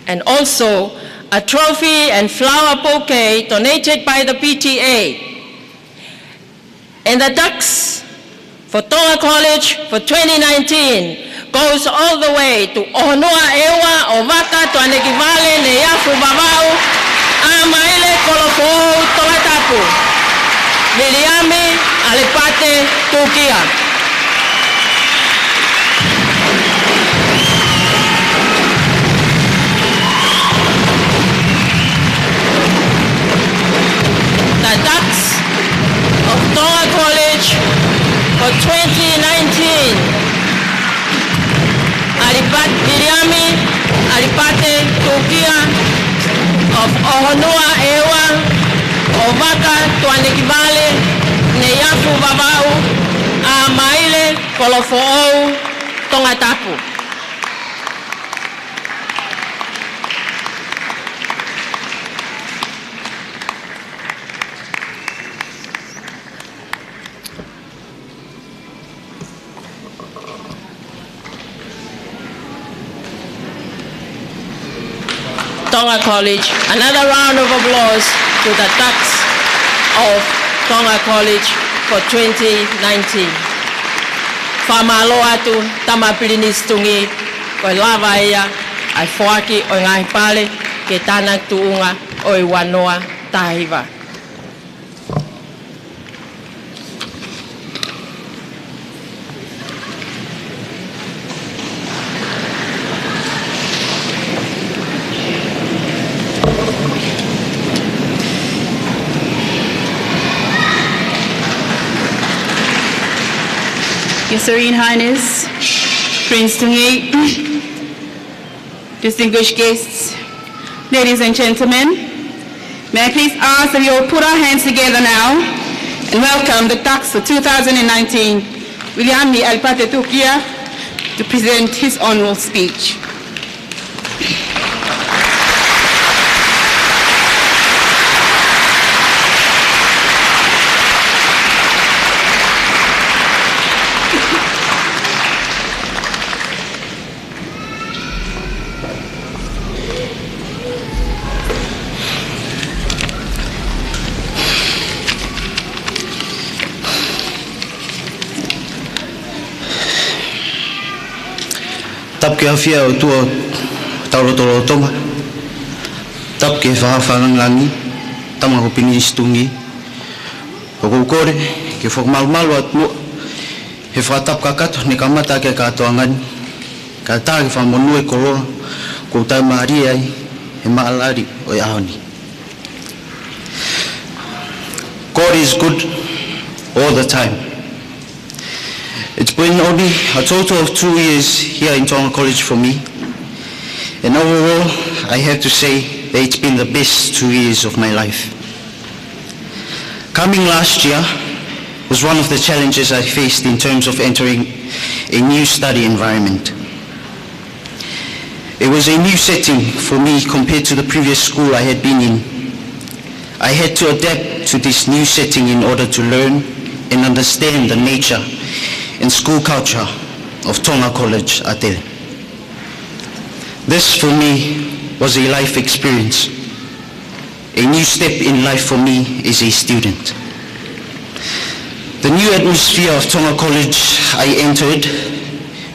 and also a trophy and flower bouquet donated by the P T A. And the Dux for Tonga College for twenty nineteen goes all the way to ʻOhonua ʻEua ʻo Vaka Tuanekivale Neiafu Vavaʻu, ʻAmaile Kolofoʻou, Tongatapu, Viliami ʻAlipate Tukia. The Dux of Tonga College for twenty nineteen. ʻAlipat-, Viliami ʻAlipate Tukia of ʻOhonua ʻEua ʻo Vaka Tuanekivale Neiafu Vavaʻu, ʻAmaile Kolofoʻou, Tongatapu. Tonga College, another round of applause to the Dux of Tonga College for twenty nineteen. Fakamālō atu, Tama Pilinisi Tungī, ko e lava ia ʻa e foaki ʻo e ngaahi pale ki he tānaki tuʻunga ʻo e ua noa taha hiva. Your Serene Highness, Prince Tungī, distinguished guests, ladies and gentlemen, may I please ask that we all put our hands together now and welcome the Dux for two thousand nineteen, Viliami ʻAlipate Tukia, to present his honorable speech. Tapu ki he ʻafio ʻa e ʻOtua ʻo hotau lotolotonga. Tapu ki he Faʻahinga Langilangi, Tama ko Pilinisi Tungī. ʻOku ou kole ke fakamalumalu atu muʻa he fakatapu kakato ne kamata ʻaki ʻa e kātoanga ni, kae ʻatā ke fakamonū e koloa kuo u taʻemālie ai he māʻalali ʻo e ʻaho ni. God is good all the time. It's been only a total of two years here in Tonga College for me, and overall, I have to say that it's been the best two years of my life. Coming last year was one of the challenges I faced in terms of entering a new study environment. It was a new setting for me compared to the previous school I had been in. I had to adapt to this new setting in order to learn and understand the nature and school culture of Tonga College ʻAtele. This for me was a life experience, a new step in life for me as a student. The new atmosphere of Tonga College I entered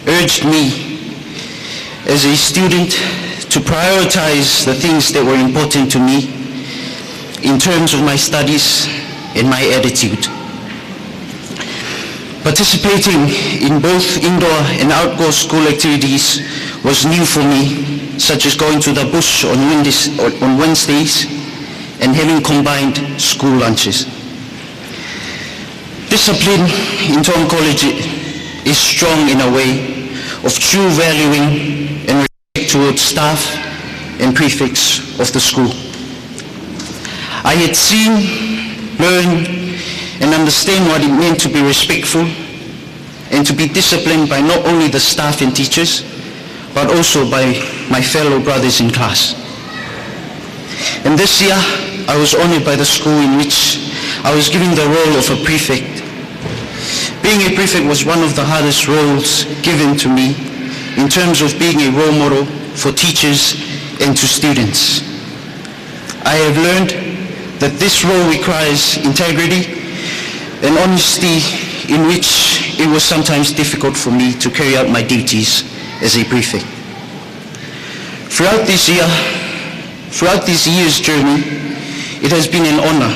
urged me as a student to prioritize the things that were important to me in terms of my studies and my attitude. Participating in both indoor and outdoor school activities was new for me, such as going to the bush on Wednes-, on Wednesdays and having combined school lunches. Discipline in Tonga College is strong in a way of true valuing and respect towards staff and prefects of the school. I had seen, learned, and understand what it meant to be respectful and to be disciplined by not only the staff and teachers, but also by my fellow brothers in class. And this year, I was honored by the school in which I was given the role of a prefect. Being a prefect was one of the hardest roles given to me in terms of being a role model for teachers and to students. I have learned that this role requires integrity and honesty, in which it was sometimes difficult for me to carry out my duties as a prefect. Throughout this year, throughout this year's journey, it has been an honor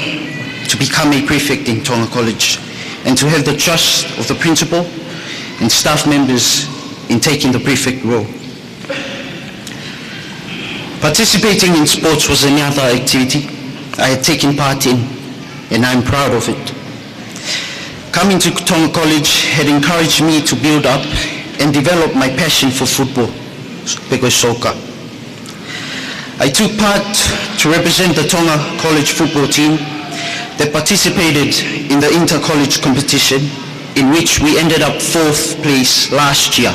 to become a prefect in Tonga College and to have the trust of the principal and staff members in taking the prefect role. Participating in sports was another activity I had taken part in, and I'm proud of it. Coming to Tonga College had encouraged me to build up and develop my passion for football, pe ko e soccer. I took part to represent the Tonga College football team that participated in the inter-college competition, in which we ended up fourth place last year.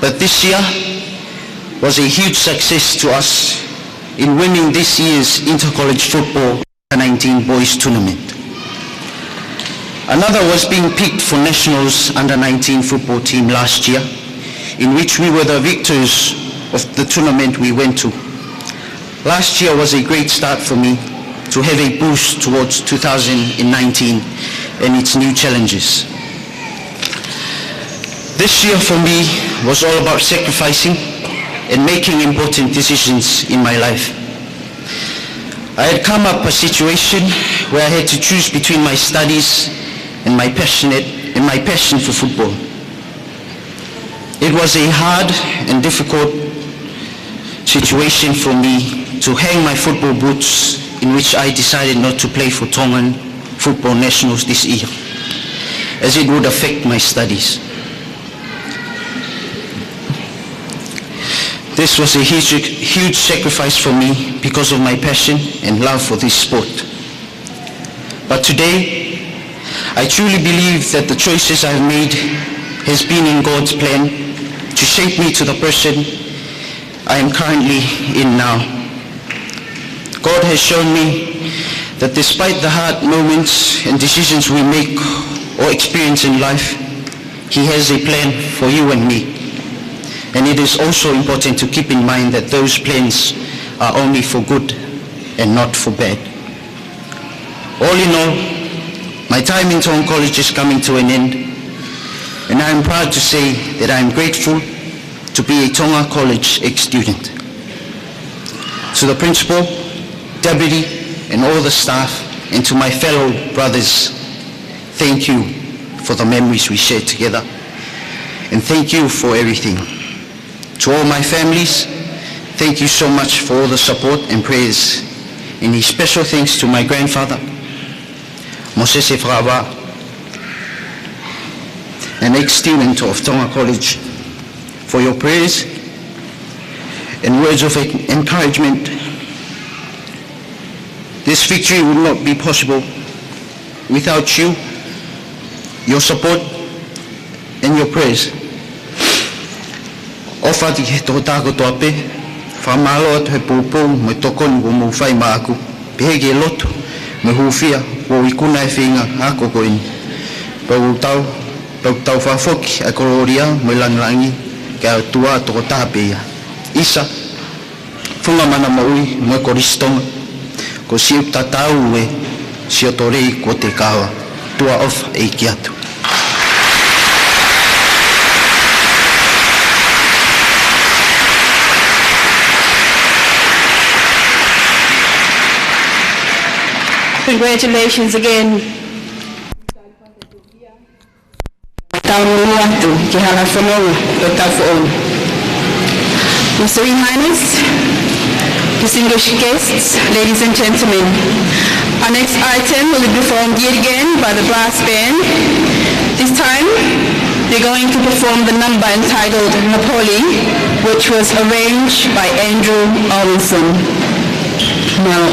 But this year was a huge success to us in winning this year's inter-college football under nineteen boys tournament. Another was being picked for nationals under nineteen football team last year, in which we were the victors of the tournament we went to. Last year was a great start for me to have a boost towards two thousand and nineteen and its new challenges. This year for me was all about sacrificing and making important decisions in my life. I had come up a situation where I had to choose between my studies and my passionate, and my passion for football. It was a hard and difficult situation for me to hang my football boots, in which I decided not to play for Tongan football nationals this year, as it would affect my studies. This was a huge, huge sacrifice for me because of my passion and love for this sport. But today, I truly believe that the choices I've made has been in God's plan to shape me to the person I am currently in now. God has shown me that despite the hard moments and decisions we make or experience in life, He has a plan for you and me. And it is also important to keep in mind that those plans are only for good and not for bad. All in all, my time in Tonga College is coming to an end, and I am proud to say that I am grateful to be a Tonga College ex-student. To the principal, deputy, and all the staff, and to my fellow brothers, thank you for the memories we shared together, and thank you for everything. To all my families, Thank you so much for all the support and prayers. And a special thanks to my grandfather, Mosese Fakaʻavā, an ex-student of Tonga College, for your prayers and words of en-, encouragement. This victory would not be possible without you, your support, and your prayers. ʻOfa atu ki he tokotaha kotoa pē, fakamālō atu he poupou mo e tokoni kuo mou fai maʻaku, pehē ki he lotu mo e hūfia kuo ikuna e feinga ako ko eni. Pea ʻoku tau, pea ʻoku tau fakafoki ʻa e kolōlia mo e lāngilangi ki he ʻOtua tokotaha pē ia. ʻIsa, Funga Mana Moʻui mo e Kolisi Tonga, ko siʻi tatau ē, siʻoto lei kuo te kava. Tuʻa ʻofa ʻEiki atu. Congratulations again. Tau lulu atu ki he hala fononga ʻo e Tau Foʻou. Your Serene Highness, distinguished guests, ladies and gentlemen, our next item will be performed yet again by the brass band. This time, they're going to perform the number entitled Napoli, which was arranged by Andrew Olsen. Now,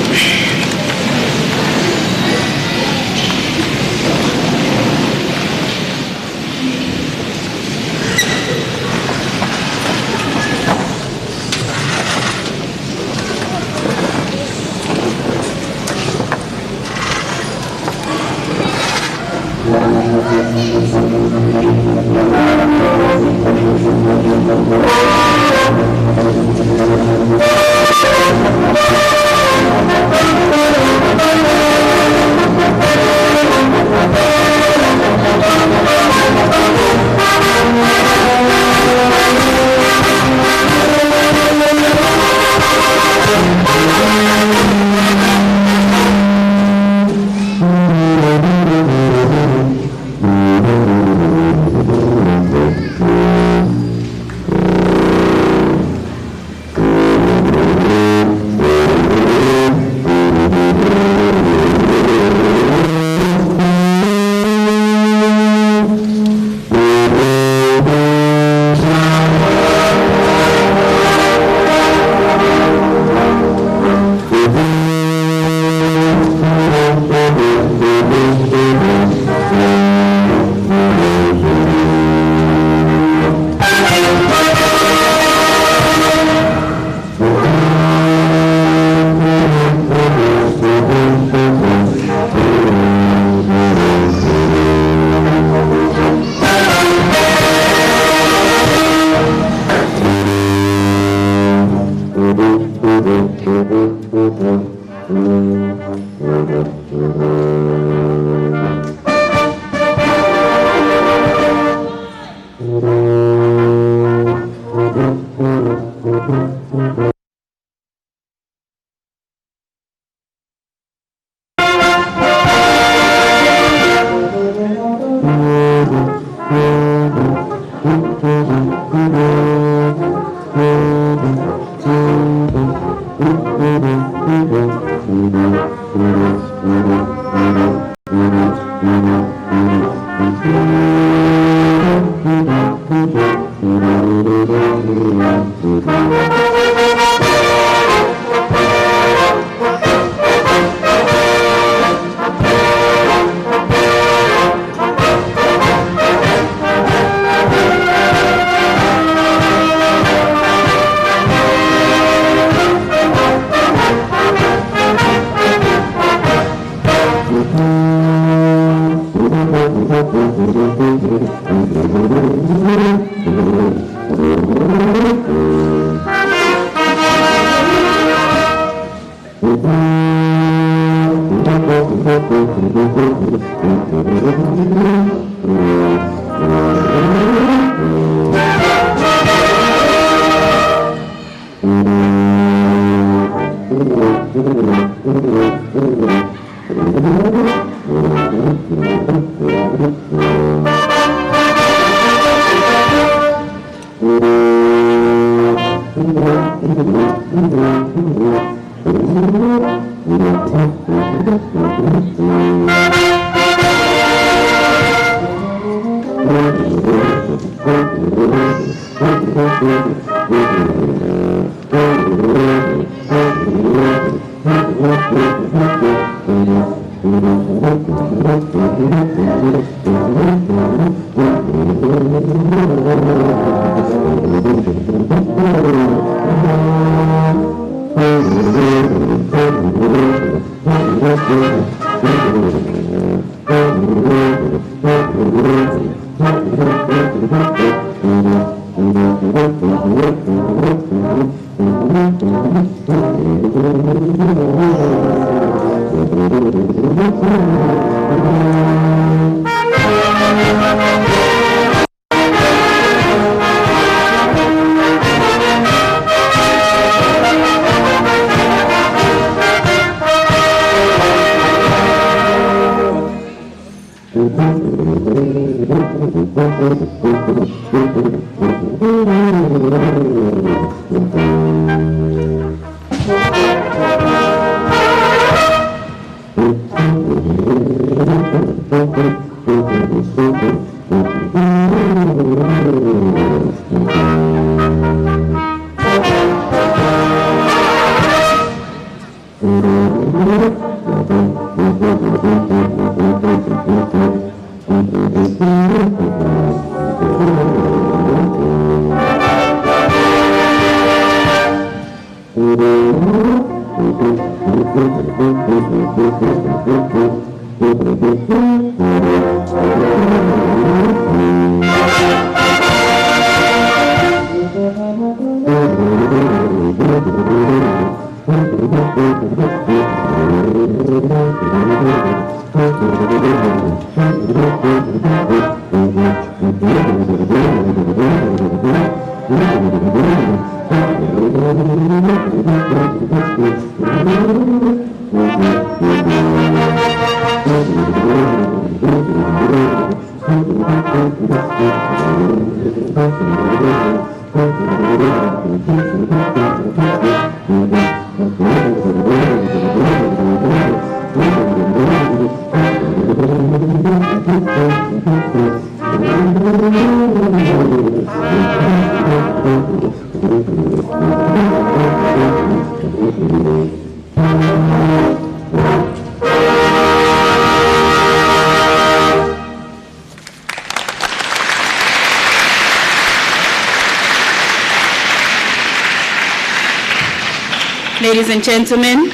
Ladies and gentlemen,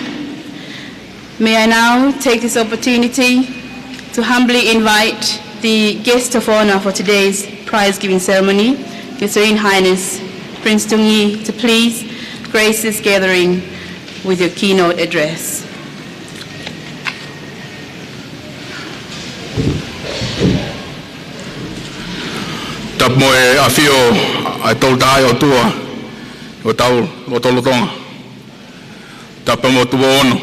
may I now take this opportunity to humbly invite the guest of honor for today's prize giving ceremony, His Serene Highness Prince Tungī, to please grace this gathering with your keynote address. Tapu mo e ʻafio ʻa e Tolu Tahaʻi ʻOtua ʻi hotau lotolotonga. Tapu mo Tuʻi Ono,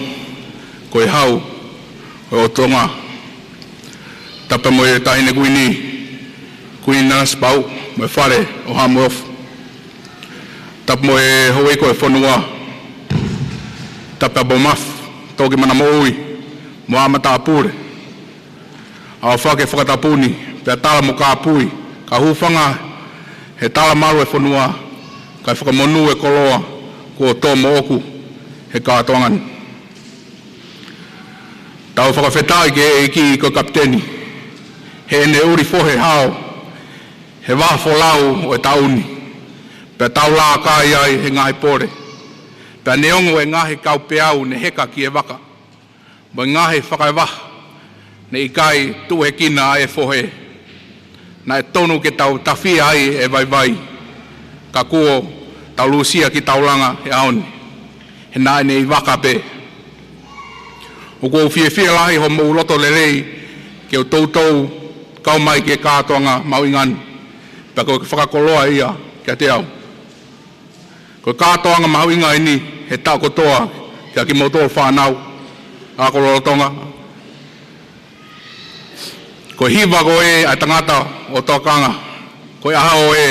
ko e Hau ʻo Tonga. Tapu mo e Taʻahine Kuini, Kuini Nanasipauʻu, mo e Fale ʻo Haʻa Moheofo. Tapu mo e houʻeiki ʻo e fonua. Tapu mo Mafi Toki Manamoʻui, mo Haʻa Matāpule. ʻOfa ke fakatapu ni, pea tala mo kāpui, ka hūfanga he tala malu e fonua, kae fakamonū e koloa kuo tō moʻoku he kātoanga ni. Tau fakafetaʻi ki he ʻEiki ko e Kapiteni, heʻene ʻuli fohe hao, he vaha folau ʻo e taʻu ni, pea tau lākai ai he ngaahi pole, pea neongo e ngaahi kaupeau ne heka ki he vaka, mo e ngaahi fakaevaha ne ʻikai tuʻuhekina ʻa e fohe. Naʻe tonu ke tau tafia ai e vaivai, ka kuo tau lūsia kitaulanga he ʻaho ni, he naʻe ʻi vaka pē. ʻOku ou fiefia lahi hoʻomou loto lelei ke u toutou kau mai ki he kātoanga mahuʻinga ni, pea ko e fakakoloa ia kiate au. Ko e kātoanga mahuʻinga eni he taʻu kotoa kia kimoutolu fānau ako lolotonga. Ko e hiva ko ē ʻa e tangata ʻo tokanga, ko e ʻaho ē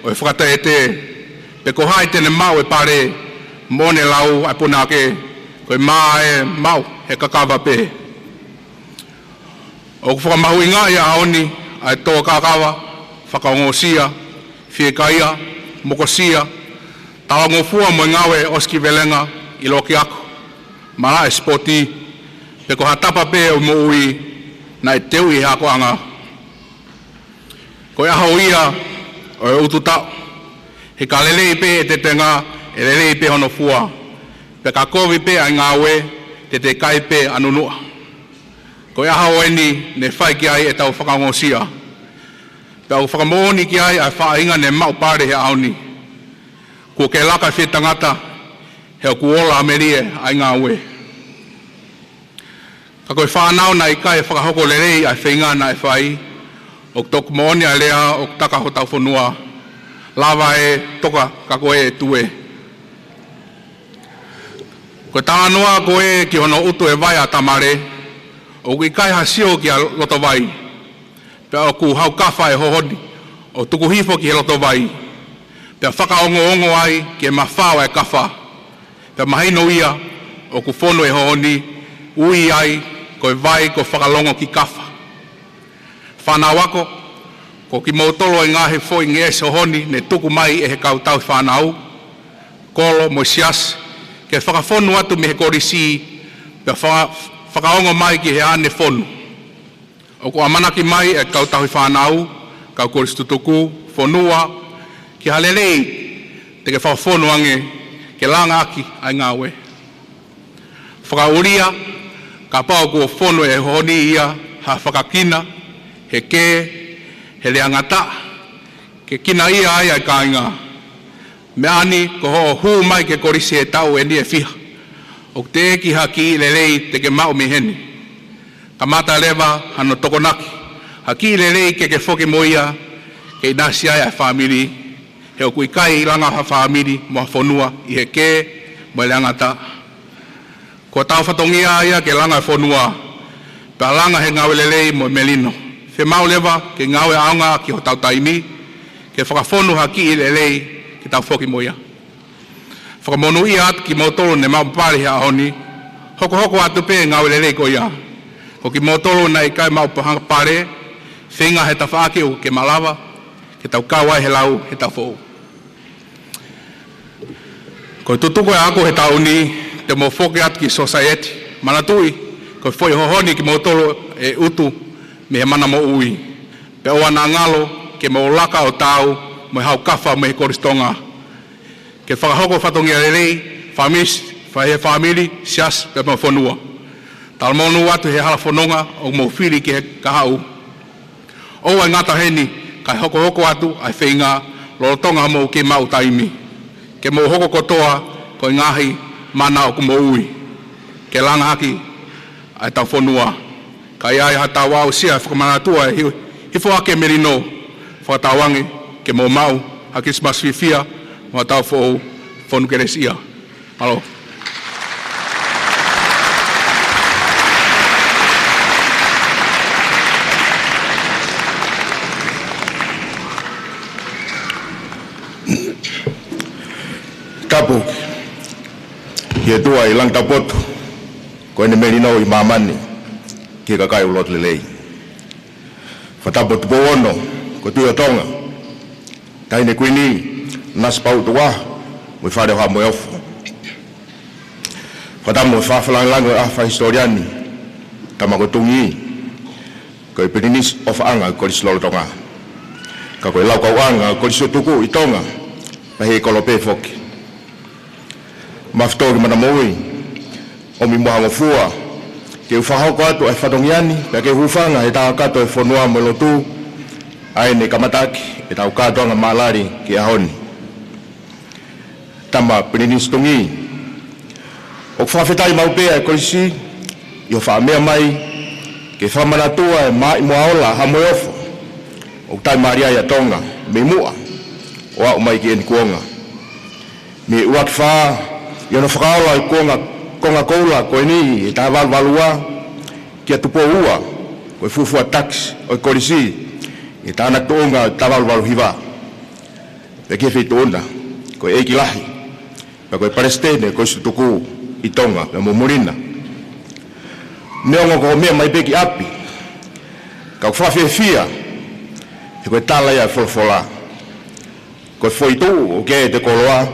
ʻo e fakatētē, Pe ko hai te ne maʻu e pale, moʻoni e lau ʻa e punake, ko e mā ʻe maʻu he kakava pē. ʻOku fakamahuʻingaʻi he ʻaho ni ʻa e tō kakava, fakaongosia, fiekaia, mokosia, talangofua mo e ngāue ʻosikivelenga ʻi loki ako, malaʻe sipoti, pe ko ha tapa pē ʻo e moʻui naʻe teuʻi he akoʻanga. Ko e ʻaho ia ʻo e utu taʻu, he ka lelei pē ʻe tetenga, ʻe lelei pē hono fua, pea ka kovi pē ʻa e ngāue, te te kai pē ʻa nunuʻa. Ko e ʻaho eni ne fai ki ai ʻetau fakaongosia, pea ʻoku fakamoʻoni ki ai ʻa e faʻahinga ne maʻu pale he ʻaho ni. Kuo ke laka fie tangata, he ʻoku ola melie ʻa e ngāue. Ka ko e fānau naʻe ʻikai fakahoko lelei ʻa e feinga naʻe fai, ʻoku toki moʻoni ʻa e lea ʻoku taka hotau fonua, lava ʻe toka ka ko e tue. Ko e talanoa ko ē ki hono utu e vai ʻa Tamale, ʻoku ʻikai ha sio ki ha loto vai, pea ʻoku haukafa e hohoni ʻo tuku hifo ki he loto vai, pea fakaongoongo ai ki he mafao e kafa, pea mahino ia ʻoku fonu e hohoni, ui ai ko e vai ko Fakalongokafa. Fānau ako, ko kimoutolu e ngaahi foʻi ngeʻesi hohoni ne tuku mai ʻe he kau tauhi fānau, kolo mo e siasi, ke fakafonu atu mei he kolisi, pea fa-, fakaongo mai ki he ʻaʻane fonu. ʻOku ʻamanaki mai e kau tauhi fānau, kau kolisi tutuku, fonua, ki ha lelei te ke fakafonu ange ke langa ʻaki ʻa e ngāue. Fakaʻulia, kapau kuo fonu e hohoni ia ha fakakina, he kē, he leangataʻa, ke kinaʻia ai ʻa e kāinga. Meʻa ni ko hoʻo hū mai ki he kolisi he taʻu eni ʻe fiha, ʻoku teʻeki ha kiʻi lelei te ke maʻu mei heni. Kamata leva hano tokonaki ha kiʻi lelei ke ke foki mo ia, ke ʻinasi ai ʻa e fāmili, he ʻoku ʻikai langa ha fāmili mo ha fonua ʻi he kē mo e leangataʻa. Ko hotau fatongia ia ke langa e fonua, pea langa he ngāue lelei mo e melino. Fiemaʻu leva ke ngāue ʻaonga ki hotau taimi, ke fakafonu ha kiʻi lelei ke tau foki mo ia. Fakamonūʻia atu kimoutolu ne maʻu pale he ʻaho ni, hokohoko atu pē ngāue lelei ko ia. Ko kimoutolu naʻe ʻikai maʻu paʻanga pale, feinga he tafaʻaki ʻoku ke malava, ke tau kau ai he lau he taʻu foʻou. Ko e tutuku ʻa e ako he taʻu ni, te mou foki atu ki sōsaieti, manatuʻi, ko e foʻi hohoni kimoutolu ʻe utu mei he mana moʻui. Pea ʻoua naʻa ngalo ke mou laka ʻo taau mo e haukafa mei he Kolisi Tonga. Ke fakahoko fatongia lelei, fāmili, fai he fāmili, siasi, pea mo e fonua. Talamonū atu he hala fononga ʻoku mou fili ki he kahaʻu. ʻOua ʻe ngata heni, kae hokohoko atu ʻa e feinga lolotonga hoʻomou kei maʻu taimi. Ke mou hoko kotoa ko e ngaahi mana ʻoku moʻui, ke langa ʻaki ʻa e tau fonua. Ka ʻi ai ha tau aʻusia ʻe fakamanatua e hi-, hifo ʻaki e melino, fakatauange ke mou maʻu ha Kilisimasi fiefia mo ha taʻu foʻou fonu kelesiʻia. Mālō. Tapu ki he ʻOtua ʻi langi tapu atu, ko ʻene melino ʻi māmani ki he kakai ʻoku loto lelei. Fakatapu Tupou Ono, ko e Tuʻi ʻo Tonga, Taʻahine Kuini Nanasipauʻu Tukuʻaho, mo e Fale ʻo Haʻa Moheofo. Fakatapu mo e fakalangilangi ʻo e ʻAho Fakahisitōlia ni, Tama ko Tungī, ko e Pilinisi ʻOfaʻanga ʻo e Kolisi lolotonga, ka ko e laukauʻanga ʻo e Kolisi ʻo Tuku ʻi Tonga, pea ʻi he kolope foki. Mafutō ki he mana moʻui, ʻomi mo ha ngofua ke u fakahoko atu ʻa e fatongia ni, pea ke u hūfanga he tangata ʻo e fonua mo e lotu, ʻa ʻene kamataʻaki ʻetau kātoanga maʻalali ki he ʻaho ni. Tama Pilinisi Tungī, ʻoku fakafetaʻi maʻu pē ʻa e Kolisi ʻi hoʻo faʻa meʻa mai ke fakamanatua e maʻimoa ola ʻa Haʻa Moheofo, ʻoku taʻimālie ai ʻa Tonga mei muʻa ʻo aʻu mai ki ʻeni kuonga. Mei he ʻUluaki Fā, ʻi hono fakaola ʻo e kuonga, konga koula ko eni ʻi he taha valu valu ua, kia Tupou Ua, ko e fuofua takisi ʻo e Kolisi ʻi he tānaki tuʻunga ʻo e taha valu valu hiva. Pea ki he feituʻu na, ko e ʻEiki Lahi, pea ko e Palesiteni ʻo e Kolisi Tutuku ʻi Tonga pea mo Muli na. Neongo ko hoʻo meʻa mai pē ki ʻapi, ka ʻoku fakafiefia he ko e tala ia ʻa e folofola: Ko e foʻi tuʻu ʻoku ʻi ai ʻete koloa,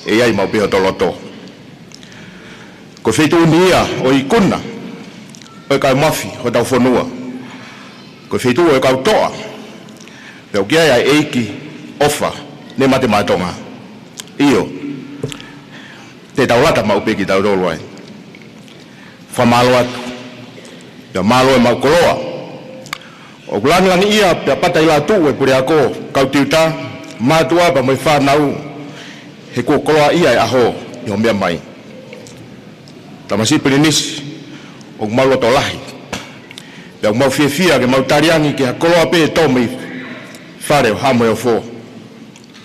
ʻe ʻi ai maʻu pē hoto loto. Ko e feituʻu ni ia ʻo e ikuna ʻo e kau mafai hotau fonua. Ko e feituʻu ʻo e kau toʻa, pea ʻoku ʻi ai ʻa e ʻEiki ʻofa ne mate maʻa Tonga. ʻIo, te tau lata maʻu pē kitautolu ai. Fakamālō atu. Pea mālō e maʻu koloa. ʻOku langilangiʻia pea pata ʻi lātuʻu e puleako, kau tiuta, mātuʻa pea mo e fānau, he kuo koloaʻia e ʻaho ʻi hoʻo meʻa mai. Tamasiʻi Pilinisi, ʻoku mau loto lahi, pea ʻoku mau fiefia ke mau tali ange ki ha koloa pē ʻe tō mei fale ʻo Haʻa Moheofo,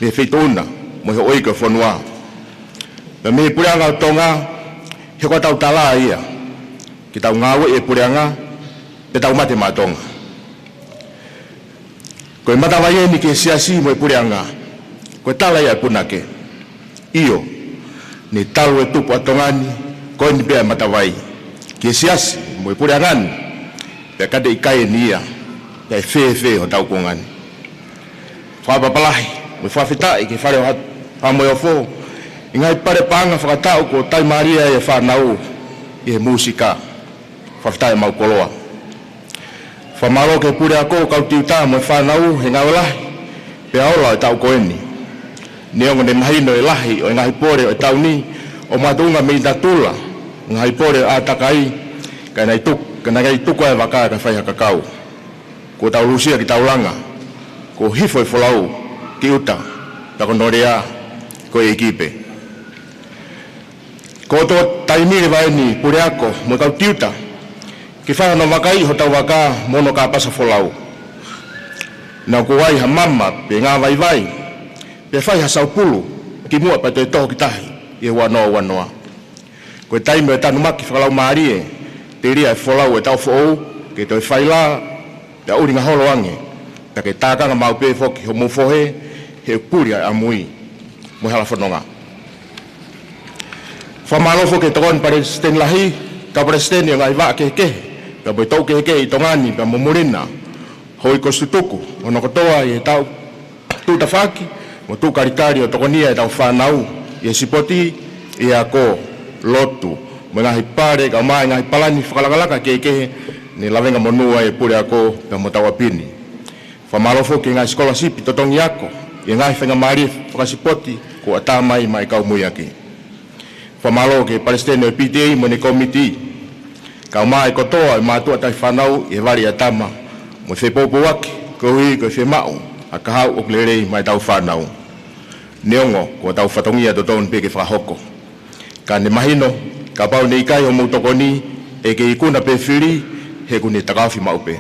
mei he feituʻu na mo e houʻeiki ʻo e fonua, pea mei he puleʻanga ʻo Tonga, he ko hotau tala ia ke tau ngāueʻi e puleʻanga, pea tau mate maʻa Tonga. Ko e matavai eni ki he siasi mo e puleʻanga. Ko e tala ia ʻa e punake. ʻIo, ne talu e tupu ʻa Tonga ni, ko eni pē ʻa e matavai ki he siasi mo e puleʻanga ni, pea ka ne ʻikai eni ia, pea ʻe fēfē hotau kuonga ni? Fakaʻapaʻapa lahi mo e fakafetaʻi ki he fale ʻo Ha-, Haʻa Moheofo, ʻi he ngaahi pale paʻanga fakataʻu kuo taimālie ai e fānau ʻi he mūsika. Fakafetaʻi e maʻu koloa. Fakamālō ki he puleako, kau tiuta mo e fānau he ngāue lahi pea ola ʻo e taʻu ko eni. Neongo ne mahino e lahi ʻo e ngaahi pole ʻo e taʻu ni ʻo makatuʻunga mei natula, ngaahi pole ʻo e ʻātakai, ka naʻe tuk-, ka naʻe tuku ʻa e vaka kae fai ha kakau. Kuo tau lūsia kitaulanga, kuo hifo e folau ki ʻuta, pea ko hono lea, ko e ʻEiki pē. Ko hoto taimi leva eni puleako mo e kau tiuta ke fai hono vakaiʻi hotau vaka mo hono kāpasa folau. Naʻa ʻoku ʻi ai ha mama pe ngāvaivai, pea fai ha saupulu kimuʻa pea toe toho ki tahi ʻi he ua noa ua noa. Ko e taimi ʻo e tanumaki fakalaumālie, telia e folau ʻo e taʻu foʻou, ke toe fai lā, pea ʻuhinga holo ange, pea ke tākanga maʻu pē foki hoʻomou fohe, he ʻoku puli ʻa e ʻamui mo e hala fononga. Fakamālō foki ki he Tokoni Palesiteni Lahi, kau palesiteni ʻo e ngaahi vaʻa kehekehe pea mo e toʻu kehekehe ʻi Tonga ni pea mo Muli na, houʻeiki Kolisi Tutuku hono kotoa ʻi he tau tuʻu tafaʻaki mo tuʻu kalikali ʻo tokonia ʻetau fānau ʻi he sipoti, ʻi he ako, lotu, mo e ngaahi pale, kae ʻumaʻā e ngaahi palani fakalakalaka kehekehe ne lavengamonū ai e puleako pea mo hotau ʻapi ni. Fakamālō foki ki he ngaahi sikolasipi totongi ako ʻi he ngaahi faingamālie fakasipoti kuo ʻatā mai maʻa e kau muiaki. Fakamālō ki he palesiteni ʻo e P T A mo ʻene kōmiti, kae ʻumaʻā e kotoa e mātuʻa taʻefānau ʻi he vali ʻa e tama, mo e fepoupouaki koeʻuhi ko e fiemaʻu ʻa e kahaʻu ʻoku lelei maʻa ʻetau fānau. Neongo ko hotau fatongia totonu pē ke fakahoko, ka ne mahino, kapau ne ʻikai hoʻomou tokoni, ʻe kei ikuna pē fili, he ʻoku ne takaofi maʻu pē.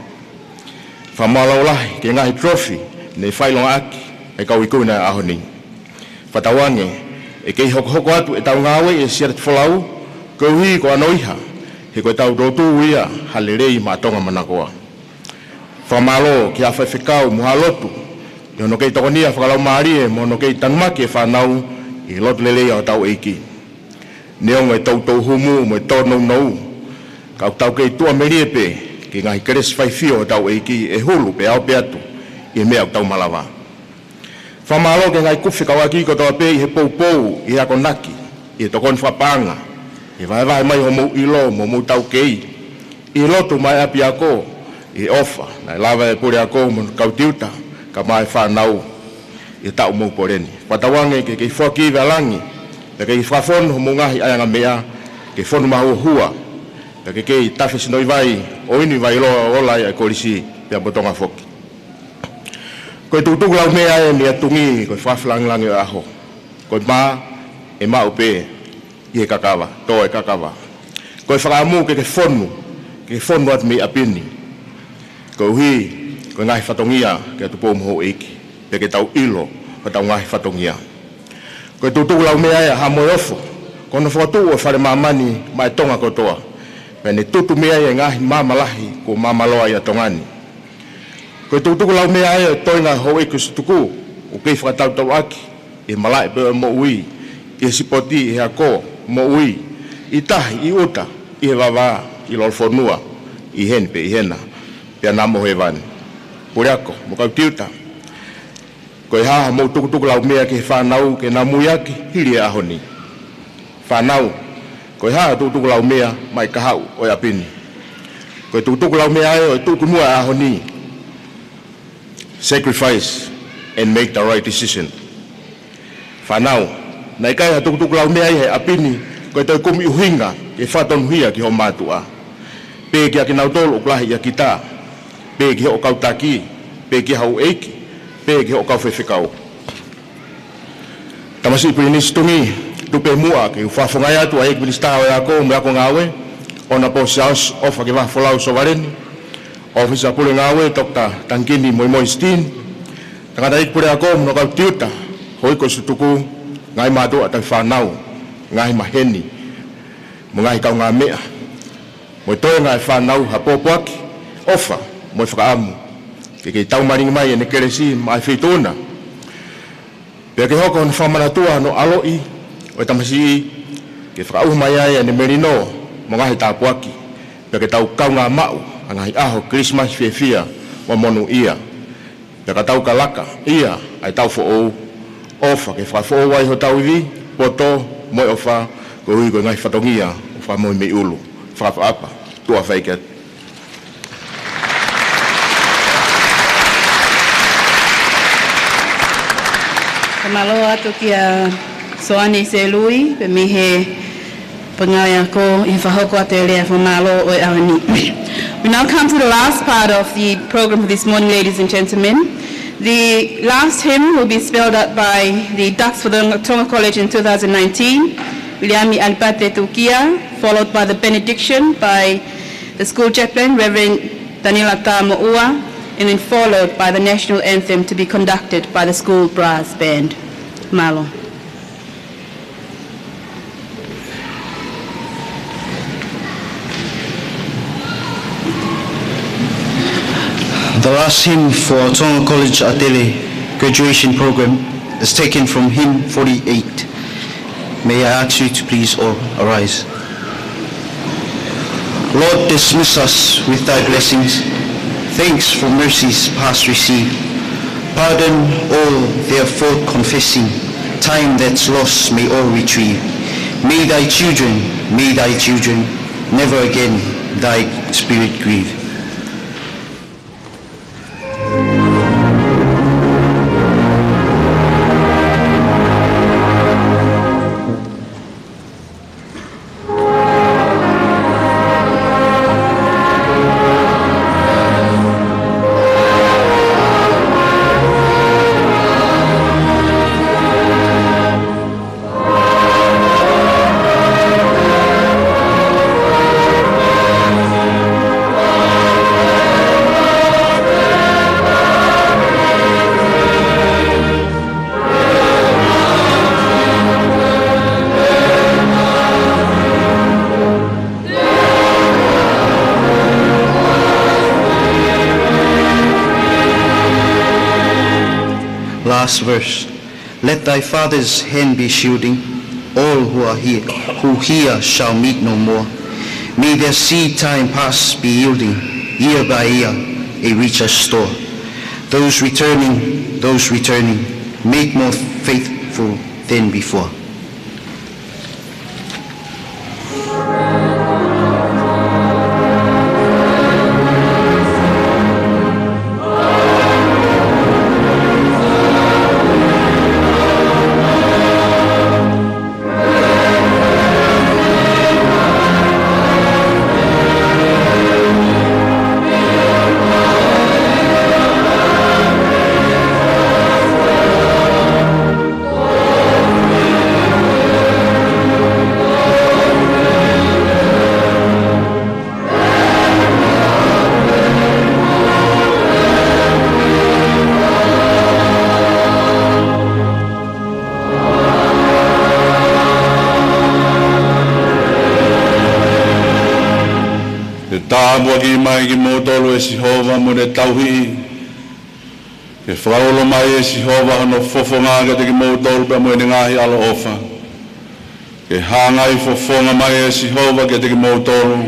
Fakamālō lahi ki he ngaahi trophy ne fakaʻilongaʻaki ʻe he kau ikuna ʻo e ʻaho ni. Fakatauange ʻe kei hokohoko atu ʻetau ngāue ʻi he siasi folau, koeʻuhi ko hono ʻuhinga, he ko ʻetau lotu ia ha lelei maʻa Tonga manakoa. Fakamālō ki he faifekau mo Haʻa Lotu ʻi hono kei tokonia fakalaumālie mo hono kei tanumaki e fānau ʻi he lotu lelei ʻa hotau ʻEiki. Neongo e toutou humu mo e tōnounou, ka ʻoku tau kei tuʻamelie pē ki he ngaahi kelesi faifio ʻa hotau ʻEiki ʻe hulu pea ope atu ʻi he meʻa ʻoku tau malava. Fakamālō ki he ngaahi kupu fekauʻaki kotoa pē ʻi he poupou, ʻi he akonaki, ʻi he tokoni fakapaʻanga, ʻi he vahevahe mai hoʻomou ʻilo mo hoʻomou taukei, ʻi he lotu maʻa e ʻapiako, ʻi he ʻofa naʻe lava e puleako mo hono kau tiuta, kae ʻumaʻā e fānau, ʻi he taʻu mou pole ni. Fakatauange ke kei foaki ivi ʻa langi, pea ke kei fakafonu hoʻomou ngaahi ʻaiʻanga meʻa ke fonu mahuohua, pea ke kei tafe sinoʻi vai ʻo inu ʻi Vailoa ʻo ola ai ʻa e kolisi pea mo Tonga foki. Ko e tukutuku laumea ē mei ʻatungi, ko e fakafelangilangi ʻo e ʻaho. Ko e mā ʻe maʻu pē ʻi he kakava, tō e kakava. Ko e fakaʻamu ke ke fonu, ke ke fonu atu mei ʻapi ni, koeʻuhi ko e ngaahi fatongia ki he ʻOtua mo houʻeiki, pea ke tau ʻilo hotau ngaahi fatongia. Ko e tukutuku laumea ē ʻa Haʻa Moheofo, ko hono fokotuʻu ʻo e fale māmani maʻa e Tonga kotoa, pea ne tutu mei ai e ngaahi maama lahi kuo maamaloa ai ʻa Tonga ni. Ko e tukutuku laumea ē ʻo e toenga houʻeiki Kolisi Tutuku, ʻoku kei fakatautauʻaki ʻi he malaʻe pē ʻo e moʻui, ʻi he sipoti, ʻi he ako, moʻui, ʻi tahi, ʻi ʻuta, ʻi he vavā, ʻi lolofonua, ʻi heni pē ʻi hena, pea naʻa mo hēvani. Puleako mo kau tiuta, ko e hā haʻamou tukutukulaumea ki he fānau ke nau muiaki hili e ʻaho ni? Fānau, ko e hā e tukutukulaumea maʻa e kahaʻu ʻo e ʻapi ni? Ko e tukutukulaumea ē ʻo e tuʻukunua e ʻaho ni. Sacrifice and make the right decision. Fānau, naʻe ʻikai ha tukutukulaumea ia he ʻapi ni ko e toe kumi ʻuhinga ke fakatonuhia ki hoʻo mātuʻa, pe kia kinautolu ʻoku lahi ʻia kita, pe ki hoʻo kau taki, pe ki houʻeiki, pe ki hoʻo kau faifekau. Tamasiʻi Pilinisi Tungī, tuku pē muʻa ke u fakafofongaʻi atu ʻa e ʻEiki Minisitā ʻo e Ako mo e Ako Ngāue, ʻOnapō Siaosi ʻOfakevaa Folau Sovaleni, ʻŌfisa Pule Ngāue, Toketā Tangikini Moimoi Sitini, tangataʻeiki puleako mo hono kau tiuta, houʻeiki ʻo e tutuku, ngaahi mātuʻa tauhi fānau, ngaahi maheni, mo e ngaahi kaungāmeʻa, mo e toenga e fānau, ha pōpoaki, ʻofa, mo e fakaʻamu ke kei taumalingi mai ʻene kelesi maʻa e feituʻu na, pea ke hoko hono fakamanatua hono ʻaloʻi ʻo e tamasiʻi, ke fakaʻuha mai ai ʻene melino mo e ngaahi tāpuaki, pea ke tau kaungā maʻu ʻa e ngaahi ʻaho Kilisimasi fiefia mo monūʻia, pea ka tau ka laka ia ʻa e taʻu foʻou. ʻOfa ke fakafoʻou ai hotau ivi, poto, mo e ʻofa, koeʻuhi ko e ngaahi fatongia ʻoku fakamoʻui mei ʻulu. Fakaʻapaʻapa. Tuʻa fai ke Fakamālō atu kia Soane Selui, pea mei he pangaiako ko e fakahoko atu e lea fakamālō ʻo e ʻaho ni. We now come to the last part of the program for this morning, ladies and gentlemen. The last hymn will be spelled out by the Dux for the Tonga College in two thousand nineteen, Viliami ʻAlipate Tukia, followed by the benediction by the school chaplain, Reverend Daniela Tamoʻua, and then followed by the national anthem to be conducted by the school brass band. Mālō. The last hymn for our Tonga College ʻAtele graduation program is taken from hymn forty-eight. May I ask you to please all arise. Lord, dismiss us with thy blessings. Thanks for mercies past received. Pardon all their fault confessing. Time that's lost may all retrieve. May thy children, may thy children never again thy spirit grieve. Last verse. Let thy Father's hand be shielding all who are here, who here shall meet no more. May their seed time past be yielding, year by year, a richer store. Those returning, those returning, make more faithful than before. Ke tāpuakiʻi mai kimoutolu ʻe Sihova mo ne tauhi, Ke fakaulo mai ʻe Sihova hono fofonga kiate kimoutolu pea mo ʻene ngaahi ʻaloʻofa. Ke hangai fofonga mai ʻe Sihova kiate kimoutolu,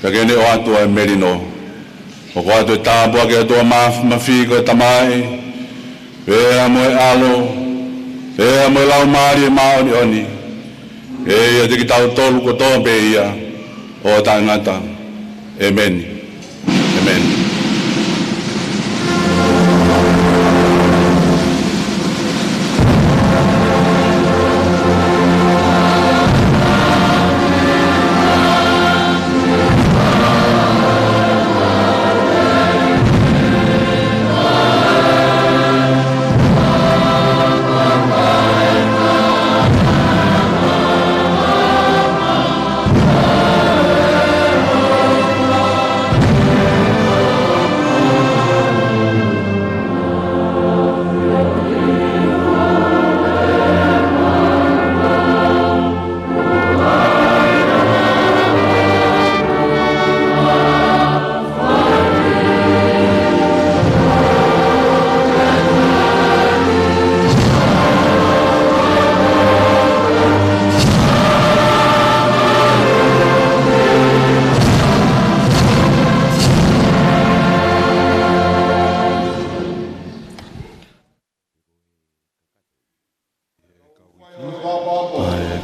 pea ke ne ʻoatu ʻa e melino. Hoko atu e tāpuaki ʻa e ʻOtua Māfimafi, ko e Tamai, pea mo e ʻAlo, pea mo e Laumālie Māʻoniʻoni, ʻe ʻiate kitautolu kotoa pē ia ʻo taʻengata. ʻEmeni. ʻEmeni.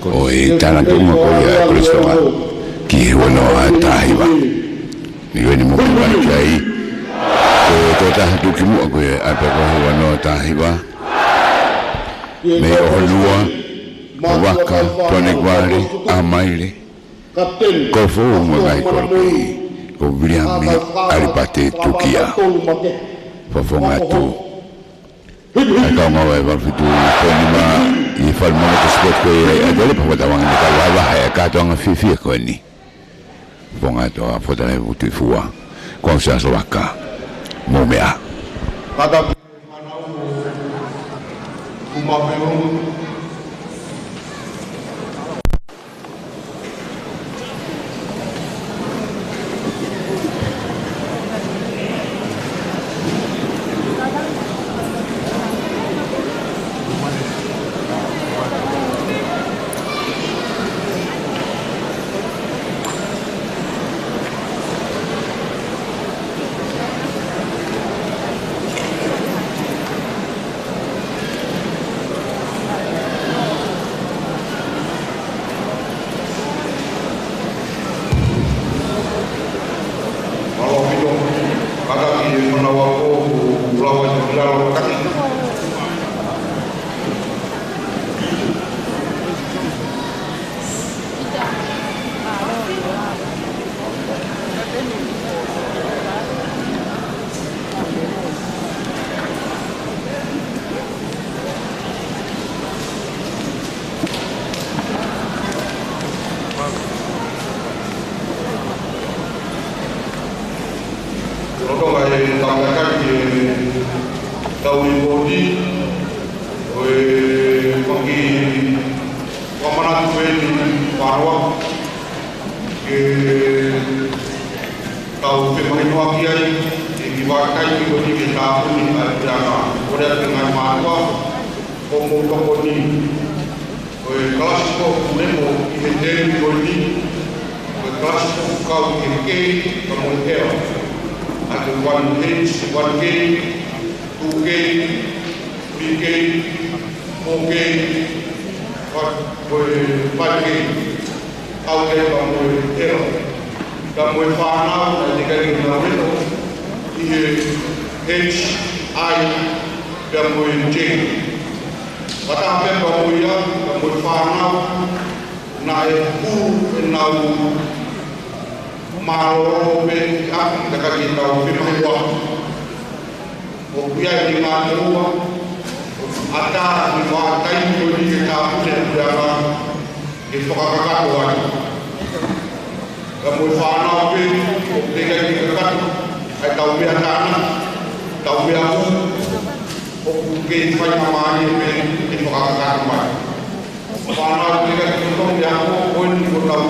ʻOi, tānaki ʻumaʻā ko ia ʻa e Kolisi Tonga ki he huanoa taha hiva. Ni ko eni mo ke mai ki ai. Ko e tokotaha tuʻukimuʻa ko ia ʻa e pea ko e huanoa taha hiva. Mei ʻOhonua, Vaka, Tuʻanekivale, ʻAmaile, Kofu mo e ngaahi kolo pē, ko Viliami ʻAlipate Tukia. Fofonga atu ʻa e kau ngāue ʻa e valu fitu ko eni mā ʻi he fale mono ko Sport ko ia ʻi ʻAtele, pea fakatātā ange ʻa e kau vahevahe ʻa e kātoanga fiefia ko eni. Fofonga atu ʻa Fotale Vutuifua, ko Siaosi Vaka, mou meʻa. Mālō ʻaupito, kātaki e fānau ako ʻoku lava ʻo lalo kātaki. Lolotonga e tangata ki he tau i pōti, ʻo e faki fakamanatu eni fānau ke tau femahinoʻaki ai, ʻi he kiʻi vakai ki ko eni ke tāpuni ai pē ana. Kole atu ki he ngaahi mātuʻa, ko hoʻomou tokoni ʻo e kalasi ko ē ʻoku lepo ʻi he tēmi ko eni, ko e kalasi ko ē ʻoku kau ki he K pea mo e L. ʻA e one H, one K, two K, three K, four K, ko e five K, ʻa e K pea mo e L. Pea mo e fānau naʻe teʻeki ai ke nau lepo ʻi he H, I, pea mo e J. Fakataha pē pea mo ia, pea mo e fānau naʻe hū ʻenau mālōlō pē ʻi ʻapi, ka ʻikai ke nau femahinoʻaki. ʻOku ʻi ai e ngaahi ʻofa, ʻoku ʻatā ʻi he vahaʻa taimi ko eni ke tāpuni ʻa e puleʻanga ke fakakakato ai. Pea mo e fānau pē, ʻoku teʻeki ai ke kakato ʻa e tau meʻa tānaki, tau meʻa hū, ʻoku kei faingamālie pē ke fakakakato mai. Fānau teʻeki ai ke totongi ʻa e ako ko eni ko ʻetau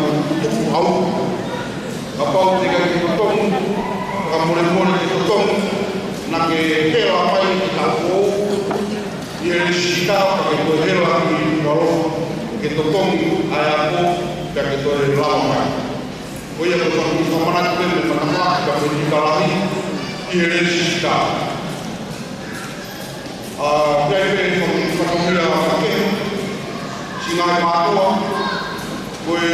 ʻoku ʻauha. Kapau teʻeki ai ke totongi, fakamolemole ke totongi, Ke hela mai ki he ako ʻi he lēsisita, pea ke toe hela ki Nukuʻalofa, ke totongi ʻa e ako, pea ke toe lava mai. Ko ia ko e fakamanatu pē mei he matapā ki he Kapenita Lahi ʻi he lēsisita. ʻA, ʻi ai pē e fakamanatu ia ke, siʻi ngaahi mātuʻa, ko e,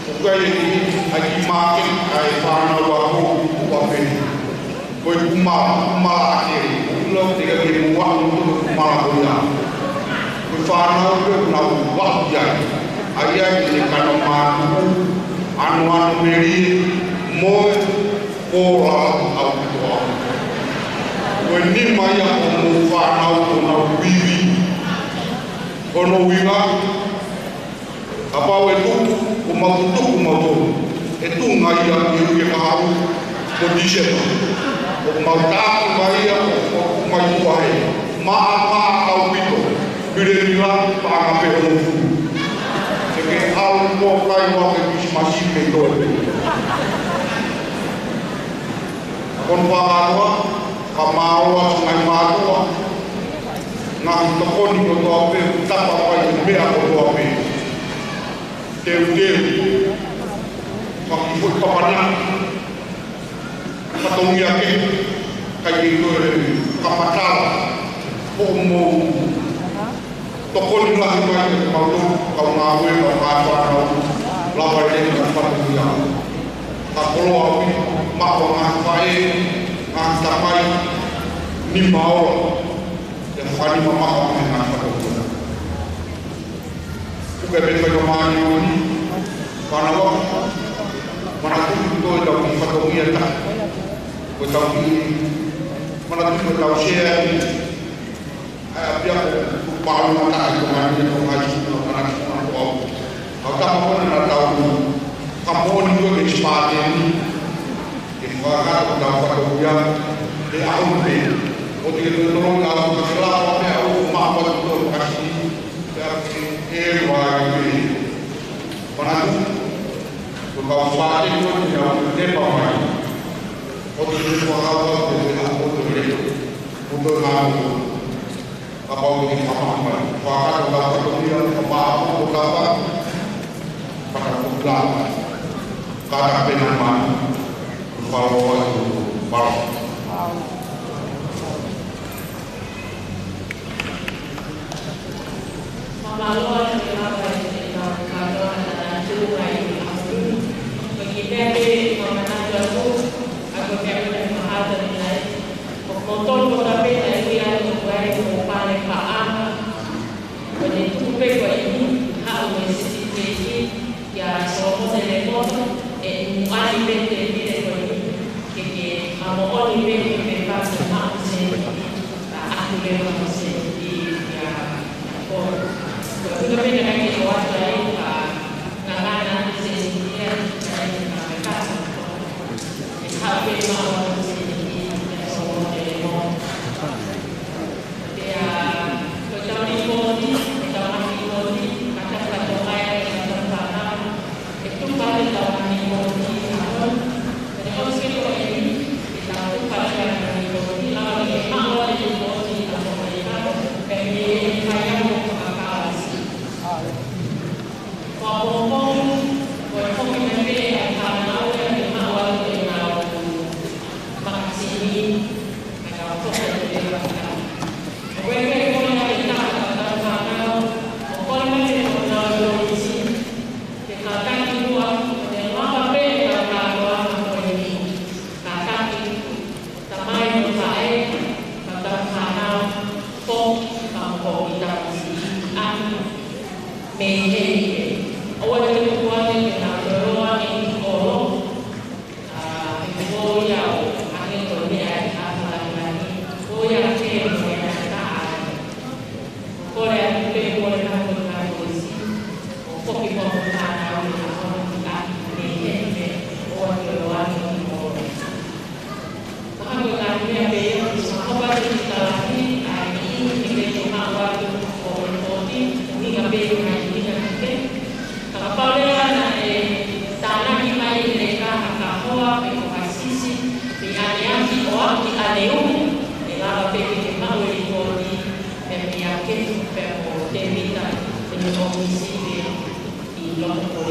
ʻoku ʻi ai e kiʻi māketi ʻa e fānau ako ʻi Nukuʻalofa. Ko e kumala, kumala ake, ʻoku lau te ka ke mua, ʻoku kumala ko ia. Ko e fānau pē ʻoku nau ʻi ai. ʻA ia ʻi he kano mātuʻu, anoano melie, moe, ko la au toa. Ko e nima ia ʻo e fānau ʻoku nau ivi. Ko hono ʻuhinga, kapau ʻe tuku, ʻoku mau tutuku mautolu. ʻE tuʻunga ia ʻi he uike kahaʻu ko Tīsema. ʻOku mau taʻaki mai ia ʻo, ʻo, ʻo mai tuʻa he. Maʻamaʻa ʻaupito. Milemila, paʻanga pē ʻo fulu. Ke ke ʻalu mo kai mo ke Kilisimasi ke toe pē. Ko hono fakakātoa, fakamālō atu ngaahi mātuʻa, ngaahi tokoni kotoa pē, tapa mai e meʻa kotoa pē. Teuteu, faki foʻi papana, fatongia ke, kai ke toe, kamatala, hoʻomou tokoni lahi mai ke mau tau ngāue, kau ngāue fānau, lava e ka fatongia. Ka koloa ui, maʻu ngaahi faʻē, ngaahi tamai, nima ola, ʻe fakanima maʻu ngaahi fatongia. Puke pē fai ka māni uni, fānau, manatuʻi ko e tau ki fatongia ta, ko e tau ki, manatuʻi ko e tau share, ʻa e ʻapiako, paʻanga tahi ko mai ni ko mai suna kana suna ko au. Au tama ko na tau ka moʻoni ko ke spate ni. Ke fakakato tau fatongia, ke au pē. ʻO te ke totolo na au ka ke lava pē au ma pa to kasi. Ke au ke e wa ke. Manatu, ko tau spate ko te au te pa mai. ʻO te ke fakakato ko te au ko te le. Ko te au. Kapau ʻe fakaʻamu mai, fakakato tau fatongia, kapau ʻe tapa, fakakupula, kata pena mai, falo atu, falo. Fakamālō atu ki he Lapai, ki he kau kātoa, ʻa e tū mai, ʻa e tū. Ko e kiʻi meʻa pē, fakamanatu atu, ʻa ko e meʻa ko ē, mahalo ni lai. Ko kimoutolu kotoa pē naʻe ui atu ko e ʻū pale paʻanga. Ko e tuku pē ko eni, haʻu e sisiteki, kia Solomone Lepoto, ʻe muʻani pē tēpile ko eni, ke ke mamoʻoni pē ke pehē pasi maʻu sēniti, ʻa ʻaku leva mo sēniti, kia, kia Polo. Ko e tuku pē naʻe ʻikai ke ʻoatu ai, ka ngangana sēniti ia, ka ʻe ka pehē pasi. ʻE haʻu pē maʻu sēniti, kia Solomone Lepoto. Pea, ko e tau lipoti, ko e tau ngaahi lipoti, ka tau ka tau mai, ka tau fānau, ʻe tuku atu e tau ngaahi lipoti, ka tau, ka tau sio ko eni, ʻe tau tuku atu e ngaahi lipoti, lava ke maʻu e lipoti, ka tau mai ka, pea mei he fai ʻa e fakakālasi. Ko e pongipongi, ko e foki mai pē ʻa e fānau ia ke maʻu ʻenau makasini, ʻenau foki atu e fānau. ʻOku ʻikai ke kole ʻa e taha ʻo e fānau, ʻo kole mai ke nau lolisi, ke kātaki muʻa, ʻo ne lava pē ʻenau kātoanga ko eni. Kātaki, tamai mo faʻē, kau fānau, foki, kau foki, tau siʻi, ʻa, mei he, ʻoua te tuku ange ke nau toloa e kolo, ʻa, he ko ia ʻo ʻange ko e meʻa ʻe hāʻele ʻaki, ko ia ke mo e ʻa e taha. Kole atu pē kole atu ka ko si. ʻO foki mo e fānau ʻi he ʻaho ni ʻa mei he ʻoatu e loa ni ʻo. Mahalo ko e ngaahi meʻa pē ia, ʻoku ʻi ai ha hopa te ki talahi, ʻa e kiʻi meʻa ke maʻu atu ʻo e poti, ʻuhinga pē ʻi he ngaahi ʻuhinga ki he. Ka kapau leva naʻe tānaki mai ʻe he leka ha kahoa pe ko ha sisi, pe ʻaneafi ʻo aʻu ki ʻaneuhu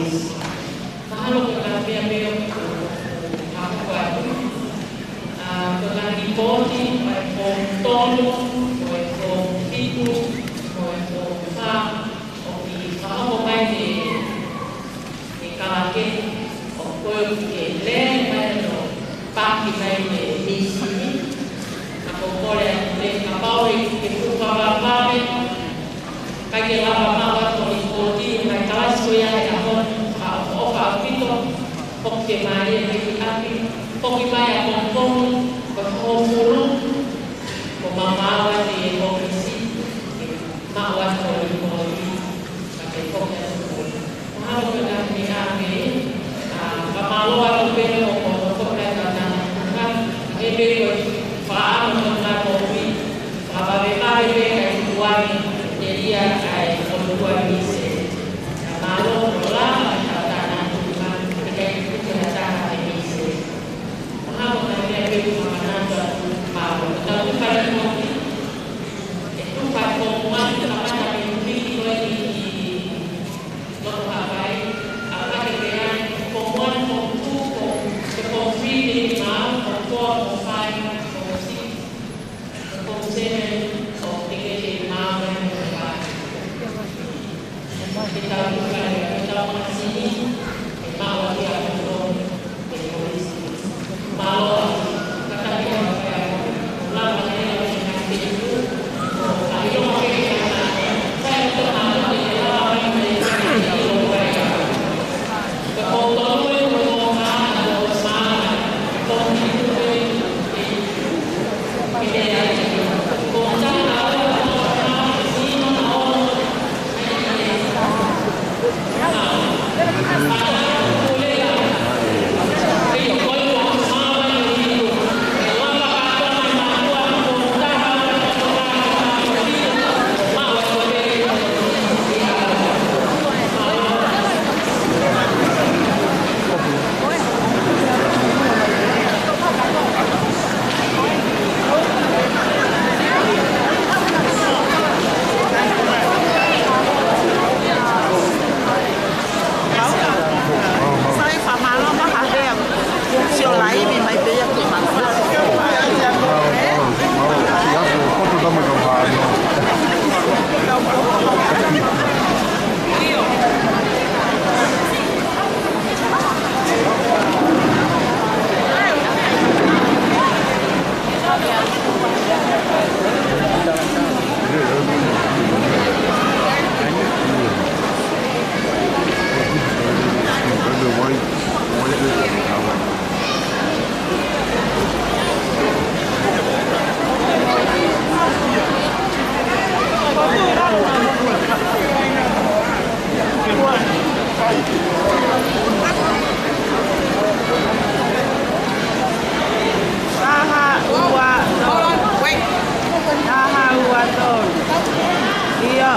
Mahalo ko e ngaahi meʻa pē ʻoku hoko atu. ʻA, ko e ngaahi lipooti, ʻa e foomu tolu, ko e foomu fitu, ko e foomu fā, ʻoku fakahoko mai he, he kalake, ʻoku ʻikai ke lele mai ʻo paki mai he mīsini. Ka ko e kole atu pē kapau ʻe, ʻe fuʻu vavevave, ʻikai ke lava maʻu atu e lipooti, ʻe mai kalasi ko ia he ʻaho ni, ka ʻofa ʻaupito, ʻoku ke mālie mai ki ʻapi, foki mai ʻapongipongi, ko e hongofulu, ko e maumau atu e ʻōfisi, ke maʻu atu e lipooti, ka ke foki atu ko ia. Mahalo ko e ngaahi meʻa pē, ʻa, fakamālō atu pē ʻo, ʻo, ʻo, ko e ngaahi tana, ʻa, ʻe pē ko e fakaʻamu ko e ngaahi moʻui, fakavavevave pē kae tuku ange ʻe ia ʻa e ʻOtua mīsini. Ka mālō ʻo lava ʻa e tana tuku ange, ʻikai tuku ʻe ha taha e mīsini. Mahalo ko e ngaahi meʻa pē ʻoku ou manatu atu, ʻa, ʻo tau tuku ange, ʻe tuku ange ko e moʻoni ka mata me umi ko e i, i, Loto Haʻapai, ʻa, ʻa ke pehē ai, ko e moʻoni ko e tuku, ko e ko e fili ni mau, ko e ko e ko e fai, ko e si, ko e ko e seme, ko e ke ke mau, ko e fai. Ke tau tuka, ke tau masini, ke mau ʻaki ʻa e loto. Taha ua tolu. Taha ua tolu. ʻIo.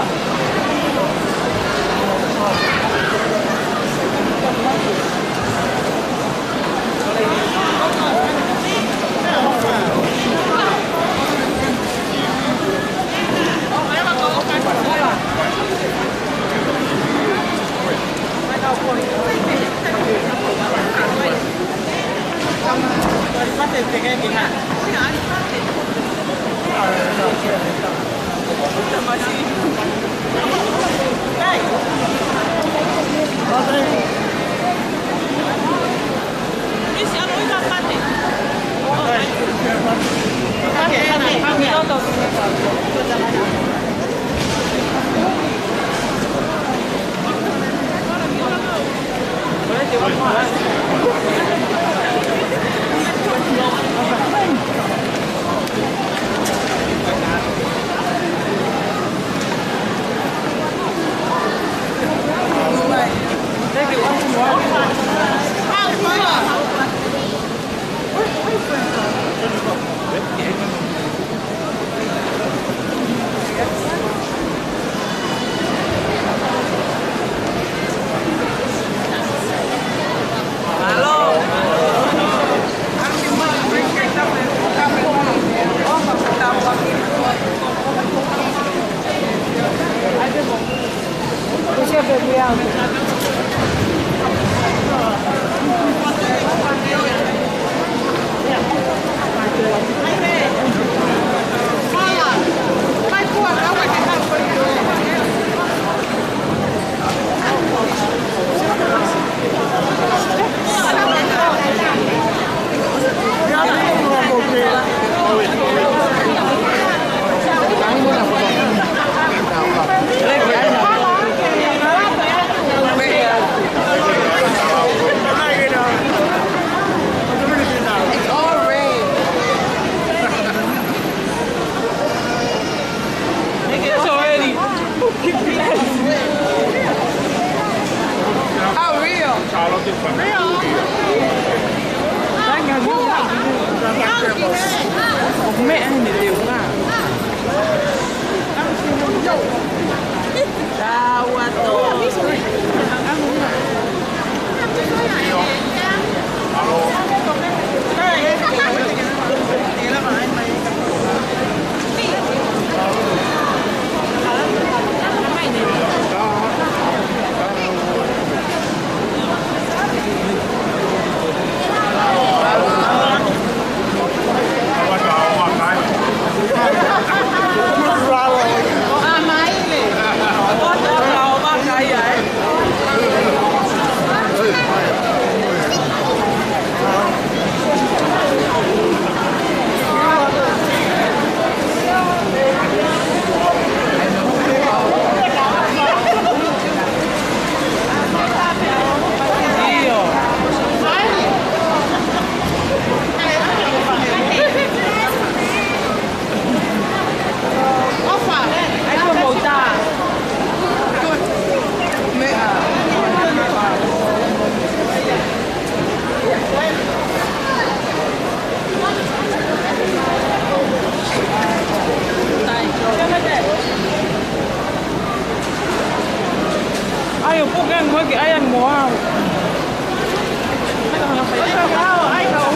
It's already. How real? Real. Ai, ʻo puke ange ki ai ange mo au. Ai, ka hanga fai. Ai, ka hanga, ai, ka